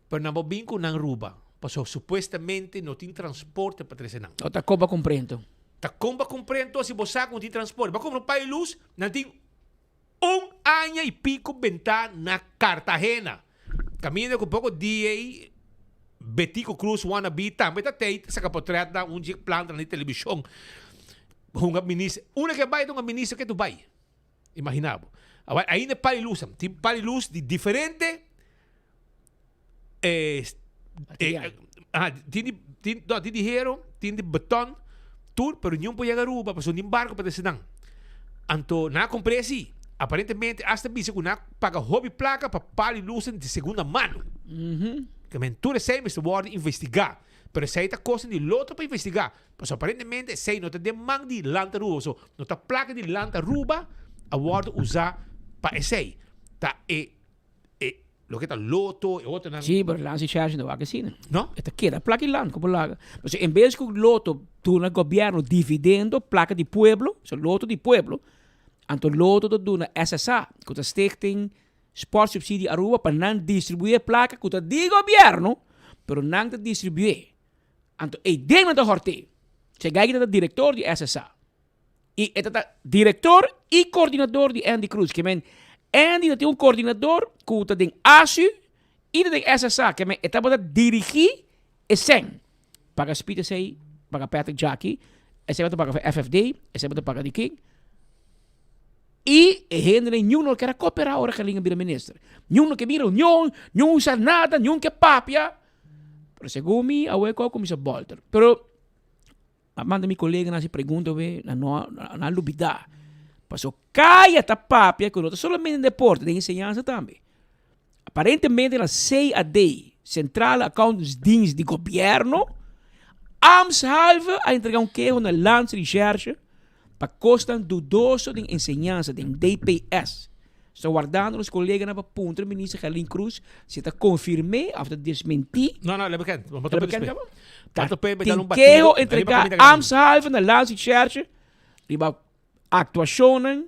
[SPEAKER 19] pero nan por bin ku nan ruba. Pasobra supuestamente no tin transporte pa trese nan.
[SPEAKER 23] No ta kon pa kumpra ento.
[SPEAKER 19] Ta kon pa kumpra ento si bo sa ku no tin transporte. Bo a kumpra un pay lus, nan tin un aña i piko bentá na Cartagena. Kaminda ku poko dia ei Betico Croes wanna be tambe ta tei ta saka potret na un dje plantanan di telebishon hunga minister. Unda ke bai ta hunga minister ke tu bai. Imagina bo. Awor ainda e pali lus tin pali lus di diferente eh, eh, ah, tin di tin no, tin di hero, tin di beton, tur, pero niun por yega Aruba pasobra tin barco pa trese nan. Anto nan a compr'é si. Aparentemente hasta bisa cu nan a paga hopi placa pa pali lusen di segunda mano. Ke men tur esei mester wordo investiga. Pero esei ta cosnan di loto pa investiga. Pasobra aparentemente esei no ta den man di Land Aruba. So no ta placa di Land Aruba a wordo usa pa esei. Ta e e loke ta loto e otronan.
[SPEAKER 23] Sí, pero Lansi Shershi no wak asina.
[SPEAKER 19] No?
[SPEAKER 23] E ta keda plaka i land ku bo laga. Pasobra en bes ku loto duna gobièrnu dividendo plaka di pueblo, so loto di pueblo, anto loto ta duna SSA, ku ta Stichting Sportsubsidie Aruba, pa nan distribuí e plaka ku ta di gobièrnu, pero nan ta distribuí. Anto eiden nan ta hòrt'é. Che Geiger ta direktor di SSA. I e ta ta direktor i koordinador di Andy Cruz. Ke men Andy ta tin un koordinador ku ta den ASU i ta den SSA. Ke men e tabata dirigí e sèn. Paga Speed esei, paga Patrick Jackie, esei tabata paga FFD, esei tabata paga di ken. I e hendenan niun no ker a koperá ora Gerlin a bira minister. Niun no ke bin reunion, niun usa nada, niun ke papia. Pero segun mi awe ku a kuminsá bòlter. Pero A manda mi koleganan hasi pregunta awe, nan no a nan a lubidá. Paso kaya ta papia ku no ta solamente den deporte, den enseñansa tambe. Aparentemente na CAD, Centrale Accountantsdienst di gobièrnu, ambtshalve a entregá un keho na Landsrecherche pa kosnan dudoso den enseñansa, den DPS. Sta wardando nos koleganan pa puntra Minister Gerlin Cruz si e ta konfirm'é òf ta desmentí.
[SPEAKER 19] No, no, el a bekend.
[SPEAKER 23] El a bekend kaba? Ta tin keho entregá ambtshalve na Landsrecherche riba aktuashonnan,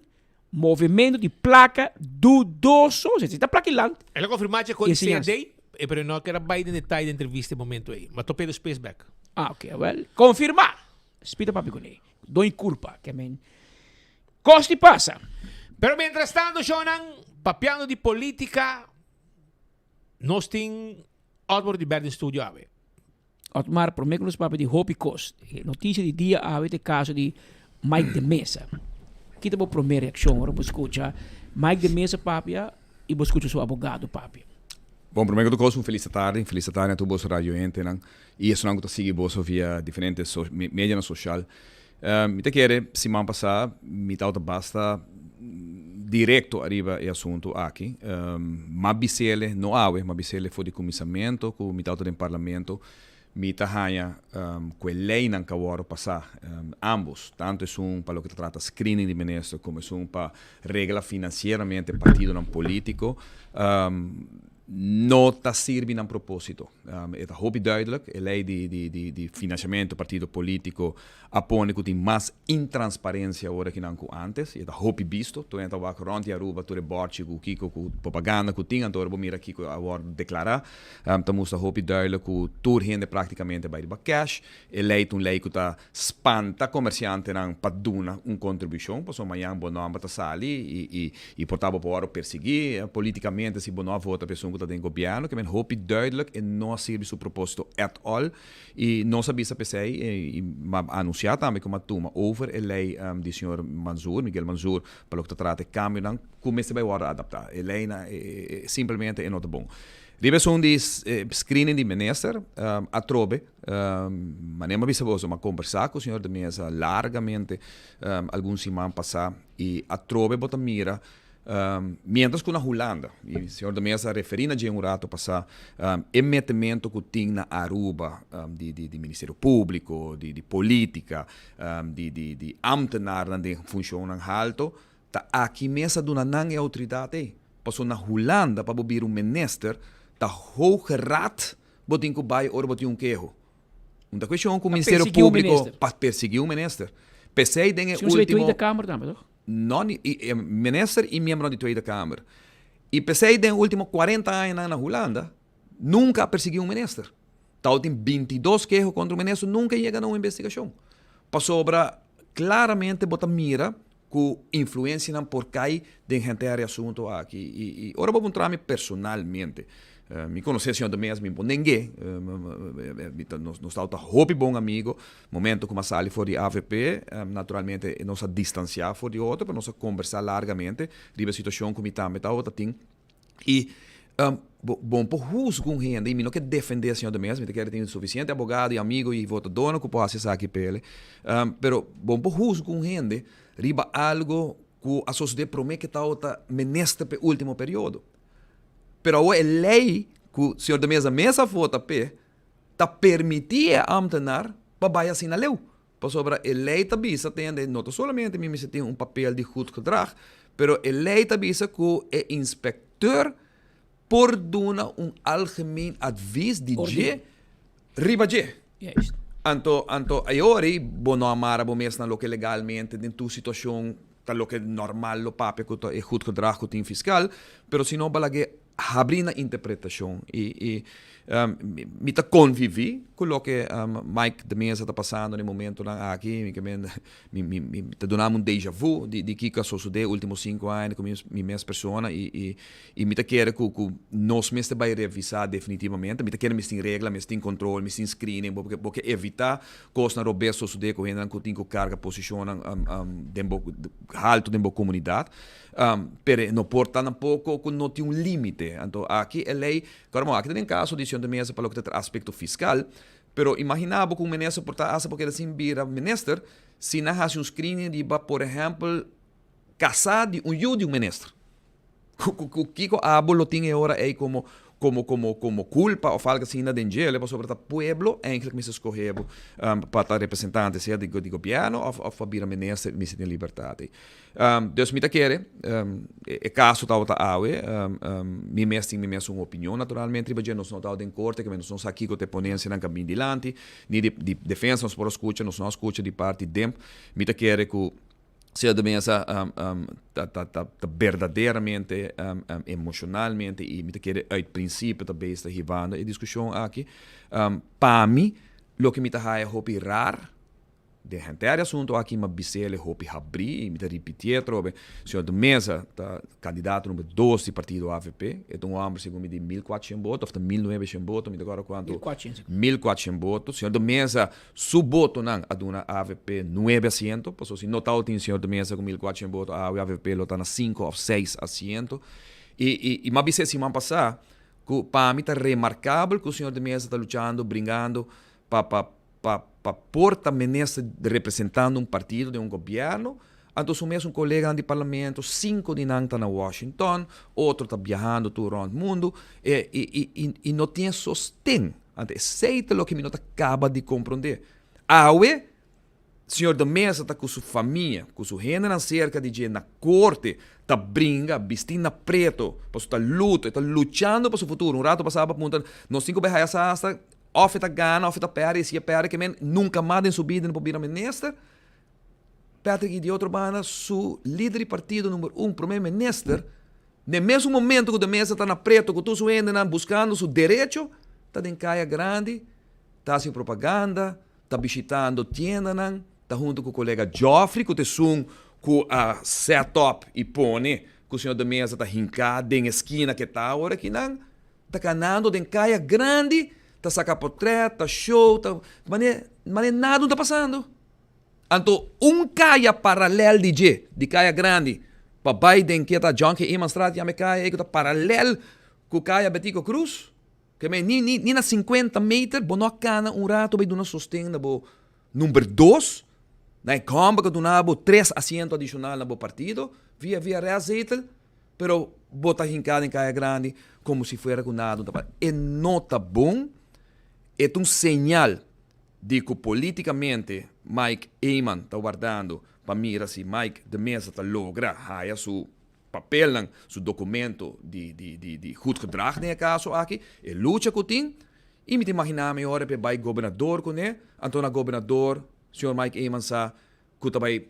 [SPEAKER 23] movementu di plaka dudoso, osea si ta plaka di land.
[SPEAKER 19] El a konfirmá dje kon di CAD, pero e no a keda bai den detaye den entrevista e momento ei. Ma top'é despues bèk.
[SPEAKER 23] Ah, oke, awèl, konfirmá! Spita papia kuné. Doñi kulpa, ke men. Kos di pasa.
[SPEAKER 19] Pero mientras tanto, shownan, papiando di politica, nos tin Otmar Oduber den studio awe.
[SPEAKER 23] Otmar, prome ku nos papia di hopi kos, e notisia di dia awe ta e kaso di Mike de Meza. Ki ta bo prome reakshon ora bo skucha Mike de Meza papia i bo skucha su abogado papia?
[SPEAKER 8] Bon, prome ku tur kos un felis tardi, felis tardi na tur boso radioyentenan i esunnan ku ta sigui boso via diferente medianan sosial. Mi ta kere siman pasá mi tabata basta direkto ariba e asuntu aki. M'a bis'ele, no awe, m'a bis'ele for di kuminsamentu ku mi tabata den parlamento, mi ta haña ku e leinan ku a wòrdu pasá, ámbos, tantu esun pa loke ta trata screening di minister komo esun pa regla finansieramente partidonan polítiko, no ta sirbi nan propósito. E ta hopi duidelijk, e lei di di di di financiamento partido politico a pone cu tin mas intransparencia ora kinan cu antes, y e ta hopi bisto, tur hende ta wak rond di Aruba tur e borchi cu kico cu propaganda cu tin, anto ora bo mira kico a wordo declara, ta mustra hopi duidelijk cu tur hende practicamente bay riba cash. E lei ta un lei cu ta spanta comerciantenan pa duna un contribucion, pasobra mañan bo nomber ta sali y y por ta bo por wòrdu persiguí politicamente si bo no a vota pa esun cu ta den gobierno. Ke men hopi duidelijk e no a sirbi su proposito at all y nos a bisa p'esei y m'a anuncia tambe cu m'a tuma over e lei di señor Manzoor, Miguel Manzoor, pa loke ta trata e cambionan cu mester bay wòrdu adapta. E leinan simplemente e no ta bon. Riba esun di screening di minister atrobe, manera mi a bisa boso, mi a combersa cu señor de Meza largamente algun siman pasa y atrobe bo ta mira mientras cu na Hulanda, y señor de Meza a referi na dje un rato pasa, e metemento cu tin na Aruba di di Ministerio Publico, di di politica, di di di ambtenaarnan den funcionnan halto, Ta aki mes a duna nan e autoridad ey. Paso na Hulanda pa bo bira un minister ta Hoge Raad bo tin cu bay ora bo tin un keho. Un ta cuestion cu Ministerio Publico pa persigui un minister. Pesey den e ultimo.
[SPEAKER 23] Tweede Kamer tambe toch?
[SPEAKER 8] No, minister y miembronan di Tweede Kamer. Y pesey den ultimo cuarenta añanan na Hulanda nunca a persigui un minister. Tabatin bintidos keho kontra un minister, nunka yega na un investigashon. Pasobra klaramente bo ta mira ku influensianan por kai den henter e asuntu aki. I i ora bo puntra mi personalmente, mi konosé señor De Meza, mi por neng'é, mi ta nos nos tabata hopi bon amigo. Momento ku mi a sali for di avp, naturalmente nos a distansiá for di otro, pero nos a kombersá largamente riba e situashon ku mi tambe tabata tin. I bo bo por husga un hende, i mi no ke defendé señor De Meza, mi ta kere tin sufisiente abogado i amigo i votadónan ku por hasi esaki p'el, pero bo por husga un hende riba algo ku a sosodé promé ke tabata minister p'e último periodo. Pero awor e lei ku señor De Meza mes a vota p'e ta permití e ámtenar pa bai asina leu. Pasobra e lei ta bisa tende, no ta solamente mi mester tin un papel di goed gedrag, pero e lei ta bisa ku e inspecteur por duna un algemeen advies di dje riba dje. Anto, anto ayori bo no a mara bo mes na loke legalmente den tur situacion ta loke normal lo papia ku ta e goed gedrag ku tin fiscal, pero si no balag'é habrí na interpretashon i i mi ta konviví ku loke Mike de Meza ta pasando na e momentonan aki. Mi ke men mi mi mi ta duna mi un deja vu di di kiko a sosodé último sinku aña ku mi mi mes persona i i i mi ta kere ku ku nos mester bai revisá definitivamente. Mi ta kere mis tin regla, mis tin kontrol, mis tin screening bo bo ke evitá kosnan robes sosodé ku hendenan ku tin ku karga posishonnan den bo haltu den bo komunidat. Pero e no por ta tampoco cu no tin un limite. Anto aki e ley, claro bon, aki ta den caso di Señor de Meza pa loke ta tra aspecto fiscal, pero imagina bo cu un minister por ta hasta por keda sin bira minister si nan haci un screening riba por ehempel casa di un yu di un minister. Cu kico abo lo tin e ora ey como como como como culpa of algo asina den djele pasobra ta pueblo eigenlijk mester scoge bo pa ta representante sea di di gobierno of of pa bira minister mester tin libertad ey. Dus mi ta kere e caso tabata awe mi mes tin mi mes un opinion naturalmente riba dje nos no tabata den corte kimen nos no sa kico ta e ponencianan ka bin dilanti ni di di defensa nos por a scucha nos no a scucha di parti demp mi ta kere cu Señor de Meza ta ta ta ta berdaderamente emocionalmente y mi ta kere uit principio ta bezig ta hibando e discusion aki. Pa mi loke mi ta haya hopi rar. Den henter e asunto aki m'a bis'el e hopi habrí i mi ta ripitié atrobe, señor De Meza ta kandidato number dos di partido avp. E ta un hòmber segun mi di 1400 boto òf ta 1900 boto, mi ta kòrda kuantu.
[SPEAKER 23] 1400.
[SPEAKER 8] 1400 boto. Señor De Meza su botonan a duna avp nuebe asiento, pasobra si no tabatin señor De Meza ku 1400 boto awe avp lo ta na sinku òf seis asiento. I i i m'a bis'é siman pasá ku pa mi ta remarkabel ku señor De Meza ta luchando, bringando pa pa pa pa por ta minister representando un partido den un gobierno, anto su mes un coleganan di parlamento, cinco di nan ta na Washington, otro ta biahando tur rond mundo, e y y y y no tin e sosten. Anto esey ta loke mi no ta caba di comprende. Awe señor de Meza ta cu su famia, cu su hendenan cerca di dje na corte, ta bringa, bisti na preto, pasobra ta luto, e ta luchando pa su futuro. Un rato pasado a puntra, nos tin cu bay haya sa hasta Of e ta gana of e ta perde y si e perde ke men nunca mas den su bida no por bira minister. Patrick y di otro banda su lider di partido number un primer minister den mesun momento cu de mesa ta na preto cu tur su hendenan buscando su derecho ta den caya grandi ta haci propaganda ta bishitando tiendanan ta hunto cu colega Geoffrey cu ta esun cu a set up y pone cu señor de Meza ta hinca den e skina ke ta awor akinan. Ta kanando den kaya grandi, ta saka potret, ta show, ta mane mane nada no ta pasando. Anto un kaya paralel di dje, di kaya grandi, pa bai den ke ta John K. Emanstraat yama e kaya ei ku ta paralel ku kaya Betico Croes, ke men ni ni ni na sinkuenta meter bo no a kana un rato bai duna sosten na bo number dos, na e hòmber ku a duna bo tres asiento adishonal na bo partido via via restzetel. Pero bo ta hinká den kaya grandi komo si fuera ku nada no ta pasa. E no ta bon. E ta un señal di ku politikamente Mike Eman ta wardando pa mira si Mike de Meza ta logra haya su papelnan, su dokumento di di di di goed gedrag den e kaso aki, e lucha ku tin. I mi ta imaginá mi ora p'e bai gobernador kuné, anto na gobernador señor Mike Eman sa ku ta bai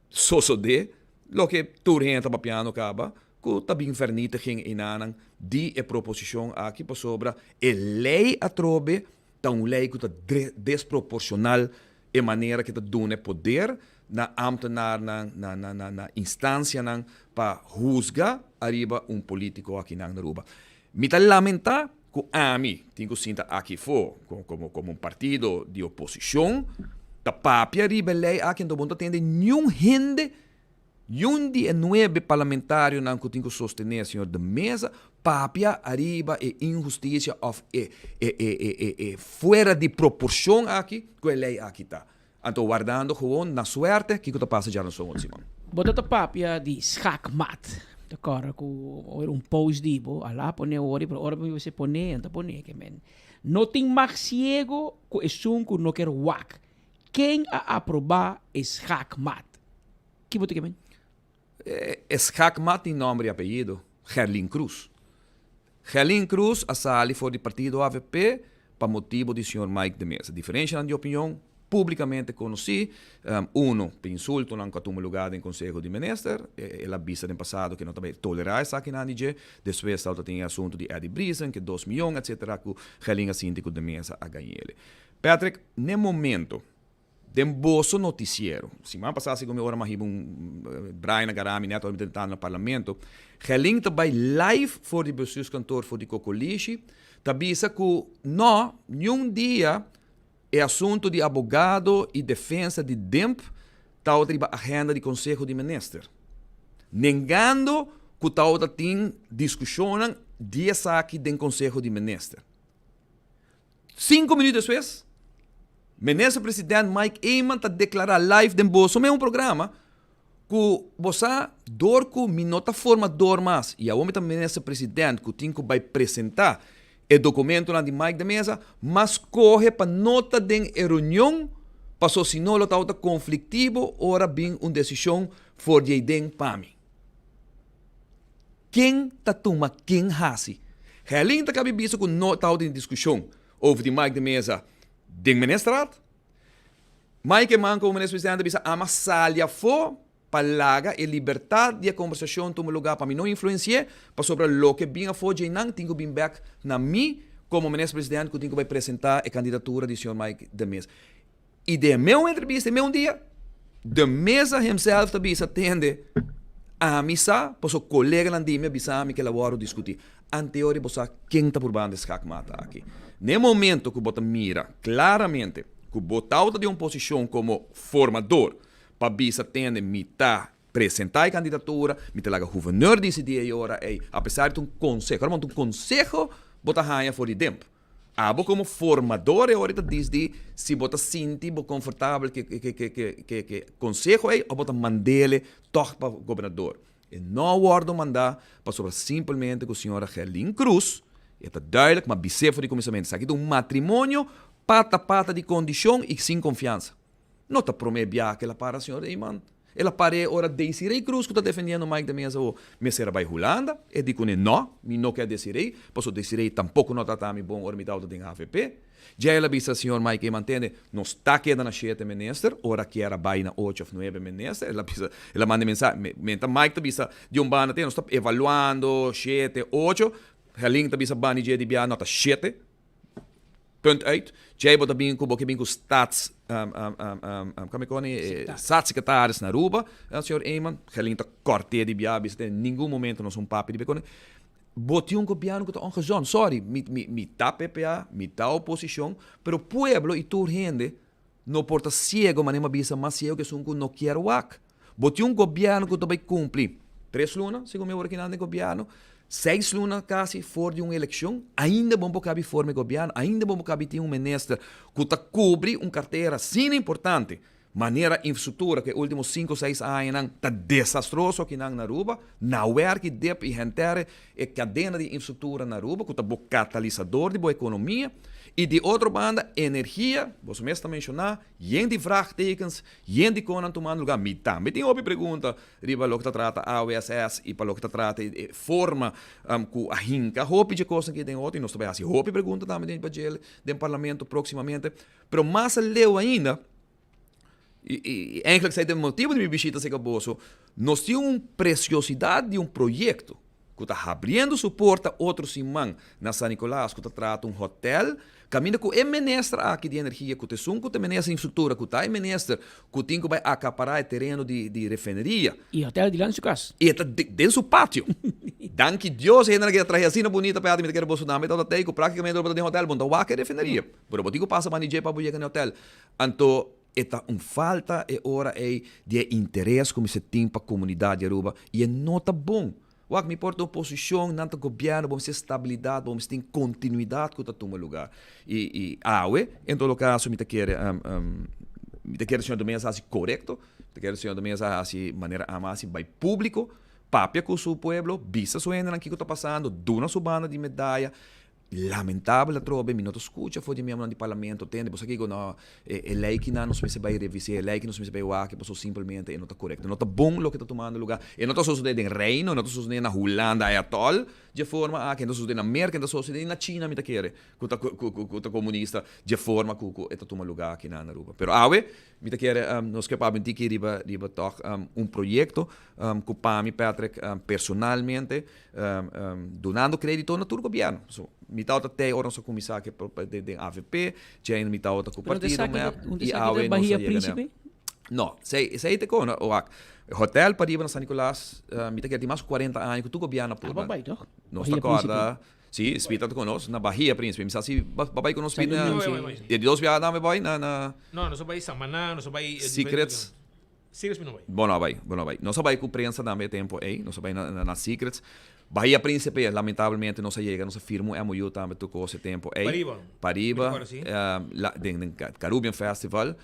[SPEAKER 8] Sosodé loke tur hende ta papiando kaba, ku ta bin vernietiging enanan di e proposishon aki pasobra e lei atrobe ta un lei ku ta desproporshonal e manera ke ta duna e poder na ambtenarnan, na na na na instansianan pa husga ariba un politiko akinan na Aruba. Mi ta lamentá ku ami tin ku sinta aki afó komo komo un partido di oposishon ta papia riba e lei aki anto bo no ta tende niun hende, niun di e nuebe parlamentarionan ku tin ku sostené señor De Meza papia ariba e inhustisia òf e e e e e fuera di proporshon aki ku e lei aki ta. Anto wardando gewoon na suerte kiko ta pasa djaranson otro siman.
[SPEAKER 23] Bo ta ta papia di schaakmat. Ta kòrda ku ora un post di bo a la pone ori pero ora mi mester pone no ta pone ke men. No tin mag siego ku esun ku no ker wak. Ken a aprobá e schaakmat? Ki bo ta ke men?
[SPEAKER 8] E schaakmat tin nòmber i apellido, Gerlin Cruz. Gerlin Cruz a sali for di partido avp pa motibo di señor Mike de Meza. Diferencianan di opinion publicamente conoci, uno, pa insultonan cu a tuma lugar den Conseho di Minister, el a bisa den pasado cu e no ta bay tolera esakinan di dje, despues tabata tin e asunto di Eddie Briesen, cu e dos miyon etc. Cu Gerlin a sinti cu de Meza a gañele. Patrick, n'e momento Den boso noticiero, siman pasá segun mi ora m'a hiba un Brian a gara mi net ora mi ta entrando na parlamento, Gelin ta bai live for di bestuurskantoor for di Cocolishi, ta bisa ku no, niun dia e asunto di abogado i defensa di Dimp tabata riba agenda di Conseho di Minister. Nengando ku tabata tin diskushonnan di esaki den Conseho di Minister. Sinku minuut despues, Minister President Mike Eman ta deklará live den boso mesmo programa ku bo sa dor ku mi no ta formador mas i awor mi ta Minister President ku tin ku bai presentá e dokumentonan di Mike de Meza, m'a skohe pa no ta den e reunion paso si no lo tabata konfliktivo ora bin un desishon for di eiden pa mi. Ken ta tuma ken hasi? Herlin ta kabi bisa ku no tabata tin diskushon over di Mike de Meza den Ministerraad. Mike Eman komo Minister Presidente a bisa ama sali afó pa laga e libertad di e kombersashon tuma lugá pa mi no influensi'é pasobra loke bin afó djeinan tin ku bin bèk na mi komo Minister Presidente ku tin ku bai presentá e kandidatura di señor Mike de Meza. I den meun entrevista, e meun dia, De Meza himself ta bisa, Tende, ami sa, paso koleganan di mi a bisa mi ku el a wòrdu diskutí. Anteori bo sa ken ta purbando e skakmat aki. Na e momento ku bo ta mira klaramente ku bo tawata den un posishon komo formador pa bisa, Tende, mi ta presentá e kandidatura, mi ta laga guvernor disidí e ora ei, apesar di ta un konseho. Ora bo ta un konseho bo ta haña for di demp. Abo komo formador e ora ta disdi si bo ta sinti bo konfortabel ke ke konseho ei òf bo ta mand'ele tòg pa gobernador. E no a wòrdu mandá pasobra simpelmente ku señora Gerlin Cruz, e ta duidelijk, ma bis'é for di kuminsamentu, esaki ta un matrimonio pata pata di kondishon i sin konfiansa. No ta promé biaha ku el a para señor Eman. El a par'é ora Desiree Cruz ku ta defendiendo Mike de Meza o mester a bai Hulanda. E di kuné no, mi no ke Desiree, pasobra Desiree tampoko no trata mi bon ora mi tabata den avp. Dja el a bisa señor Mike Eman tende, nos ta keda na shete minister, ora kier a bai na ocho of nuebe minister. El a bisa, el a manda e mensahe, menta Mike ta bisa di un banda tende nos ta evaluando shete, ocho, Helene ta bisa bani dje di bia no ta shete. Punt uit. Djei bo ta bin ku bo ke bin ku staats kami koni staatssecretaris na Aruba, señor Eman. Gerlin ta kòrt'é di bia bisa den ningun momento nos un papia di be koni. Bo tin un gobièrnu ku ta ongezond. Sorry, mi mi mi ta PPA, mi ta oposishon, pero pueblo i tur hende no por ta siego manera mi a bisa mas siego ku esun ku no kier wak. Bo tin un gobièrnu ku ta bai kumpli tres luna, segun mi awor kinan den gobièrnu, seis luna kasi for di un elekshon, ainda bo no por kabi forma e gobièrnu, ainda bo no por kabi tin un minister ku ta kubri un kartera asina importante manera infrastruktura ku e ultimo sinku seis añanan ta desastroso akinan na Aruba, na wèrk i dip i henter e kadena di infrastruktura na Aruba ku ta bo katalisador di bo ekonomia i di otro banda energia, boso mes ta menshoná, Yen di vraagtekens, yen di konan tumando lugar. Mi tambe tin hopi pregunta riba loke ta trata AWSS i pa loke ta trata e forma ku a hinka hopi dje kosnan aki den otro i nos ta bai hasi hopi pregunta tambe den djel den parlamento próksimamente. Pero mas aleu ainda, i eigenlijk esei ta e motibu di mi bishita serka boso, nos tin un presiosidat di un proyekto ku ta habriendo su porta otro siman na San Nicolas ku ta trata un hotel kaminda ku e minister aki di energia ku ta esun ku ta minister di infrastruktura ku ta e minister ku tin ku bai akapará e tereno di di refineria.
[SPEAKER 23] I hotel dilanti su kas.
[SPEAKER 8] I e ta den su patio. Danki Dios e hendenan ke ta trahe asina bunita pa e mi ta kere boso name tabata tei ku praktikamente ora bo ta den hotel bo no ta wak e refineria pero bo tin ku pasa banda di dje pa bo yega na e hotel. Anto E ta un falta e ora ei di e interes ku mester tin pa komunidat di Aruba i e no ta bon. Wak, mi por ta oposishon, nan ta gobièrnu, bo mester stabilidat, bo mester tin kontinuidat ku ta tuma lugá. I i awe, en todo kaso, mi ta kere mi ta kere señor Domínguez a hasi korekto, mi ta kere señor Domínguez a hasi manera ama hasi bai públiko, papia ku su pueblo, bisa su hendenan kiko ta pasando, duna su banda di medaya. Lamentabel atrobe mi no ta skucha for di miembronan di parlamento tende bo sa kiko no e ley kinan nos mester bai revise e ley ki nos mester bai wak pasobra simplemente e no ta korekto no ta bon loke ta tumando luga e no ta sosode den reino e no ta sosode na Hulanda e atol dje forma aki e no ta sosode na Merka e no ta sosode ni na China mi ta kere ku ta ku ta komunista dje forma ku ku e ta tuma luga aki na Aruba pero awe mi ta kere nos ke papia un tiki riba riba tog un proyekto ku pa mi Patrick personalmente Dunando kredito na tur gobièrnu. So, mi tabata tei ora nos a kuminsá ke den avp, djei mi tabata ku partido mep i awe nos a yega na. No, esei ta kon, wak, hotel pariba na San Nicolas, mi ta kere tin mas ku kuarenta aña ku tur gobièrnu a purba. Nos ta kòrda, si, Speed tabata ku nos na Bahia Príncipe. Mi sa si bo bai ku nos Speed na e di dos biaha tambe bai na.
[SPEAKER 15] No, nos a bai Samaná, nos a bai.
[SPEAKER 8] Secrets.
[SPEAKER 15] Secrets mi no bai.
[SPEAKER 8] Bo no a bai, bo no a bai. Nos a bai ku prensa tambe e tempu ei, nos a bai na na Secrets. Bahia Principe, lamentablemente nos a yega, nos a firma un MOU tambe tur kos e tempu ei.
[SPEAKER 15] Pariba.
[SPEAKER 8] Pariba,
[SPEAKER 15] Mi ta kòrda si.
[SPEAKER 8] la den den Carubbian Festival.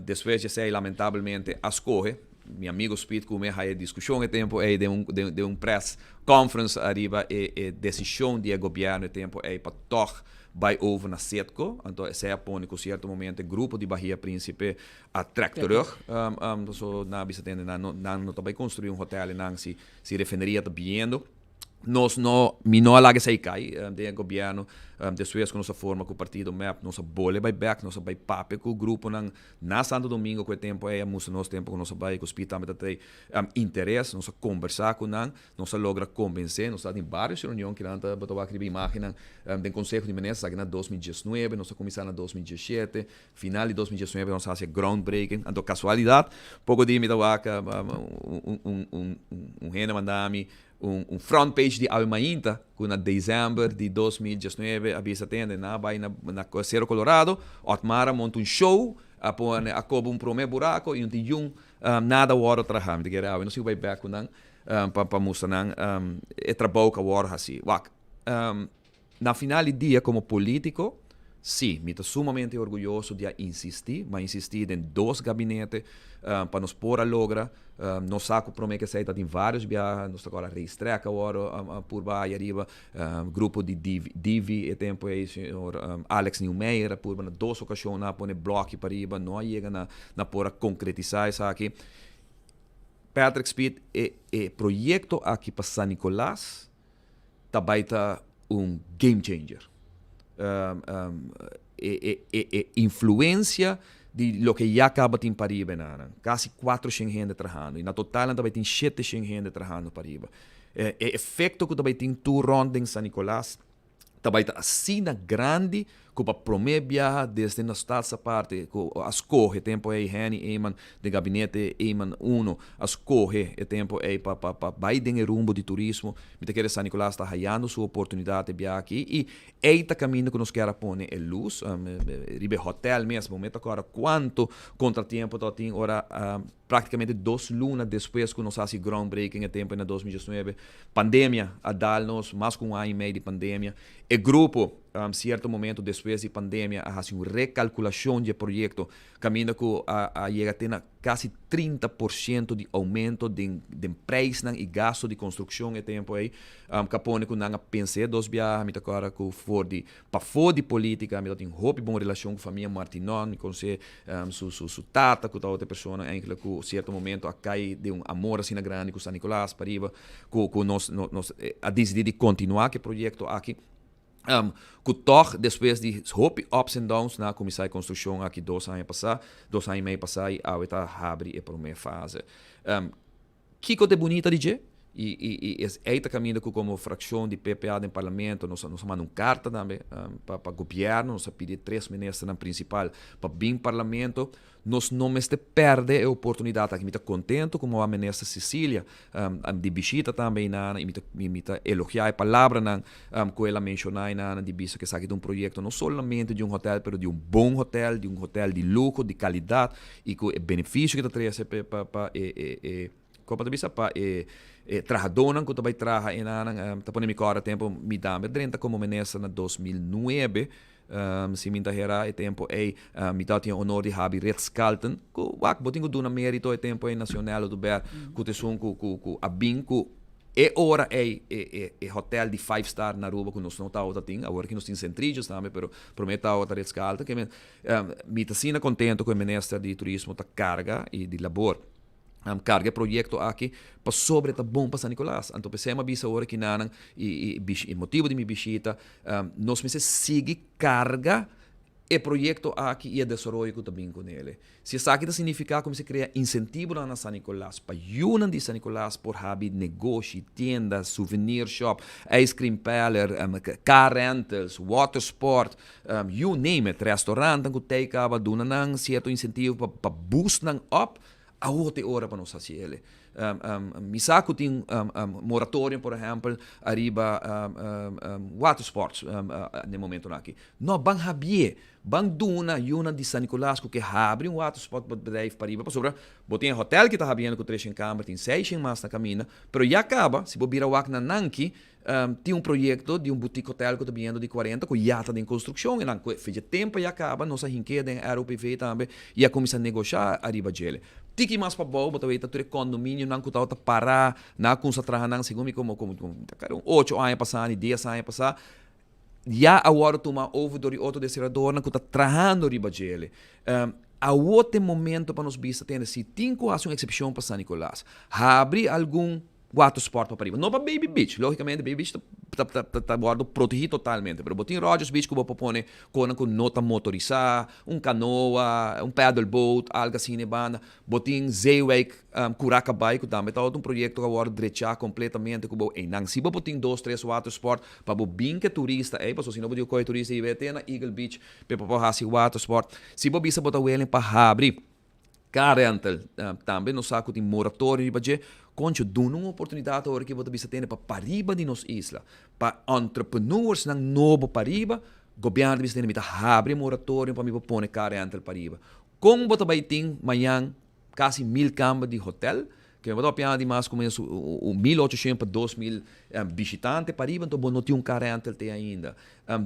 [SPEAKER 8] Despues di esei lamentablemente a skohe, mi amigo Speed ku mi a haya diskushon e tempu ei den un den den un press conference ariba e e desishon di e gobièrnu e tempu ei pa tòg bai over na Citgo. Anto esei a pone ku sierto momento e grupo di Bahia Principe a trek terug. So nan a bisa tende nan no nan no ta bai construi un hotel nan si si refineria ta biendo. Nos no, mi no a laga esei kai den e gobièrnu. Despues ku nos a forma ku partido mep, nos a bole bai bèk, nos a bai papia ku gruponan na Santo Domingo ku e tempu ei a mustra nos tempu ku nos a bai ku Speed tambe ta trae interes. Nos a kombersá ku nan, nos a logra kombensé, nos tabatin vários reunion kinan ta bo ta wak riba imágennan den Konseho di Minister, esaki na 2019, nos a kuminsá na 2017, final di 2019 nos a hasi e groundbreaking. Anto kasualidat, poko dia mi ta wak un un un hende manda mi Un front page di Awe Mainta ku na december di 2019 a bisa tende nan a bai na Cerro Colorado, Otmar a monta un show, a pone a koba un prome burako i un tin yun nada a wòrdu traha. Mi ta kere awe nos sigu bai bèk ku nan pa mustra nan e trabou ku a wòrdu hasi. Wak, na final di dia komo politiko, sí, mi ta sumamente orguyoso di a insistí, mi a insistí den dos gabinete pa nos por a logra. Nos sa ku promé ku esei ta tin vários biaha, nos ta kòrda Racetrack a wòrdu purba aya riba, grupo di Divi e tempu ei señor Alex Nieuwmeyer a purba na dos okashon nan a pone blòki pariba, no a yega na por a konkretisá esaki. Patrick Speed, e proyekto aki pa San Nicolas, ta bai ta un game changer. E e influencia di loke ya caba tin pariba e nan, casi 400 hende trahando y na total nan ta bai tin 700 hende trahando pariba. E efecto cu ta bai tin tur rond den San Nicolas ta bai ta asina grandi cu pa prome biaha desde nos Staats-Aparte cu a scoge tempo ey Henny Eman den gabinete Eman uno a scoge e tempo ey pa pa pa bay den e rumbo di turismo. Mi ta kere San Nicolas ta hayando su oportunidad e biaha aki y ey ta caminda cu nos kier a pone e luz riba e hotel mes. Bo meta acorda cuanto contratiempo tabatin ora Práktikamente dos luna despues ku nos hasi groundbreaking e tempu na 2019, pandemia a dal nos, mas ku un aña i mei di pandemia. E grupo, sierto momento despues di pandemia, a hasi un rekalkulashon di e proyekto, kaminda ku a a yega te na kasi 30% di oumento den den preisnan i gasto di konstrukshon e tempu ei, ku a pone ku nan a pens'é dos biaha. Mi ta kòrda ku for di Pafó di polítika mi ta tin hopi bon relashon ku famia Martinon. Mi konosé su su su tata ku ta otro persona enkele ku sierto momento a kai den un amor asina grandi ku San Nicolas pariba ku ku nos nos a disidí di kontinuá ku e proyekto aki. Ku tòg despues di hopi ups and downs nan a kuminsá e konstrukshon aki dos aña pasá, dos aña i mei pasá i awe ta habri e promé fase. Kiko ta e bunita di dje? I i i es ei ta kaminda ku komo frakshon di PPA den parlamento nos a nos a manda un karta tambe pa pa gobièrnu, nos a pidi e tres ministernan prinsipal pa bin parlamento. Nos no mester pèrdè e oportunidat aki. Mi ta kontentu komo a minister Cecilia di bishita tambe einan i mi ta mi ta elogiá e palabranan ku el a menshoná einan di bisa ku esaki ta un proyekto no solamente di un hotèl pero di un bon hotèl, di un hotèl di luho, di kalidat. i ku e benefisio ku ta trese pa pa e e e kon pa ta bisa pa e e trahadónan ku ta bai traha enanan ta pone mi kòrda tempu mi tambe a drenta komo minister na 2009 si mi ta hera e tempu ei mi tabatin e honor di habi Ritz Carlton ku wak bo tin ku duna merito e tempu ei na Sionel Oduber ku ta esun ku ku ku a bin ku E ora ei e e e hotel di five star na Aruba ku nos no tabata tin, awor aki nos tin St. Regis tambe, pero promé tabata Ritz Carlton, ke men mi ta asina kontento ku e minister di turismo ta karga i di labor karga e proyekto aki pasobra e ta bon pa San Nicolas. Anto p'esei mi a bisa awor aki nanan i i e motibu di mi bishita nos mester sigui karga e proyekto aki i e desaroyo ku ta bin kunele. Si esaki ta signifiká ku mester krea insentivonan na San Nicolas pa yunan di San Nicolas por habi negoshi, tienda, souvenir shop, ice cream parlor, car rentals, water sport, you name it, restaurantnan ku tei kaba duna nan sierto insentivo pa boost nan up, awor ta e ora pa nos hasi ele. Mi sa ku tin moratorium por ehèmpel ariba water sports na e momentonan aki. No, ban habié. Ban duna yunan di San Nicolas ku ke habri un watersportbedrijf pariba pasobra bo tin e hotel ki ta habriendo ku treshen kamer, tin seishen mas na kaminda, pero ya kaba si bo bira wak na Nanki tin un proyekto di un boutique hotel ku ta biniendo di kuarenta ku ya ta den konstrukshon e nan ku fecha tempo ya kaba nos a hink'é den ROPV tambe i a kuminsá negoshá ariba djele. Tiki mas pabou bo ta weta tur e kondominionan ku tabata pará nan a kumsa traha nan segun mi komo komo un ocho aña pasá ni dies aña pasá. Ya a wòrdu tumá over dor di otro destiladornan ku ta trahando riba djele. Awor ta e momento pa nos bisa tende si tin ku hasi un eksepshon pa San Nicolas. Habri algun. Watersport pa pariba. No pa Baby Beach, logicamente Baby Beach ta ta ta ta wordo protegi totalmente, pero bo tin Rogers Beach cu bo por pone conan cu no ta motorisa, un canoa, un paddle boat, algo asina e banda. Bo tin Zeewijk Curacabai cu tambe ta otro un proyecto cu a wordo drecha completamente cu bo eynan si bo por tin dos tres watersport pa bo bin cu e turista ey, pasobra si no bo dico coge turista y bete na Eagle Beach pe bo por haci watersport. Si bo bisa bo ta willing pa habri Car rental, tambe nos sa cu tin moratorio riba dje. Concho, duna un oportunidad awor ki bo ta bisa tene pa pariba di nos isla, pa entrepreneursnan nobo pariba, gobierno ta bisa tene mi ta habri e moratorio pa mi por pone car rental pariba. Con bo ta bay tin mañan casi mil camber di hotel, ke bo ta papia di mas cu menos un 1800 pa 2000 bishitante pariba, enton bo no tin un car rental te ainda.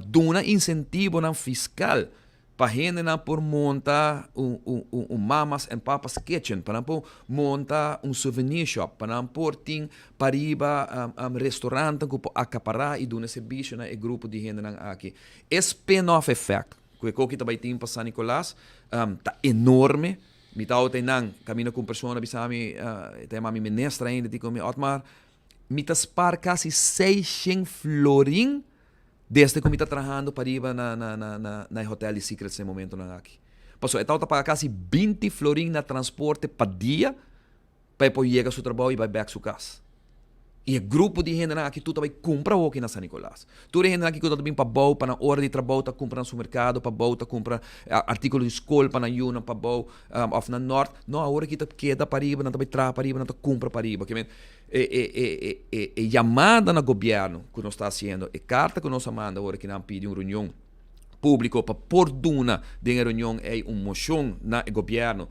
[SPEAKER 8] Duna incentivonan fiscal Pa hendenan por monta un un un un mamas and papas kitchen, pa nan por monta un souvenir shop, pa nan por tin pariba restaurantnan ku por akapará i duna servisio na e grupo di hendenan aki. E spin-off effect ku e koki ta bai tin pa San Nicolas ta enorme. Mi tabata einan kaminda ku un persona bisa mi, e ta yama mi minister ainda, di ku mi, Otmar, mi ta spar kasi seishen florin Desde cu mi ta trahando pariba na na na na na e hotel di Secrets na e momentonan aki. Pasobra e tabata paga casi binti florin na transporte pa dia pa e por yega su trabou y bai bek su cas. Y e grupo di hendenan aki tur ta bai cumpra hoki na San Nicolas. Tur e hendenan aki cu ta bin pabou pa nan ora di trabou ta cumpra na supermercado pabou ta cumpra articulo di scol pa nan yunan pabou of na Noord. No, awor aki ta keda pariba, nan ta bai traha pariba, nan ta cumpra pariba. E e e e e e yamada na gobierno ku nos ta hasiendo, e karta ku nos a manda ora ki nan pidi un reunion públiko pa por duna den e reunion ei un moshon na e gobierno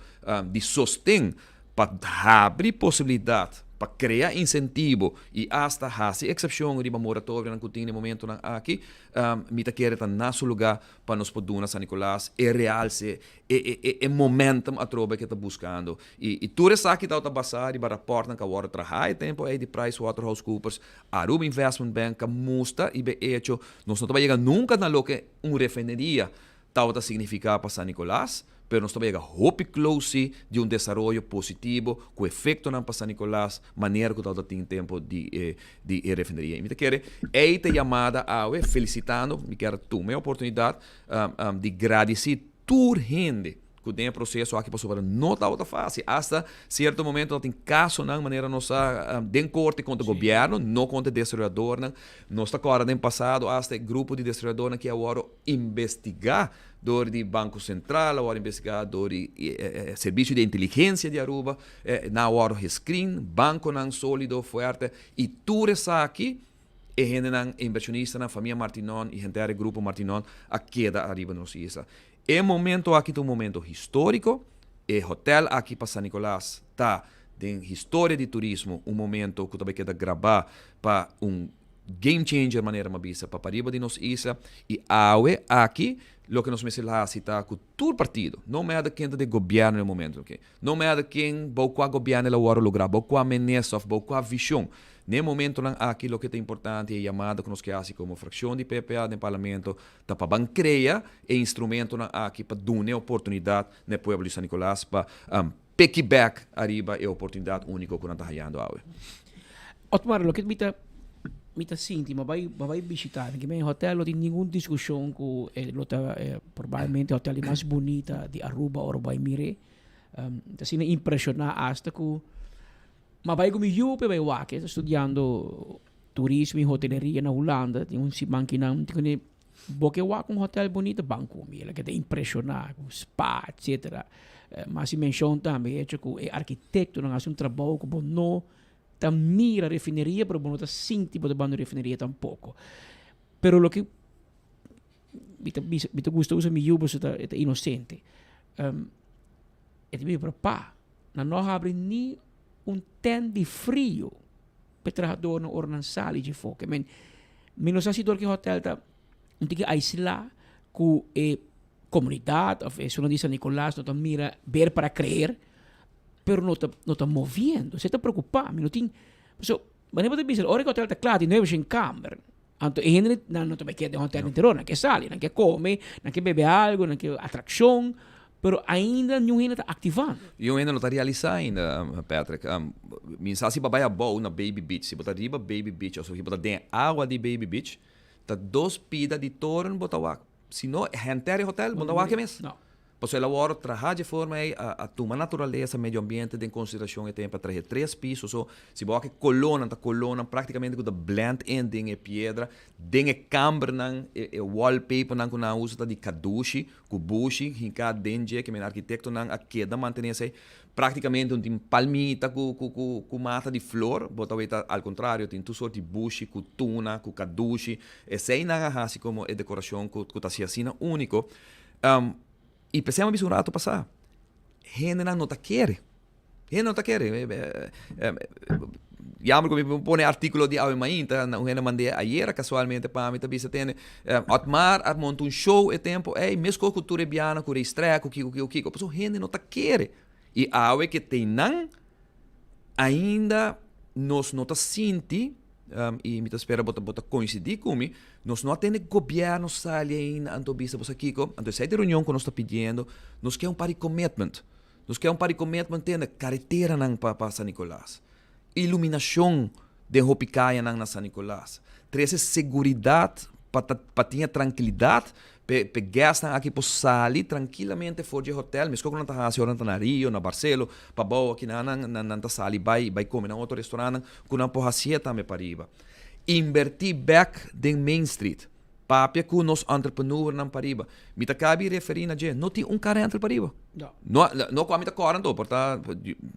[SPEAKER 8] di sosten pa habri posibilidat pa krea insentivo i asta hasi eksepshon riba moratorionan ku tin na e momentonan aki, mi ta kere ta na su lugá pa nos por duna San Nicolas e realse, e e e e momentum atrobe ke ta buskando. I i tur esaki tabata basá riba rapòrtnan ku a wòrdu trahá e tempu ei di PricewaterhouseCoopers, Aruba Investment Bank a mustra riba e echo nos no ta bai yega nunka na loke un refineria tabata signifiká pa San Nicolas, pero nos ta bai yega hopi close sí di un desaroyo positivo ku efektonan pa San Nicolas manera ku tabata tin tempu di e di e refineria. I mi ta kere ei ta yamada awe felisitando, mi kier tuma e oportunidat di gradisí tur hende ku den e proseso aki pasobra no tabata fásil. Asta sierto momento tabatin kasonan manera nos sa den korte kontra gobièrnu, no kontra e desaroyadornan. Nos ta kòrda den pasado asta e grupo di desaroyadornan ki a wòrdu investigá dor di Banko Sentral, a wòrdu investigá dor di Servisio di Inteligensia di Aruba, nan a wòrdu gescreen, bankonan sólido, fuerte i tur esaki e hendenan, e invershonistanan, famia Martinon i henter e grupo Martinon a keda ariba nos isla. E momento aki ta un momento historico, e hotel aki pa San Nicolas ta den historia di turismo un momento cu ta bay keda graba pa un game changer manera mi a bisa pa pariba di nos isla y awe aki loke nos mester haci ta cu tur partido, no matter ken ta den gobierno den e momento aki, no matter ken bou cua gobierno el a worde logra, bou cua minister of bou cua vision, den e momentonan aki loke ta importante y e yamada cu nos ke haci como fraccion di PPA den parlamento Ta pa ban krea e instrumentonan aki pa duna e oportunidat na e pueblo di San Nicolas pa piki bek ariba e oportunidat uniko ku nan ta hayando awe.
[SPEAKER 23] Otmar, loke mi ta mi ta sinti, mi a bai mi a bai bishita, mi kimen hotel no tin ningun diskushon ku e lo ta probablemente e hotel di mas bunita di Aruba ora bo bai mir'é. Mi ta asina impreshoná asta ku mi a bai ku mi yu pa e bai wak, e ta studiando Turismo y hoteleria na Hulanda tin un siman ki nan tin kune bo ke wak un hotel bunito ban ku mi el a keda impresiona ku spa etcetera mas si menshon tambe e hecho ku e arkitektonan hasi un trabou ku bo no ta mira refineria pero bo no ta sinti bo ta banda refineria tampoko pero loke mi ta bisa mi ta gusta usa mi yu pasobra e ta inosente e ta bisa pero pa nan no habri ni un tent di frio. P'e trahadornan ora nan sali dje foke. Men, mi no sa si dor ki hotel ta un tiki aislá ku e komunidat òf esunnan di San Nicolas no ta mira ver para creer, pero no ta no ta moviendo. Esei ta preokupá mi. No tin, pasobra manera bo ta bisa ora ki hotel ta kla tin nuebe shen kamber, anto e hende nan no ta bai keda den hotel entero, nan ke sali, nan ke kome, nan ke bebe algu, nan ke atrakshon. Pero ainda niun hende ta aktivá.
[SPEAKER 8] Niun hende no ta realisá ainda, Patrick. Mi sa si bo a bai abou na Baby Beach, si bo ta riba Baby Beach òf si bo ta den e awa di Baby Beach, ta dos pida di toren bo ta wak. Si no, henter e hotel bo no ta wak e mes. Pasobra el a wòrdu trahá dje forma ei, a tuma naturalesa, medio ambiente den konsiderashon e tempu a traha e tres piso. So, si bo wak e kolónan, ta kolónan práktikamente ku ta blend in den e piedra, den e kambernan, e wallpapernan ku nan a usa ta di kadushi. Ku bushi hinká den dje ke men arkitektonan a keda mantené esei. Praktikamente un tin palmita ku ku ku ku mata di flor, bo ta weta al kontrario tin tur sort di bushi ku tuna, ku kadushi. Eseinan a hasi komo e dekorashon ku ku ta hasi asina úniko. I p'esei mi a bisa un ratu pasá, hendenan no ta kere. Hende no ta kere. Jammer ku mi pone artíkulo di awe mainta, un hende mand'é ayera kasualmente pa mi ta bisa tende, Otmar a monta un show e tempu ei, meskos ku tur e bianan ku reistrèk ku kiko kiko kiko, pasobra hende no ta kere. I awe ke teinan ainda nos no ta sinti, i mi ta spera bo ta bo ta koinsidí ku mi, nos no a tende gobièrnu sali ainda anto bisa bo sa kiko, anto esei ta e reunion ku nos ta pidiendo, nos ke un par di commitment. Nos ke un par di commitment tende kareteranan pa pa San Nicolas, iluminacion den hopi kayanan na San Nicolas, trese seguridad pa ta pa tin e trankilidad p'e p'e guestnan aki por sali trankilamente for dje hotel, meskos ku nan ta hasi ora nan ta na Rio, na Barcelo, pabou aki nan nan nan ta sali bai bai kome na otro restaurantnan ku nan por hasié tambe pariba. Inbertí bek den Main Street. Papia ku nos entrepreneurnan pariba. Mi ta kabi referí na dje, no tin un car rental pariba. No, no ku ami ta kòrda anto, por ta,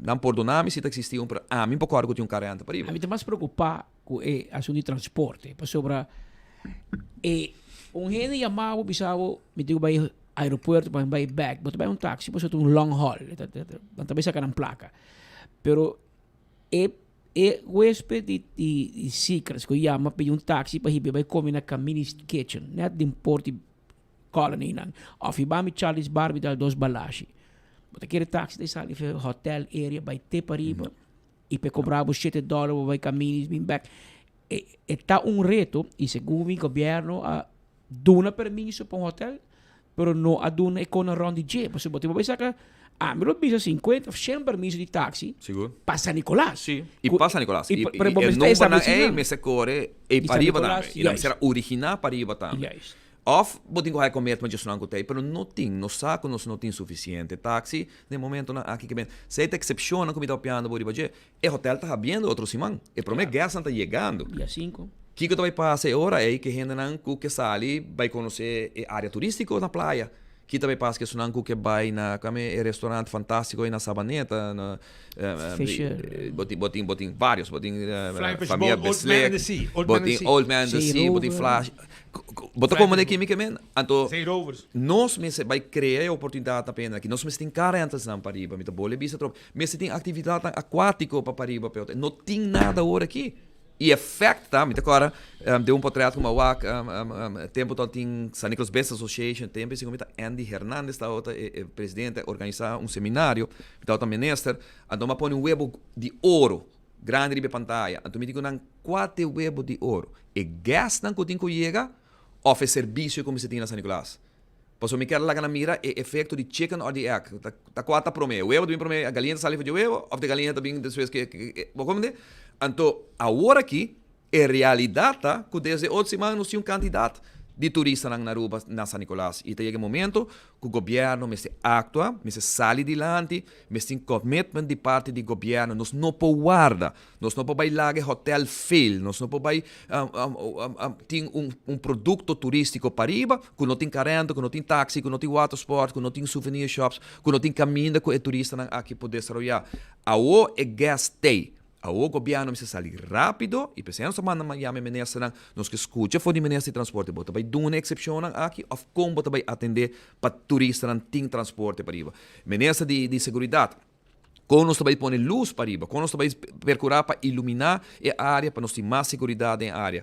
[SPEAKER 8] nan pordona mi si ta eksistí un, pero ami por kòrda ku tin un car rental pariba.
[SPEAKER 23] Ami ta mas preokupá ku e asuntu di transporte, pasobra e un hende yama bo bisa bo mi tin ku bai aeropuerto pa mi bai bèk, bo ta bai un taxi pasobra ta un long haul, nan ta bai saka nan plaka. Pero e E huesped di di Secrets ku yama pidi un taxi pa hiba bai kome na Kamini's Kitchen, net den port di Colony nan. Of hiba mi Charlie's Bar mi dal dos balashi. Bo ta kere taxi ta sali for hotel area bai te pariba i pe kobra bo shete dollar bo bai Kamini's bin bek. E e ta un reto i segun mi gobierno a duna permiso pa un hotel pero no a duna e kona rond di dje pasobra bo tin bo bai saka ami lo bisa 50 of 100 permiso di taxi
[SPEAKER 8] Sigur.
[SPEAKER 23] pa San Nicolas.
[SPEAKER 8] Sí, i pa San Nicolas.
[SPEAKER 23] I
[SPEAKER 8] I,
[SPEAKER 23] pa-
[SPEAKER 8] i,
[SPEAKER 23] pero bo
[SPEAKER 8] e
[SPEAKER 23] mester
[SPEAKER 8] nombernan
[SPEAKER 23] estableci
[SPEAKER 8] ei
[SPEAKER 23] nan.
[SPEAKER 8] mester kore ei
[SPEAKER 23] Di San
[SPEAKER 8] pariba
[SPEAKER 23] Nicolas,
[SPEAKER 8] tambe. I nan
[SPEAKER 23] juist.
[SPEAKER 8] mester a originá pariba tambe.
[SPEAKER 23] Juist.
[SPEAKER 8] Of bo tin ku haya commitment dje esnan ku ta ei, pero no tin. Nos sa ku nos no tin sufisiente taxi den momentonan aki ke ben. Esei ta eksepshonnan ku mi ta papiando bo riba dje. E hotel ta habiendo otro siman. E prome guestnan ta yegando.
[SPEAKER 23] Dia sinku.
[SPEAKER 8] Kiko ta bai pasa e ora ei ku e hendenan ku ke sali bai konosé e área turístiko na playa? Ki ta bai pasa ku esunnan ku ke bai na kame e restaurant fantástiko ei na Sabaneta na
[SPEAKER 23] Fisher.
[SPEAKER 8] Bo tin bo tin bo tin vários bo tin
[SPEAKER 19] Flying Fish
[SPEAKER 8] famia
[SPEAKER 19] Boat, Old Man and
[SPEAKER 8] Beslik
[SPEAKER 19] the Sea, Old
[SPEAKER 8] bo
[SPEAKER 19] Man and the
[SPEAKER 8] tin
[SPEAKER 19] Sea.
[SPEAKER 8] Old Man and the Sea bo tin Flash Bo ta komprendé ki mi ke men? Anto nos mester bai krea e oportunidat na p'e aki. Nos mester tin car rentalsnan pariba. Mi ta bole bisa atrobe. Mester tin aktividatnan akuátiko pa pariba p'e hotel. No tin nada awor aki. I e fèkt ta, mi ta kòrda den un potrèt ku mi a wak tempu tabata tin San Nicolas Business Association, tempu esei ku mi ta Andy Hernandez tabata e presidente a organisá un seminario, mi tabata minister, anto mi a pone un webo di oro grandi riba e pantaya. Anto mi di ku nan, Kua ta e webo di oro? E guestnan ku tin ku yega òf e servisio ku mester tin na San Nicolas? Pasobra mi kier laga nan mira e efekto di chicken or di egg. Ta kua ta promé? E webo ta bin promé, e galiña ta sali for di e webo òf e galiña ta bin despues ku e. Bo komprende? Anto awor aki e realidat ta ku desde otro siman nos tin un kantidat di turistanan na Aruba na San Nicolas i ta yega e momento ku gobièrnu mester aktua, mester sali dilanti, mester tin commitment di parti di gobièrnu. Nos no por warda, nos no por bai laga e hotel fail, nos no por bai tin un produkto turístiko pariba ku no tin karenta, ku no tin taksi, ku no tin watersport, ku no tin souvenir shops, ku no tin kaminda ku e turistanan aki por desaroyá. Awo e guest t'ei. Awor gobièrnu mester sali rápido i p'esei nos ta manda yama e ministernan, nos ke skucha for di minister di transporte, bo ta bai duna e eksepshonnan aki òf kon bo ta bai atendé pa turistanan tin transporte pariba? Minister di di seguridat, kon nos ta bai pone lus pariba? Kon nos ta bai perkurá pa iluminá e área pa nos tin mas seguridat den e área?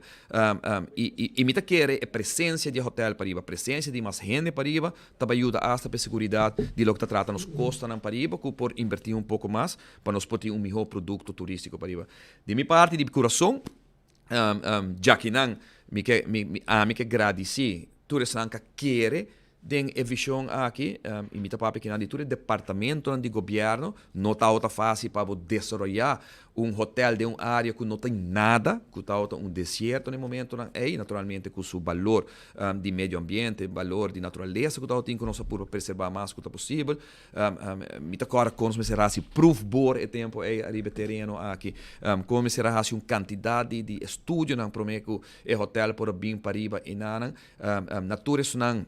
[SPEAKER 8] I i mi ta kere e presensia di e hotèl pariba, presensia di mas hende pariba ta bai yuda asta pa e seguridat di loke ta trata nos kostanan pariba ku por invertí un poko mas pa nos por tin un mihó produkto turístiko pariba. Di mi parti, di mi kurason, djakinan mi ke, mi, ami ke gradisí tur esnan ka kere. Den e vision aki, y mi ta papia kinan di tur e departamentonan di gobierno, no tabata facil pa bo desaroya un hotel den un area cu no tin nada, cu tabata un desierto na e momentonan ey, naturalmente cu su balor di medio ambiente, balor di naturalesa cu tabatin cu nos a purba preserva mas cu ta posibel. Mi ta corda con nos mester haci proefboor e tempo ey ariba e tereno aki, con mester a haci un cantidad di estudionan prome cu e hotel por a bin pariba enanan. Na tur esunnan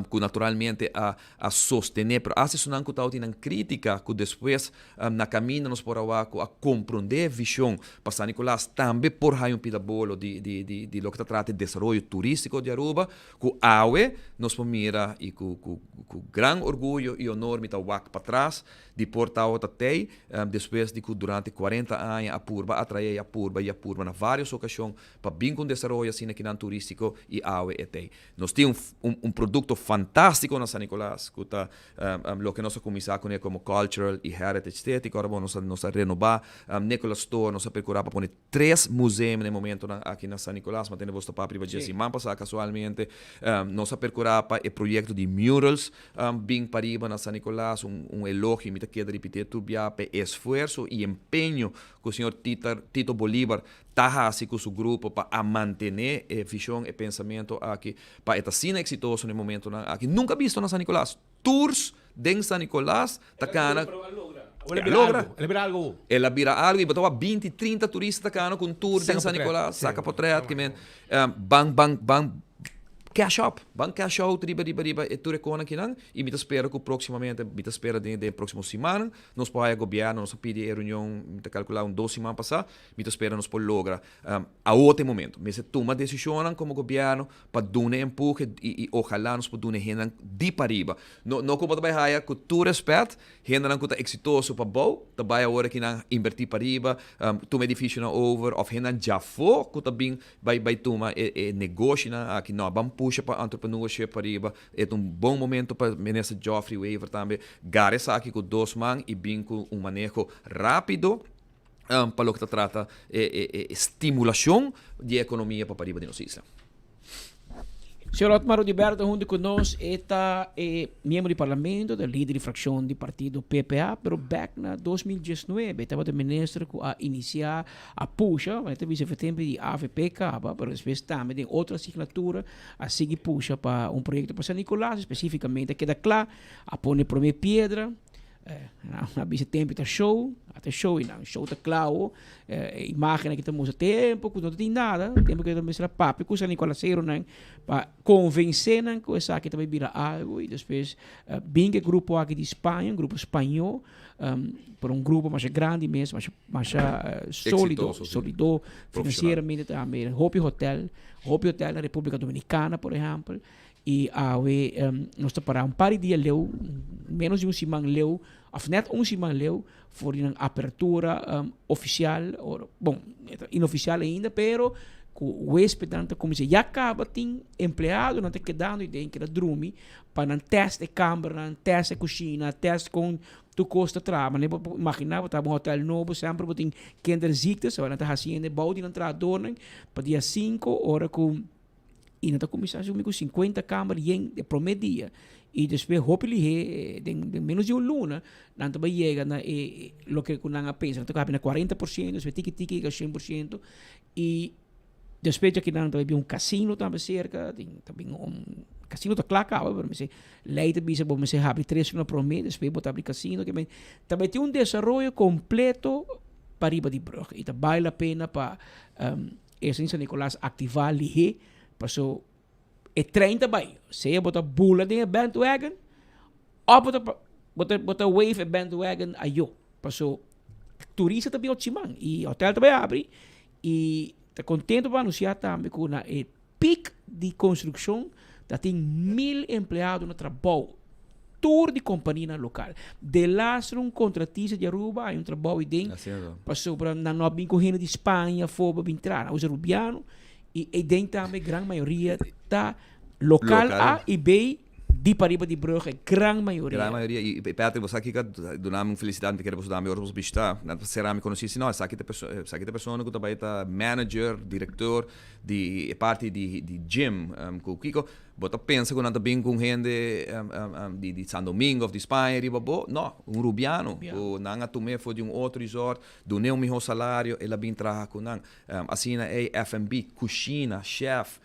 [SPEAKER 8] ku naturalmente a a sostené, pero asta esunnan ku tabatin nan krítika ku despues na kaminda nos por a wak ku a komprondé e vishon pa San Nicolas tambe por haña un pida bolo di di di di loke ta trata e desaroyo turístiko di Aruba ku awe nos por mira i ku ku ku gran orguyo i honor mi ta wak patras di por tabata tei despues di ku durante kuarenta aña a purba atraé i a purba i a purba na vários okashon pa bin ku un desaroyo asina kinan turístiko i awe e tei. Nos tin un un produkto fantástiko na San Nicolas ku ta loke nos a kuminsá kuné komo cultural i heritage state i ora bo nos a nos a renobá Nicolas Store nos a perkurá pa pone tres museum na e momentonan aki na San Nicolas ma tende bos ta papia riba dje siman pasá kasualmente nos a perkurá pa e proyekto di murals bin pariba na San Nicolas un un elogio mi ta keda ripití tur bia pa e esfuerso i empeño ku señor Tito Bolivar ta hasi ku su grupo pa a mantené e vishon, e pensamentu aki, pa e ta asina eksitoso na e momentunan aki. Nunka bisto na San Nicolas. Tours den San Nicolas ta kana.
[SPEAKER 19] El a bira algu. El a bira algu.
[SPEAKER 8] El a bira algu i bo ta wak binti, trinta turista ta kana ku un tour den San Nicolas, saka potret, ki men ban, ban, ban cash up, ban cash out riba, riba, riba e tur e konan kinan i mi ta spera ku próksimamente, mi ta spera den den próksimo simannan nos por haya gobièrnu, nos a pidi e reunion, mi ta kalkulá un dos siman pasá, Mi ta spera nos por logra awor ta e momento. Mester tuma decisionnan como gobierno pa duna e empuhe y ojalá nos por duna e hendenan di pariba. No no cu bo ta bay haya cu tur respet hendenan cu ta exitoso pabou ta bay awor aki nan inverti pariba, tuma edificionan over of hendenan djafo cu ta bin bay bay tuma e e negoshinan aki. No, ban pusha pa entrepreneurship pariba. E ta un bon momento pa Minister Geoffrey Wever tambe gara esaki cu dos man y bin cu un maneho rapido. pa loke ta trata e stimulashon di e ekonomia pa pariba di nos isla.
[SPEAKER 23] Señor Otmar Oduber ta hunto cu nos, e ta e miembro di parlamento, ta lider di fraccion di partido PPA, pero back na 2019 tabata minister cu a inicia, a pusha, e ta bisa tempo di avp caba, pero despues tambe den otro asignatura a sigui pusha pa un proyecto pa San Nicolas, especificamente a keda cla, a pone prome piedra, A bisa tempo ta show, a ta show y nan show ta clavo. E imagen aki ta mustra tempo cu no ta tin nada, tempo cu ta mester a papia cu San Nicolasero nan pa convence nan cu esaki ta bay bira algo y despues bin cu e grupo aki di Spaña, un grupo spaño, pero un grupo masha grandi mes, masha masha solido, solido financieramente tambe. Hopi hotel, hopi hotel na Republica Dominicana por ehempel. I awe nos ta para un par di dia leu, menos di un siman leu, of net un siman leu, for di nan apertura ofisial, or bon, e ta inofisial ainda, pero ku huespednan ta kuminsá ya kaba tin empleadonan ta kedando i den keda drumi pa nan tèst e kambernan, tèst e kushina, tèst kon tur kos ta traha. Manera bo por imaginá bo ta un hotèl nobo semper bo tin kinderziektes, nan ta hasiendo bou di nan trahadornan pa dia sinku ora ku I nan ta kuminsá asumi ku sinkuenta kamber yen e promé dia i despues hopi lihé den den ménos di un luna nan ta bai yega na e loke ku nan a pensa. Nan ta hapi na 40%, despues tiki tiki yega 100% i despues djaki nan ta bai bin un kasino tambe serka, tin ta bin un kasino ta kla kaba pero mester lei ta bisa bo mester habri tres luna promé despues bo ta habri kasino ke men ta bai tin un desaroyo kompleto pariba di brùg i ta bai la pena pa E San Nicolas activa lihé paso e trein ta bai. Sea bo ta bula den e bandwagon of bo ta bo ta bo ta wave e bandwagon ayo. Paso turista ta bin ochiman y hotel ta bai abri y ta contento pa anuncia tambe cu na e peak di construccion ta tin mil empleado na trabou. Tur di companianan local. Delas un contratista di Aruba hay un trabou ahí den. Pasobra nan no a bin cu hende di Spaña afo pa bin traha. Nan usa Rubiano y ey den tambe gran mayoria ta local A y B di pariba di brug e gran mayoria.
[SPEAKER 8] Gran mayoria y Patrick bo sa kiko a duna mi un felicidad mi ta kere boso dami ora boso bishita nan ta sera mi conoci si no esaki ta esaki ta e persona cu ta bay ta manager, director di e parti di gym cu kiko. Bo ta pensa ku nan ta bin ku un hende di di San Domingo of di Spaña riba bo? No, un Rubiano ku nan a tum'é for di un otro resort, dun'é un mihó salario, el a bin traha ku nan. Asina ei F&B, kushina, chef,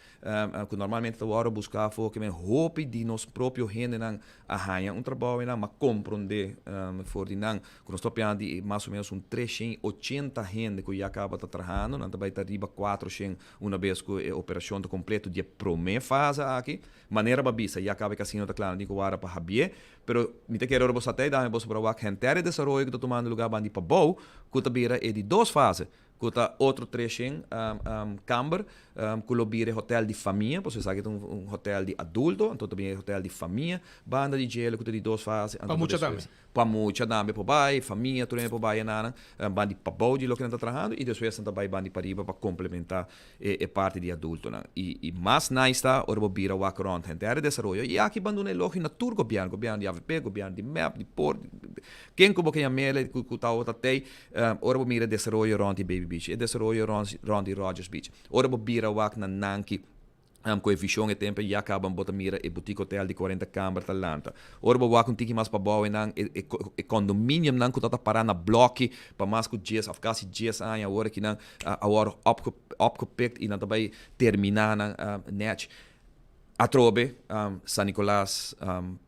[SPEAKER 8] ku normalmente ta wòrdu buská afó, ke men hopi di nos propio hendenan a haña un trabou einan, m'a komprondé for di nan ku nos ta papiando di mas o ménos un 380 hende ku ya kaba ta trahando, nan ta bai ta riba 400 Una bes ku e operashon ta kompleto di e promé fase aki, manera bo a bisa, ya kaba e kasino ta kla, no tin ku wara pa habié, pero mi ta kere ora bo sa ta dame boso por a wak henter e desaroyo ku ta tumando lugá bandi pabou, ku ta bira e di dos fase, ku ta otro 300 kamber ku lo bira e hotel di famia, pasobra esaki ta un hotel di adulto, anto ta bira e hotel di famia banda di djele ku ta di dos fase,
[SPEAKER 19] Pa mucha tambe.
[SPEAKER 8] Pa mucha tambe por bai, famia tur hende por bai enanan, ban di pabou di loke nan ta trahando y despues nan ta bai ban di pariba pa complementa e e parti di adultonan. Y y mas nice ta ora bo bira wak rond henter e desaroyo y aki ban duna elogio na tur gobierno, gobierno di avp, gobierno di mep, di por, ken cu bo ke yam'el cu cu ta tey, ora bo mira e desaroyo rond di Baby Beach, e desaroyo rond rond di Rogers Beach, ora bo bira wak na Nanki, Ku e vishon e tempu ya kaba bo ta mira e boutique hotel di 40 kamber ta lanta. Ora bo wak un tiki mas pabou einan e e condominiumnan ku ta ta pará na bloki pa mas ku dies òf kasi dies aña awor aki nan a wòrdu opge opgepikt i nan ta bai terminá nan nèchi. Atrobe San Nicolas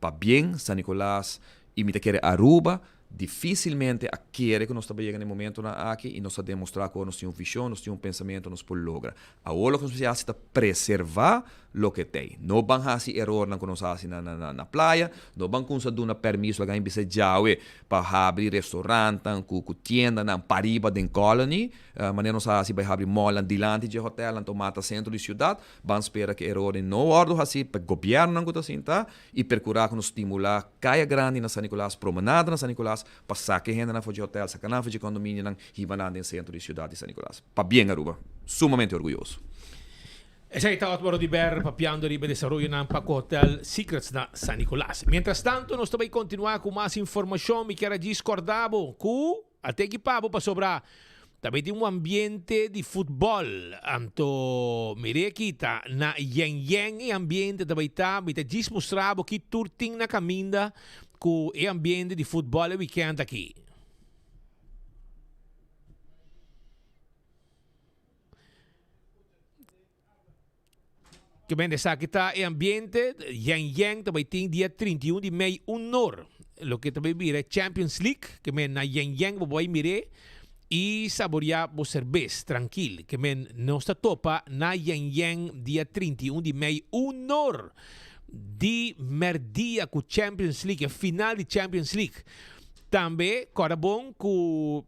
[SPEAKER 8] pabien San Nicolas i mi ta kere Aruba Dificilmente a kere cu nos ta yega na e momentonan aki y nos a demostra cu nos tin un vision, nos tin un pensamento, nos por logra. Awor loke nos mester haci ta preserva loke t'ey. No ban haci erornan cu nos a haci na na playa, no ban cunsa duna permiso laga bisa djawe pa habri restaurantnan cu cu tiendanan pariba den Colony, manera nos a haci bay habri mallnan dilanti dje hotelnan to mata centro di ciudad. Ban spera cu e erornan no wordo haci pa gobiernonan cu ta sinta. y percura cu nos stimula caya grandi na San Nicolas, promenada na San Nicolas, pa saca e hendenan for dje hotel, saca nan for dje condominionan, hiba nan den centro di ciudad di San Nicolas. Pabien Aruba! Sumamente orguyoso.
[SPEAKER 19] Esey ta Otmar Oduber papiando riba e desaroyonan pa cu Hotel Secrets na San Nicolas. Mientras tanto nos ta bay continua cu mas informacion. Mi kier a djis corda bo cu A te ekipa bo pasobra ta bay tin un ambiente di futbol. Anto mire aki ta na yen yen e ambiente ta bay ta. Mi ta djis mustra bo ki tur tin na caminda cu e ambiente di futbol e weekend aki. Ke men esaki ta e ambiente yen yen ta bai tin dia 31 di mei un nor. Loke ta bai bira Champions League. Ke men na yen yen bo bai mire i saboria bo serbes trankil. Ke men nos ta topa na yen yen dia 31 di mei un nor di merdia ku Champions League, e final di Champions League. Tambe kòrda bon ku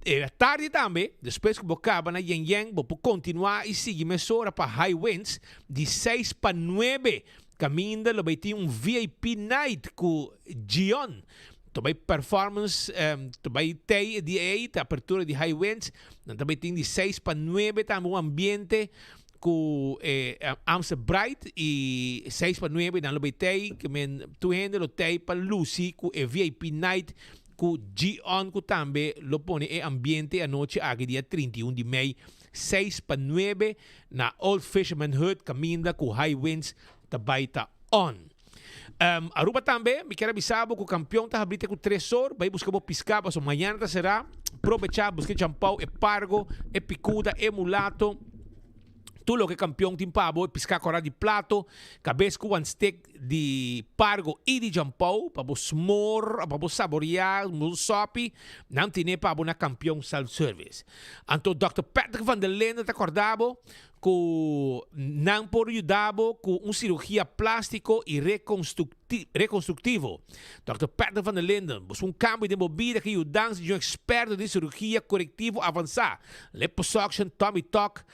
[SPEAKER 19] E tardi tambe, despues ku bo kaba na Yen Yen, bo por kontinuá i sigui mesora pa High Winds di seis pa nuebe. Kaminda lo bai tin un VIP night ku Gion. Ta bai performance, ta bai tei e dia ei, ta apertura di High Winds. Nan ta bai tin di seis pa nuebe tambe un ambiente ku e Amstel Bright i seis pa nuebe nan lo bai tei. Ke men tur hende lo tei pa lusi ku e VIP night Ku G-On ku tambe lo pone e ambiente e anochi aki dia 31 di mei, seis pa nuebe na Old Fisherman Hut kaminda ku High Winds ta bai ta on. Aruba tambe mi kier a bisa bo ku kampion ta habri te ku tres or, bai buska bo piska paso mañana ta sera, probecha buska e champou, e pargo, e pikuda, e mulato. Tur loke kampion tin pa bo, piská kòrá di plato, kabes ku wan stek di pargo i di jampou pa bo smor, pa bo saboriá un sòpi, nan tine pa bo na Kampion Self Service. Anto Dòkter Patrick van der Linden ta kòrda bo ku nan por yuda bo ku un sirugia plástiko i rekonstruktivo. Dòkter Patrick van der Linden, bo su un kambio den bo bida ku yudansa di un eksperto den sirugia korektivo avansá. Liposuction, tummy tuck,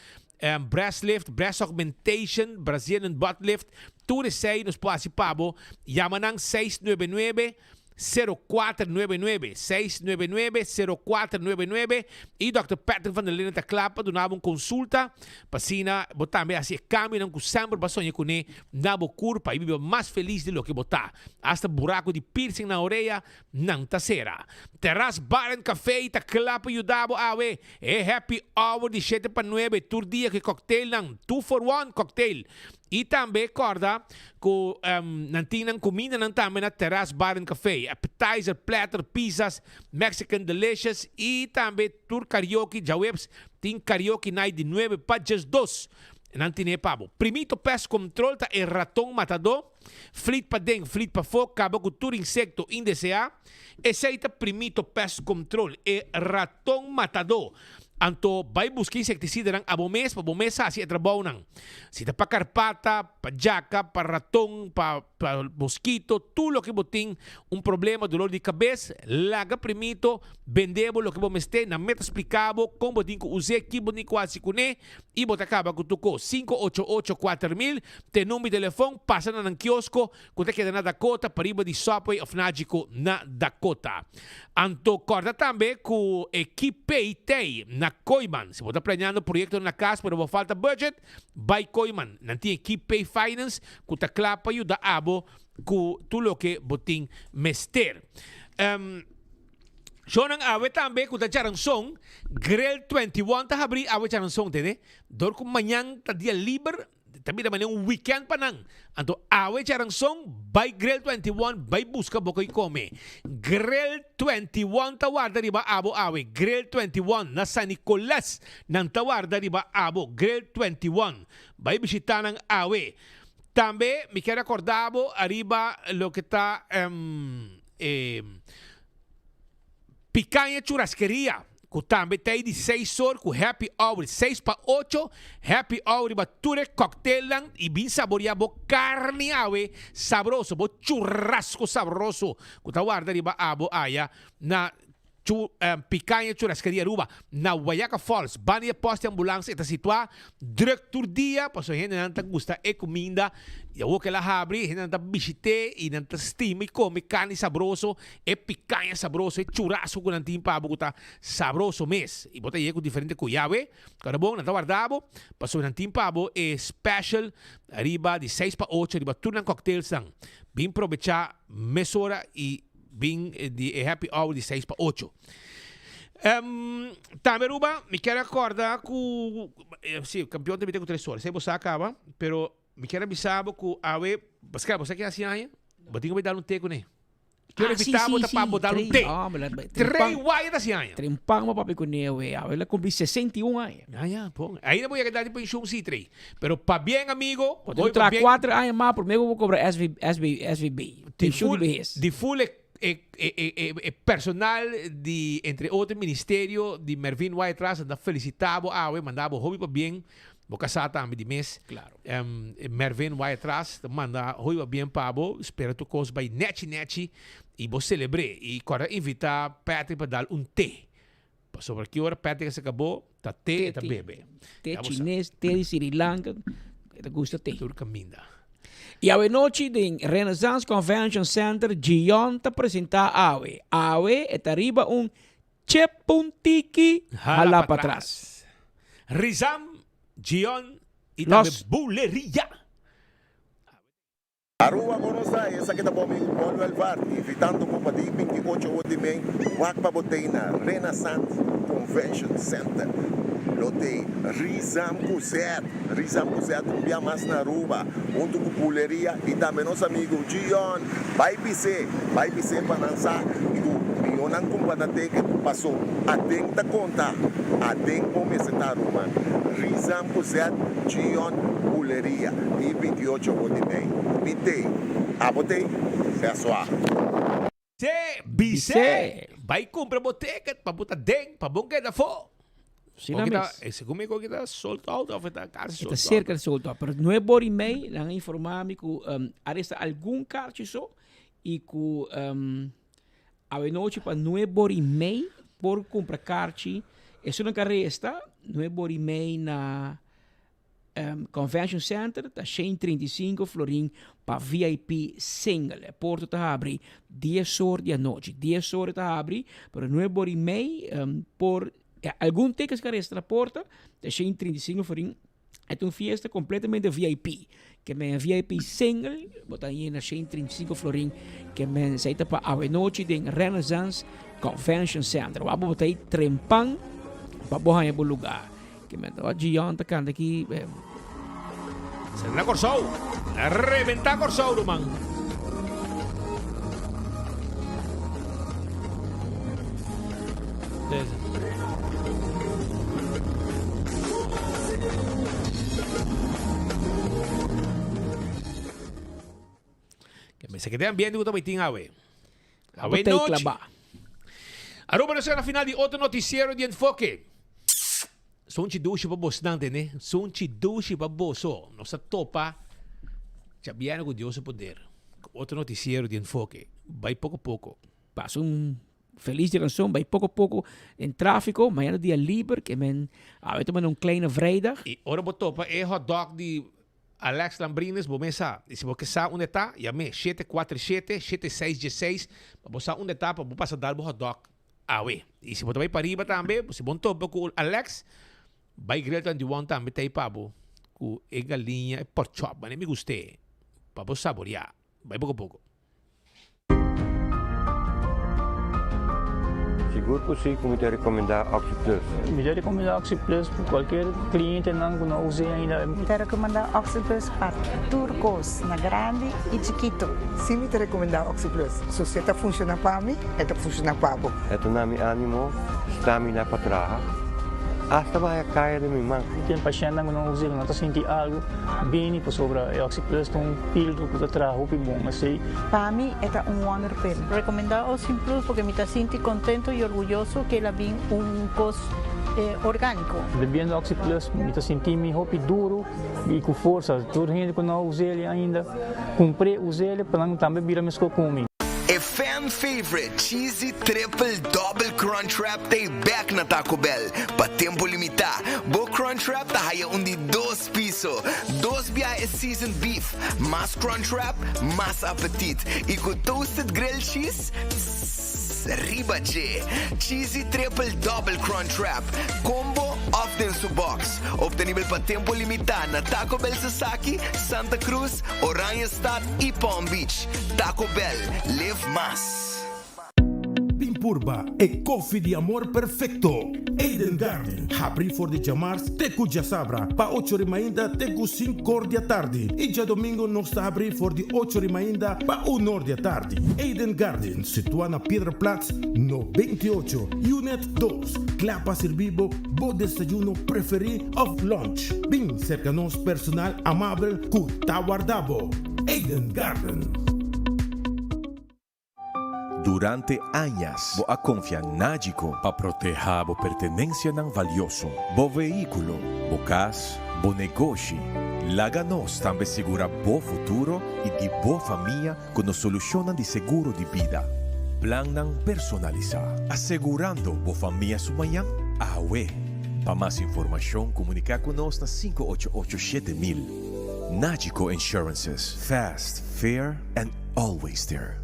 [SPEAKER 19] breast lift, breast augmentation, Brazilian butt lift, tur esei nos por hasi pa bo. Yama nan 699 0499, 699 0499 i Dòkter Patrick van der Linden ta kla pa duna bo un konsulta pa asina bo tambe hasi e kambionan ku semper bo a soña kuné na bo kurpa i biba mas felis di loke bo ta. Asta buraku di piercing na orea Nan ta sera. Terras Bar and Café ta kla pa yuda bo awe. E happy hour di shete pa nuebe tur dia ku e cocktailnan, two for one cocktail. I tambe kòrda ku nan tin nan kumindanan tambe na Terras Bar and Café, appetizer, platter, pizzas, Mexican delicious i tambe tur karaoke djaweps tin karaoke night di nuebe pa djesdos. Nan tine pa bo. Primito Pest Control ta e raton matadó, flit paden, flit pafó, kaba ku tur insekto indeseá. Esei ta Primito Pest Control, e raton matadó. Anto bai buska insektisidanan abo mes pa bo mes hasi e trabounan. Si ta pa karpata, pa djaka, pa raton, pa pa moskito, tur loke bo tin un problema, dolor di kabes, laga Primito bende bo loke bo mester. Nan mes ta splika bo kon bo tin ku us'é, ki bo tin ku hasi kuné i bo ta kaba ku tur kos. 588 4000 ta e number di telefon, pasa na nan kiosko ku ta keda na Dakota pariba di Subway of Nagico na Dakota. Anto kòrda tambe ku e Kipay tei na Kooyman. Si bo ta planeando proyektonan na kas pero bo falta budget, bai Kooyman. Nan tin e Kipay Finance ku ta kla pa yuda abo ku tur loke bo tin mester. Shownan awe tambe ku ta djaranson, Grill 21 ta habrí awe djaranson, tende. Dor ku mañan ta dia liber, Ta bira manera un weekend pa nan. Anto awe djaranson bai Grill 21 bai buska bo koi kome. Grill 21 ta warda riba abo awe. Grill 21 na San Nicolas nan ta warda riba abo. Grill 21 bai bishita nan awe. Tambe mi kier akorda bo ariba loke ta e. Picaña Churrasqueria, cu tambe ta e di seis or cu happy hour seis pa ocho, happy hour riba tur e cocktailnan y bin saboria bo carni awe sabroso, bo churrasco sabroso cu ta warda riba abo aya na Picaña Churrasqueria Aruba na Wayaca Falls, banda di e post di ambulance e ta situa druk tur dia pasobra hendenan ta gusta e cuminda y awor cu el a habri hendenan ta bishite y nan ta stima y come carni sabroso. E picaña sabroso, e churrasco cu nan tin pa bo cu ta sabroso mes. Y bo ta yega cu diferente cu yawe. Cuando bon, nan ta warda bo, pasobra nan tin pa bo e special riba di seis pa ocho riba tur nan cocktailsnan. Bin probecha mesora y bin di e happy hour di seis pa ocho. Tambe Aruba, mi kier a corda cu, si, campeon ta bita cu tres ora, esey bo sa caba, pero mi kier a bisa bo cu awe, paske bo sa ke haci aña? Bo tin cu bay dal un te cune. Quiero
[SPEAKER 23] Ah, sí,
[SPEAKER 19] invitabo
[SPEAKER 23] sí,
[SPEAKER 19] ta pa
[SPEAKER 23] sí.
[SPEAKER 19] bo dar un
[SPEAKER 23] Trey,
[SPEAKER 19] té.
[SPEAKER 23] ah, me la- me-
[SPEAKER 19] Trey
[SPEAKER 23] trempan-
[SPEAKER 19] Wyatt hasi aña.
[SPEAKER 23] Trempan mo papi kuné we. A la cumpli 61 aña.
[SPEAKER 19] Ah, ya, pon. Ainda voy a quedar de pensioen, sí, Trey. Pero pa bien, amigo.
[SPEAKER 23] Porque
[SPEAKER 19] voy
[SPEAKER 23] tra
[SPEAKER 19] pa bien.
[SPEAKER 23] 4 aña mas, primero voy a cobrar SV, SV, SVB.
[SPEAKER 19] Di
[SPEAKER 23] Pensioen
[SPEAKER 19] full,
[SPEAKER 23] de vejez.
[SPEAKER 19] di full e, e, e, e, e, e personal di, entre otro, ministerio di Mervin Wyatt Ras, anda felicitabo awe, mandabo hopi pa bien. Bo casá tambe di mes.
[SPEAKER 23] Claro.
[SPEAKER 19] Mervin Wyatt Ras ta manda hopi pa bien pa bo. Spera tur cos bay nechi nechi y bo celebr'é. Y corda invita Patrick pa dal un té. Pasobra ki ora Patrick a saca bo, ta té e ta bebe.
[SPEAKER 23] Té
[SPEAKER 19] Ya bo sa.
[SPEAKER 23] chines, té di Sri Lanka, e ta gusta té.
[SPEAKER 19] Tur caminda.
[SPEAKER 23] Y awe nochi den Renaissance Convention Center Gion ta presenta awe. Awe e ta riba un Chepuntiki hala patras.
[SPEAKER 19] Rizam, Gion y tambe Buleria.
[SPEAKER 9] Aruba conoce esaki ta bo amigo Paul Welvaart invitando bo pa di 28 awor di mei wak pa bo tei na Renaissance Convention Center. Lo tei Rizam cu Zet, Rizam cu Zet un bia mas na Aruba hunto cu Buleria y tambe nos amigo Gion. Bai bis'é, bai bis'é pa nan sa ku mihó nan kumpa ta teken, paso aden ta konta, aden bo mester ta ruman. Rizam ku Zet, Gion, Buleria, di 28 bo di mei. Mi tei, abo tei? Sea sua.
[SPEAKER 19] Bis'é, bis'é, bai kumpra bo ticket pa bo ta den, pa bo keda afó.
[SPEAKER 23] Sina
[SPEAKER 19] Oki ta,
[SPEAKER 23] mes.
[SPEAKER 19] eh, segun mi oki ta sold out of ta casi
[SPEAKER 23] E
[SPEAKER 19] sold
[SPEAKER 23] ta
[SPEAKER 19] out.
[SPEAKER 23] cerca di sold out. Pero nueve ora y mei nan a informa mi cu um, a resta algun kaartje so y cu um, awenochi pa nueve ora y mei por cumpra kaartje. Esun nan resta nueve ora y mei na um, Convention Center ta 135 florin pa VIP single. E porto ta habri 10 or di anochi. 10 or ta habri, pero 9 ora y mei um, por eh, algun tickets que resta na porta, ta 135 florin. Het un fiesta completamente VIP. Ke men VIP single, bo ta na 135 florin. Ke men sei ta pa awenochi den Renaissance Convention Center. Wabo bo ta trempan pa bo haña bo lugar. Ke men ta Gion ta kanta aki. Eh.
[SPEAKER 19] Sali na Kòrsou. Reventá Kòrsou, ruman. Mester keda ambiente ku ta bai tin awe. Awe nochi. Aruba nos na final di otro noticiero di Enfoke. Sunchi dushi pa bosnan tene. Sunchi dushi pa boso. Nos a topa djabièrnè ku Dios su poder. Ku otro noticiero di Enfoke. Bai poko poko.
[SPEAKER 23] Pasa un felis diaranson, bai poko poko den trafiko. Mañana dia liber, ke men awe ta manda un kleine vrijdag.
[SPEAKER 19] I ora bo topa e hotdog di Alex Lambrines bo mes sa. I si bo ke sa unda e ta, yam'é 747 7616 pa bo sa unda e ta pa bo pasa dal bo hotdog awe. I si bo ta bai pariba tambe, si bo topa ku Alex, bai Grill 21 tambe ta ei pa bo ku e galiña, e pork chop, manera mi gust'é, pa bo saboriá. Bai poko poko.
[SPEAKER 10] Sigur ku si ku mi ta rekomendá OxyPlus.
[SPEAKER 12] Mi ta rekomendá OxyPlus pa kualker klientenan ku no us'é ainda.
[SPEAKER 13] Mi ta rekomendá OxyPlus pa tur kos, na grandi i chikitu.
[SPEAKER 24] Si mi ta rekomendá OxyPlus. So si e ta funshoná pa mi, e ta funshoná pa bo.
[SPEAKER 10] E ta na mi ánimo, stamina pa traha, asta baha kaya den mi man.
[SPEAKER 12] Tin pashèntnan ku no us'é, ku no ta sinti algu, bini pasobra e OxyPlus ta un filtro ku ta traha hopi bon. Esei.
[SPEAKER 13] Pa mi e ta un wonder pill.
[SPEAKER 25] Recomenda Ocean Plus porque mi ta sinti contento y orguyoso que el a bin un cos organico.
[SPEAKER 12] Bebiendo Oxy Plus mi ta sinti mi hopi duro y cu forsa. Tur hende cu no a us'el ainda cumpr'e us'el pa nan tambe bira mesco cu mi.
[SPEAKER 26] E fan favorite Cheesy Triple Double Crunch Wrap ta e bek na Taco Bell pa tempo limita. Bo Crunch Wrap ta haya un di dos Piso, dos biaha e seasoned beef, mas crunch wrap, mas apetit. Y cu toasted grilled cheese, tss, riba dje. Cheesy triple double crunch wrap, combo of den su box. Obtenibel pa tempo limita na Taco Bell Sasaki, Santa Cruz, Oranjestad y Palm Beach. Taco Bell, live mas.
[SPEAKER 27] Bin purba e kofi di amor perfekto! Eden Garden, habri for di djamars te ku djasabra pa ocho ri mainta te ku sinkor di atardi i djadomingo nos ta habri for di ocho ri mainta pa unor di atardi. Eden Garden, situa na Piedraplaats no 28, Unit dos, kla pa sirbi bo bo desayuno preferí òf lunch. Bin serka nos personal amabel ku ta warda bo. Eden Garden.
[SPEAKER 28] Durante añas bo a konfia Nagico pa protehá bo pertenensianan valioso, bo vehíkulo, bo kas, bo negoshi. Laga nos tambe sigurá bo futuro i di bo famia ku nos solushonnan di seguro di bida. Plannan personalisá, asegurando bo famia su mañan awe. Pa mas informashon komuniká ku nos na 588 7000. Nagico Insurances, fast, fair and always there.